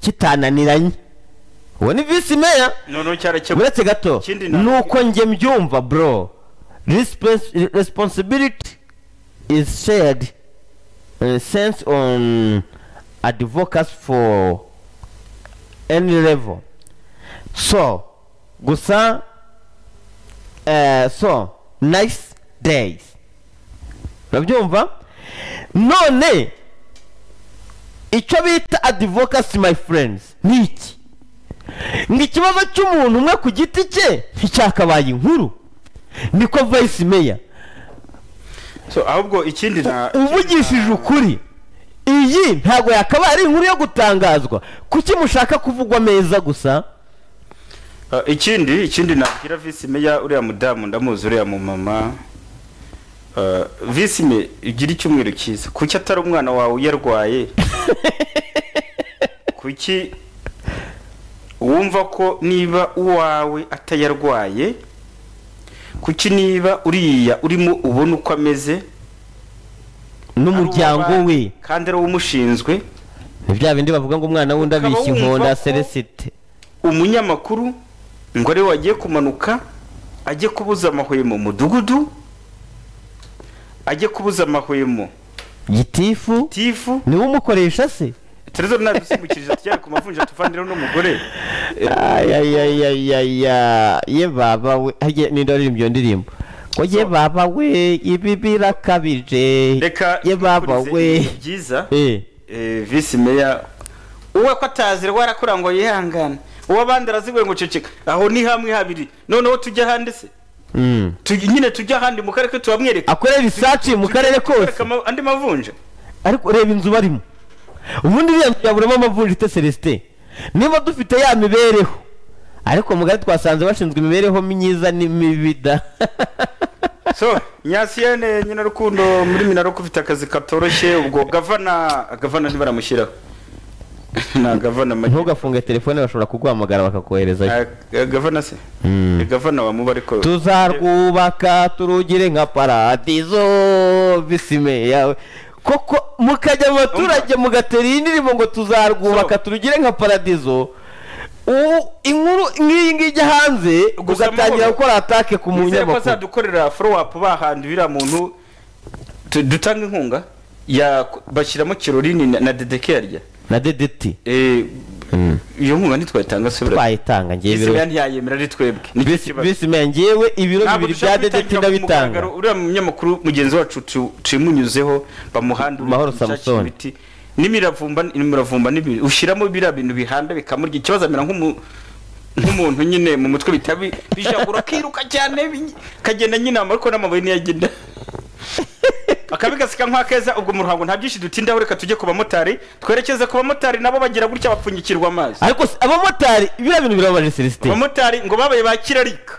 kitananiranye. Uwo ni vice mayor. Uretse gato nuko nge mbyumva bro, responsibility is shared sense on advocacy for any level. So gusa so nice days. Urabyumva? None icyo bita advocacy my friends ni iki? Ni ikibazo cy'umuntu umwe ku giti cye nticyakabaye inkuru. Niko vice mayor. So ahubwo ikindi na uvugishije ukuri, iyi ntago yakabaye ari inkuru yo gutangazwa. Kuki mushaka kuvugwa meza gusa? Ikindi nabwira vice mayor uriya mudamu ndamuzi uriya mu mama. Vice mayor igira icyumweru cyiza. Kuki atari umwana wawe uyarwaye? Kuki wumva ko niba uwawe atayarwaye, kuki niba uriya urimo ubona uko ameze n'umuryango we kandi ari umushinzwe? Ni bya bindi bavuga ngo umwana wundi abishya inkonda Celestin. Umunyamakuru ngo ari wagiye kumanuka ajye kubuza amahwemo mudugudu, ajye kubuza amahwemo gitifu, ni umukoresha se Terezo nadusimbukiriza tujyane ku mavunja tuvanire n'umugore. Ayayayaya ye baba we, ni ndaririmbo iyo ndirimbo ko ye baba we ibi birakabije. Ye baba we byiza. Vice mayor uwe ko atazira warakura ngo yihangane, uwo abandi arazigwe ngo ceceka. Aho ni hamwe habiri, noneho tujya ahandi se nyine tujya ahandi mu karere tubamwereka akorera research mu karere kose andi mavunja. Ariko reba inzu barimo ubundi iriya nzu yaburamo amavunja ite Celestin? Niba dufite ya mibereho, ariko mugari twasanze bashinzwe imibereho myiza n'imibi da. So Nyasiyene nyina Rukundo muri Minaroko ufite akazi katoroshye. Ubwo gavana ntibaramushyiraho na gavana ntugafunge telefone bashobora kuguhamagara bakakoherezayo. Gavana se gavana wa muba ariko tuzarwubaka turugire nka paradizo visime yawe. Koko mukajya mu baturage mugatera iyi ndirimbo ngo tuzarwubaka turugire nka paradizo, inkuru nk'iyi ngiyi ijya hanze ugatangira gukora atake ku munyamakuru. Bazadukorera follow up bahandi biriya muntu dutanga inkunga ya bashyiramo kirorini na DDK yarya na DDT. Iyo nkunga ntitwayitanga se? Twayitanga ngiye ibiro. Visi ntiyayemera ari twebwe. Visi meya ngewe ibiro 2 bya DDT ndabitanga. Uriya munyamakuru mugenzi wacu tucimunyuzeho bamuhandura Mahoro Samson. N'imiravumba n'ibintu ushyiramo biriya bintu bihanda bikamurya ikibazo, amera nk'umuntu nyine mu mutwe bitabi bijagura kiruka cyane kagenda nyine ariko n'amabuye ntiyagenda akabigasika nk'akeza. Ubwo mu Ruhango nta byinshi dutindaho, reka tujye ku bamotari, twerekeze ku bamotari nabo bagira gutya bapfunyikirwa amazi. Ariko abamotari biriya bintu birababaje Celestin. Abamotari ngo babaye ba kirarika.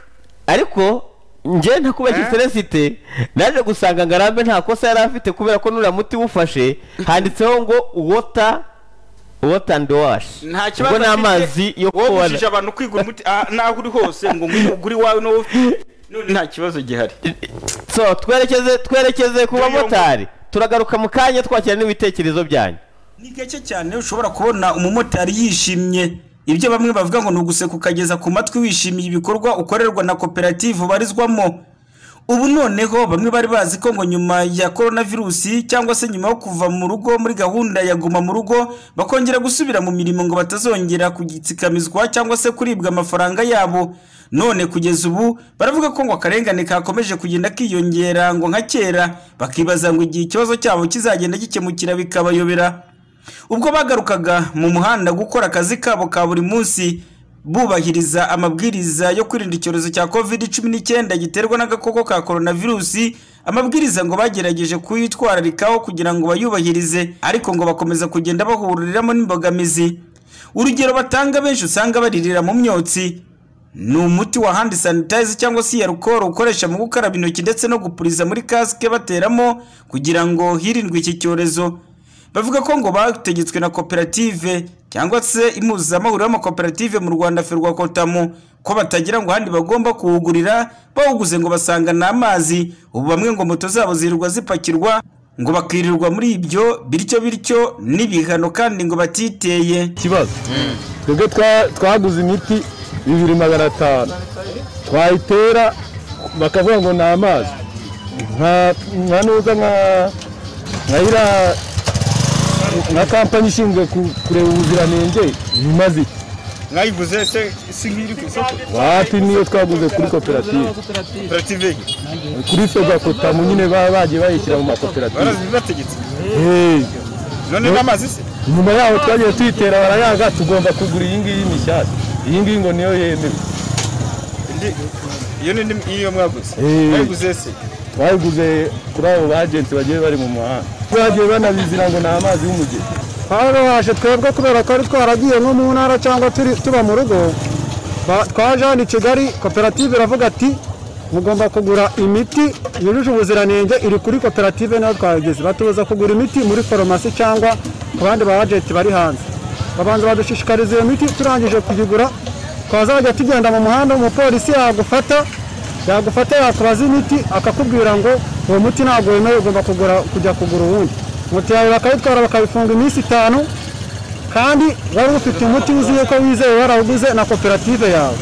Ariko njye ntakubashye Celestin, naje gusanga Ngarambe nta kosa yari afite kubera ko nuriya muti wufashe handitseho ngo water and wash. Nta kibazo ngo n'amazi yo kubona. Wogujije abantu kwigura umuti naho uri hose ngo ugure iwawe no nta kibazo gihari. So twerekeze ku bamotari, turagaruka mu kanya twakira n'ibitekerezo byanyu. Ni gake cyane ushobora kubona umumotari yishimye. Ibyo bamwe bavuga ngo nuguseka ukageza ku matwi wishimiye ibikorwa ukorerwa na koperative ubarizwamo. Ubu noneho bamwe bari bazi ko ngo nyuma ya coronavirus cyangwa se nyuma yo kuva mu rugo muri gahunda ya guma mu rugo bakongera gusubira mu mirimo ngo batazongera kugitsikamizwa cyangwa se kuribwa amafaranga yabo. None kugeza ubu baravuga ko ngo akarengane kakomeje kugenda kiyongera ngo nka kera, bakibaza ngo igihe ikibazo cyabo kizagenda gikemukira bikabayobera. Ubwo bagarukaga mu muhanda gukora akazi kabo ka buri munsi bubahiriza amabwiriza yo kwirinda icyorezo cya COVID-19 giterwa n'agakoko ka coronavirus, amabwiriza ngo bagerageje kuyitwararikaho kugira ngo bayubahirize, ariko ngo bakomeza kugenda bahuriramo n'imbogamizi. Urugero batanga benshi usanga baririra mu myotsi ni umuti wa hand sanitizer cyangwa se alcohol ukoresha mu gukaraba intoki ndetse no gupuriza muri casque bateramo kugira ngo hirindwe iki cyorezo. Bavuga ko ngo bategetswe na koperative cyangwa se impuzamahuriro y'amakoperative mu Rwanda Ferwakotamu ko batagira ngo handi bagomba kuwugurira, bawuguze ngo basanga n'amazi. Ubu bamwe ngo moto zabo zirirwa zipakirwa ngo bakirirwa muri ibyo bityo n'ibihano kandi ngo batiteye. Ikibazo twebwe twaguze imiti 2500 twayitera bakavuga ngo ni amazi, nka nuza nka nka kampani ishinzwe kureba ubuziranenge bimaze iki? Mwayiguze se si nk'iri ku isoko? Wapi, niyo twaguze kuri koperative. Koperative kuri Ferwakotamu nyine baba bagiye bayishyira mu makoperative. Barazibategetse. None n'amazi se? Nyuma yaho twagiye tuyitera barayaga, tugomba kugura iyi ngiyi mishyashya. Iyi ngiyi ngo niyo yemewe. Iyo ni iyo mwaguze. Mwayiguze se? Twayiguze kuri abo bagenti bagiye bari mu muhanda. Bagiye banabizira ngo ni amazi y'umugezi. Twarabashe twebwe kubera ko ari twaragiye nko mu ntara cyangwa tuba mu rugo, twaje hano i Kigali, koperative iravuga ati mugomba kugura imiti yujuje ubuziranenge iri kuri koperative, nayo twayigeze. Batubuza kugura imiti muri farumasi cyangwa ku bandi ba agenti bari hanze. Babanza badushishikariza iyo miti, turangije kuyigura twazajya tugenda mu muhanda umupolisi yagufata yakubaza imiti akakubwira ngo uwo muti ntabwo wemewe, ugomba kujya kugura uwundi. Moto yawe bakayitwara bakayifunga iminsi 5, kandi wari ufite umuti wuzuye ko wizeye warawuguze na koperative yawe.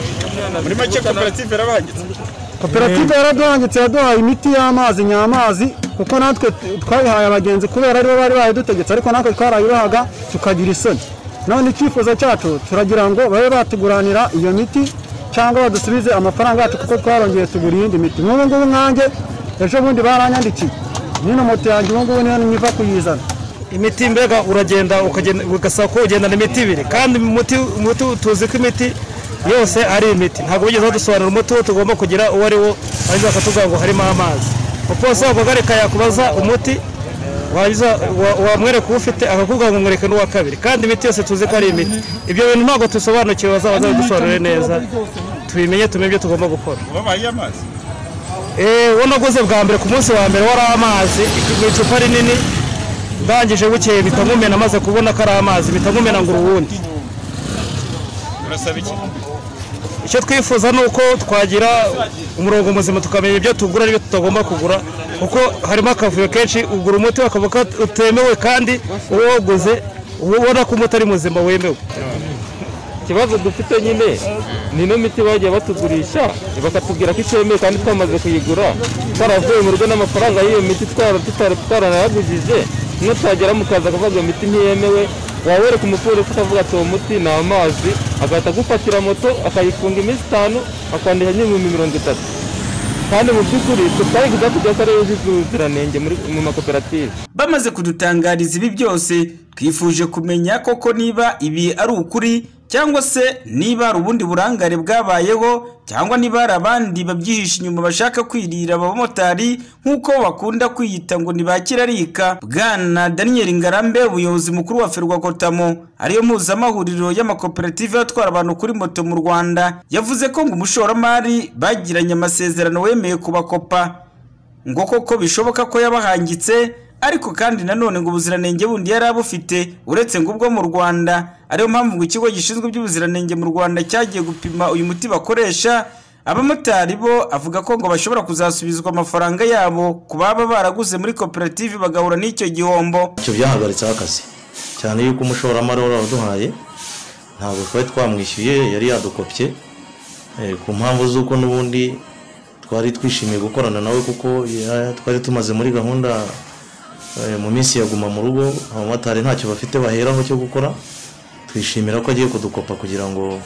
Muri make koperative yarabahangitse. Koperative yaraduhangitse, yaduhaye imiti y'amazi nyamazi, kuko natwe twayihaye abagenzi kubera aribo bari bayidutegetse, ariko natwe twarayibahaga tukagira isoni. None icyifuzo cyacu turagira ngo babe batuguranira iyo miti cyangwa badusubize amafaranga yacu, kuko twarongeye tugura iyindi miti. Nk'ubu ngubu nkanjye ejo bundi baranyandikiye nino moto yanjye ubu ngubu niyo nyiva kuyizana. Imiti mbega uragenda ugasaba ko ugendana imiti ibiri, kandi umuti tuzi ko imiti yose ari imiti, ntabwo bigeze badusobanurira umuti wo tugomba kugira uwo ari wo, ariko bakatubwira ngo harimo amazi. Umupolisi waguhagarika yakubaza umuti wamwereka uwo ufite akakubwira ngo mwereke n'uwa kabiri, kandi imiti yose tuzi ko ari imiti. Ibyo bintu ntabwo tusobanukiwe, bazabaza badusobanurire neza tubimenye, tumenye ibyo tugomba gukora. Wabaye amazi? Uwo naguze bwa mbere ku munsi wa mbere wari amazi mu icupa rinini, ndangije bukeye mpita nkumena, amaze kubona ko ari amazi mpita nkumena ngo uruwundi. Urasaba iki? Icyo twifuza ni uko twagira umurongo muzima, tukamenya ibyo tugura n'ibyo tutagomba kugura, kuko harimo akavuyo kenshi, ugura umuti bakavuga ko utemewe kandi uwo waguze ubona ko umuti ari muzima wemewe. Ikibazo dufite nyine ni ino miti bagiye batugurisha bakatubwira ko itemewe kandi twamaze kuyigura, twaravuye mu rugo n'amafaranga y'iyo miti twaranayagujije, no twagera mu kazi akavuga iyo miti ntiyemewe, Wawereka umupolisi akavuga ati uwo muti ni amazi, agahita agufatira moto akayifunga iminsi 5, akwandika 30,000. Kandi mu by'ukuri tutari kujya ko ari yujuje ubuziranenge mu makoperative. Bamaze kudutangariza ibi byose, twifuje kumenya koko niba ibi ari ukuri cyangwa se niba hari ubundi burangare bwabayeho, cyangwa niba hari abandi babyihisha inyuma bashaka kwirira abamotari nk'uko bakunda kwiyita ngo ntibakirarika. Bwana Daniel Ngarambe, ubuyobozi mukuru wa Ferwakotamo, ariyo mpuzamahuriro y'amakoperative atwara abantu kuri moto mu Rwanda, yavuze ko ngo umushoramari bagiranye amasezerano wemeye kubakopa, ngo koko bishoboka ko yabahangitse, ariko kandi nanone ngo ubuziranenge bundi yari abufite uretse ngo ubwo mu Rwanda. Ariyo mpamvu ngo ikigo gishinzwe iby'ubuziranenge mu Rwanda cyagiye gupima uyu muti bakoresha. Abamotari bo avuga ko ngo bashobora kuzasubizwa amafaranga yabo ku baba baraguze muri koperative bagahura n'icyo gihombo. Icyo byahagaritseho akazi cyane yuko umushoramari wari waduhaye ntabwo twari twamwishyuye, yari yadukopye ku mpamvu z'uko n'ubundi twari twishimiye gukorana nawe, kuko twari tumaze muri gahunda mu minsi ya guma mu rugo, abamotari ntacyo bafite baheraho cyo gukora. Twishimira ko agiye kudukopa kugira ngo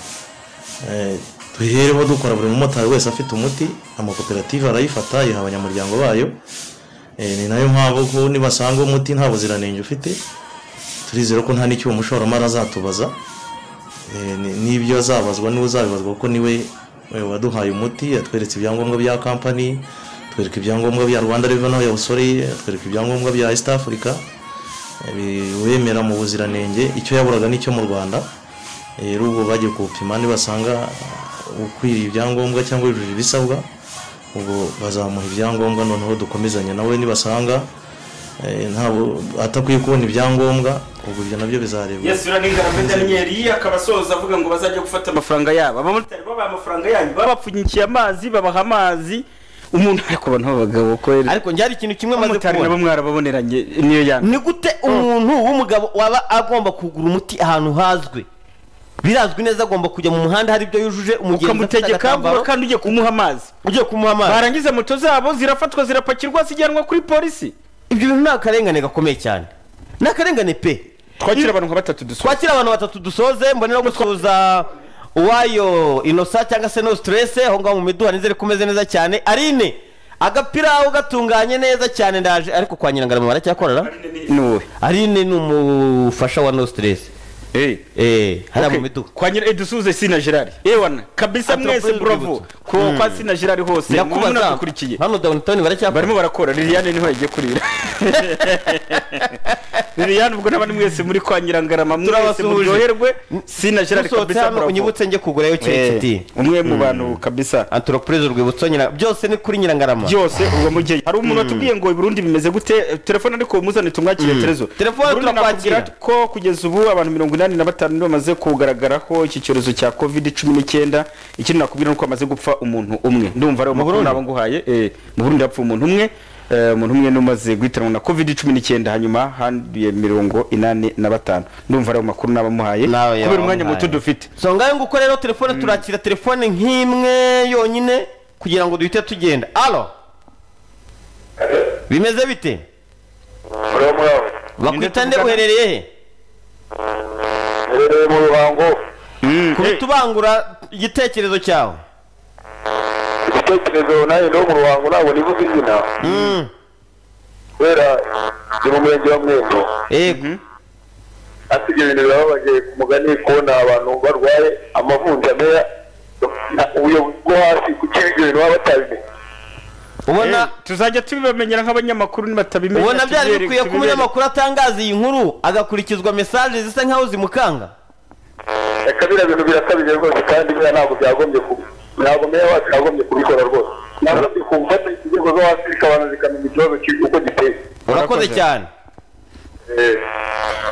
duhereho dukora. Buri mumotari wese afite umuti, amakoperative arayifata yiha abanyamuryango bayo. Ni nayo mpamvu ko nibasanga umuti nta buziranenge ufite, turizera ko nta n'icyo umushoramari azatubaza, n'ibyo azabazwa niwe uzabibazwa, kuko niwe waduhaye umuti, yatweretse ibyangombwa bya kampani, twereka ibyangombwa bya Rwanda Revenue yawusoreye, twereka ibyangombwa bya East Africa wemera mu buziranenge. Icyo yaburaga nicyo mu Rwanda. Rero ubwo bagiye kuwupima, nibasanga ukwiriye ibyangombwa cyangwa yujuje ibisabwa, ubwo bazamuha ibyangombwa, noneho dukomezanya nawe. Nibasanga ntabwo atakwiye kubona ibyangombwa, ubwo ibyo nabyo bizarebwa. Yes, Ngarambe Daniel akaba asoza avuga ngo bazajya gufata amafaranga yabo. Abamotari babaha amafaranga yanyu, babapfunyikiye amazi, babaha amazi umuntu. Ariko abantu b'abagabo ko ariko njye hari ikintu kimwe maze kubona, nabo mwarababoneranye niyo yanyu. Ni gute umuntu w'umugabo waba agomba kugura umuti ahantu hazwi, birazwi neza, agomba kujya mu muhanda hari ibyo yujuje, umugenzi ukamutegeka kandi ugiye kumuha amazi, ugiye kumuha amazi, barangiza moto zabo zirafatwa zirapakirwa zijyanwa kuri polisi. Ibyo bintu ni akarengane gakomeye cyane, ni akarengane pe. Twakira abantu nka batatu dusoze, twakira abantu batatu dusoze. Mbonera gusuhuza Uwayo Inosa cyangwa se no stress aho ngaho mu miduha, nizere kumeze neza cyane. Arine agapira ugatunganye neza cyane, ndaje. Ariko kwa Nyirangarama baracyakorera? Nuwe Arine ni umufasha wa no stress. Hariya mu miduha kwa Nyira. Dusuze Sina Gerard, ewana kabisa mwese bravo ko kwa Sina Gerard hose munakurikiye hano downtown baracyakora, barimo barakora. Liliane niho yagiye kurira. Liliane ubwo n'abandi mwese muri kwa Nyirangarama mwese muryoherwe. Sina Gerard kabisa bravo. Unyibutse nje kugurayo kiti umwe mu bantu kabisa entreprise urwibutso nyira byose ni kuri Nyirangarama byose. Ubwo mujye hari umuntu watubwiye ngo i Burundi bimeze gute, telefone ariko muzane tumwakire terezo. Telefone turakwakira ko kugeza ubu abantu 85 bamaze kugaragaraho iki cyorezo cya COVID-19. Ikindi nakubwira nuko amaze gupfa umuntu umwe, ndumva ari umuntu nabo nguhaye. Mu Burundi hapfa umuntu umwe, umuntu umwe numaze guhitanwa na COVID-19, hanyuma handuye 85. Ndumva ari amakuru nabamuhaye kubera umwanya muto dufite. So ngayo nguko rero telefone turakira telefone nk'imwe yonyine kugira ngo duhite tugenda. Allo, bimeze bite? Bakwita nde, uherereye he? Mu Ruhango. Kubitubangura igitekerezo cyawe. Igitekerezo nayo no mu Ruhango ntabwo nivuga izina. Kubera ni mu murenge wa Mwendo. Yego. Ati ibyo bintu birababaje ku mugani kubona abantu barwaye amavunja meya, ubuyobozi bwo hasi kuki ibyo bintu baba batabimenye. Ubona tuzajya tubibamenyera nk'abanyamakuru nibatabimenya. Ubona byari bikwiye ko umunyamakuru atangaza iyi nkuru agakurikizwa message zisa nkaho zimukanga. Reka biriya bintu birakabije rwose, kandi biriya ntabwo byagombye kuba, ntabwo meya wacu yagombye kubikora rwose. Ntabwo gufata inzego zo hasi zikabanza zikamenya ikibazo uko giteye. Urakoze cyane.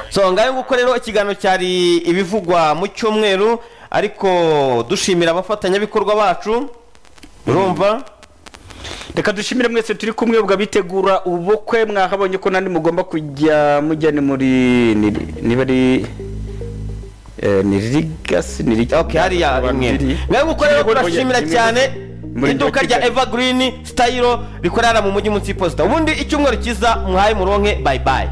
So ngayo nguko rero ikiganiro cyari ibivugwa mu cyumweru, ariko dushimira abafatanyabikorwa bacu. Urumva Reka dushimire mwese turi kumwe ubwo bitegura ubukwe, mwahabonye ko nandi mugomba kujya mujyane muri niba ari ni Rigasi ni okay hariya imwe. Ngayo nguko rero turashimira cyane iduka rya Evergreen Style rikorera mu mujyi munsi y'Iposita. Ubundi icyumweru cyiza muhaye muronke, bye bye.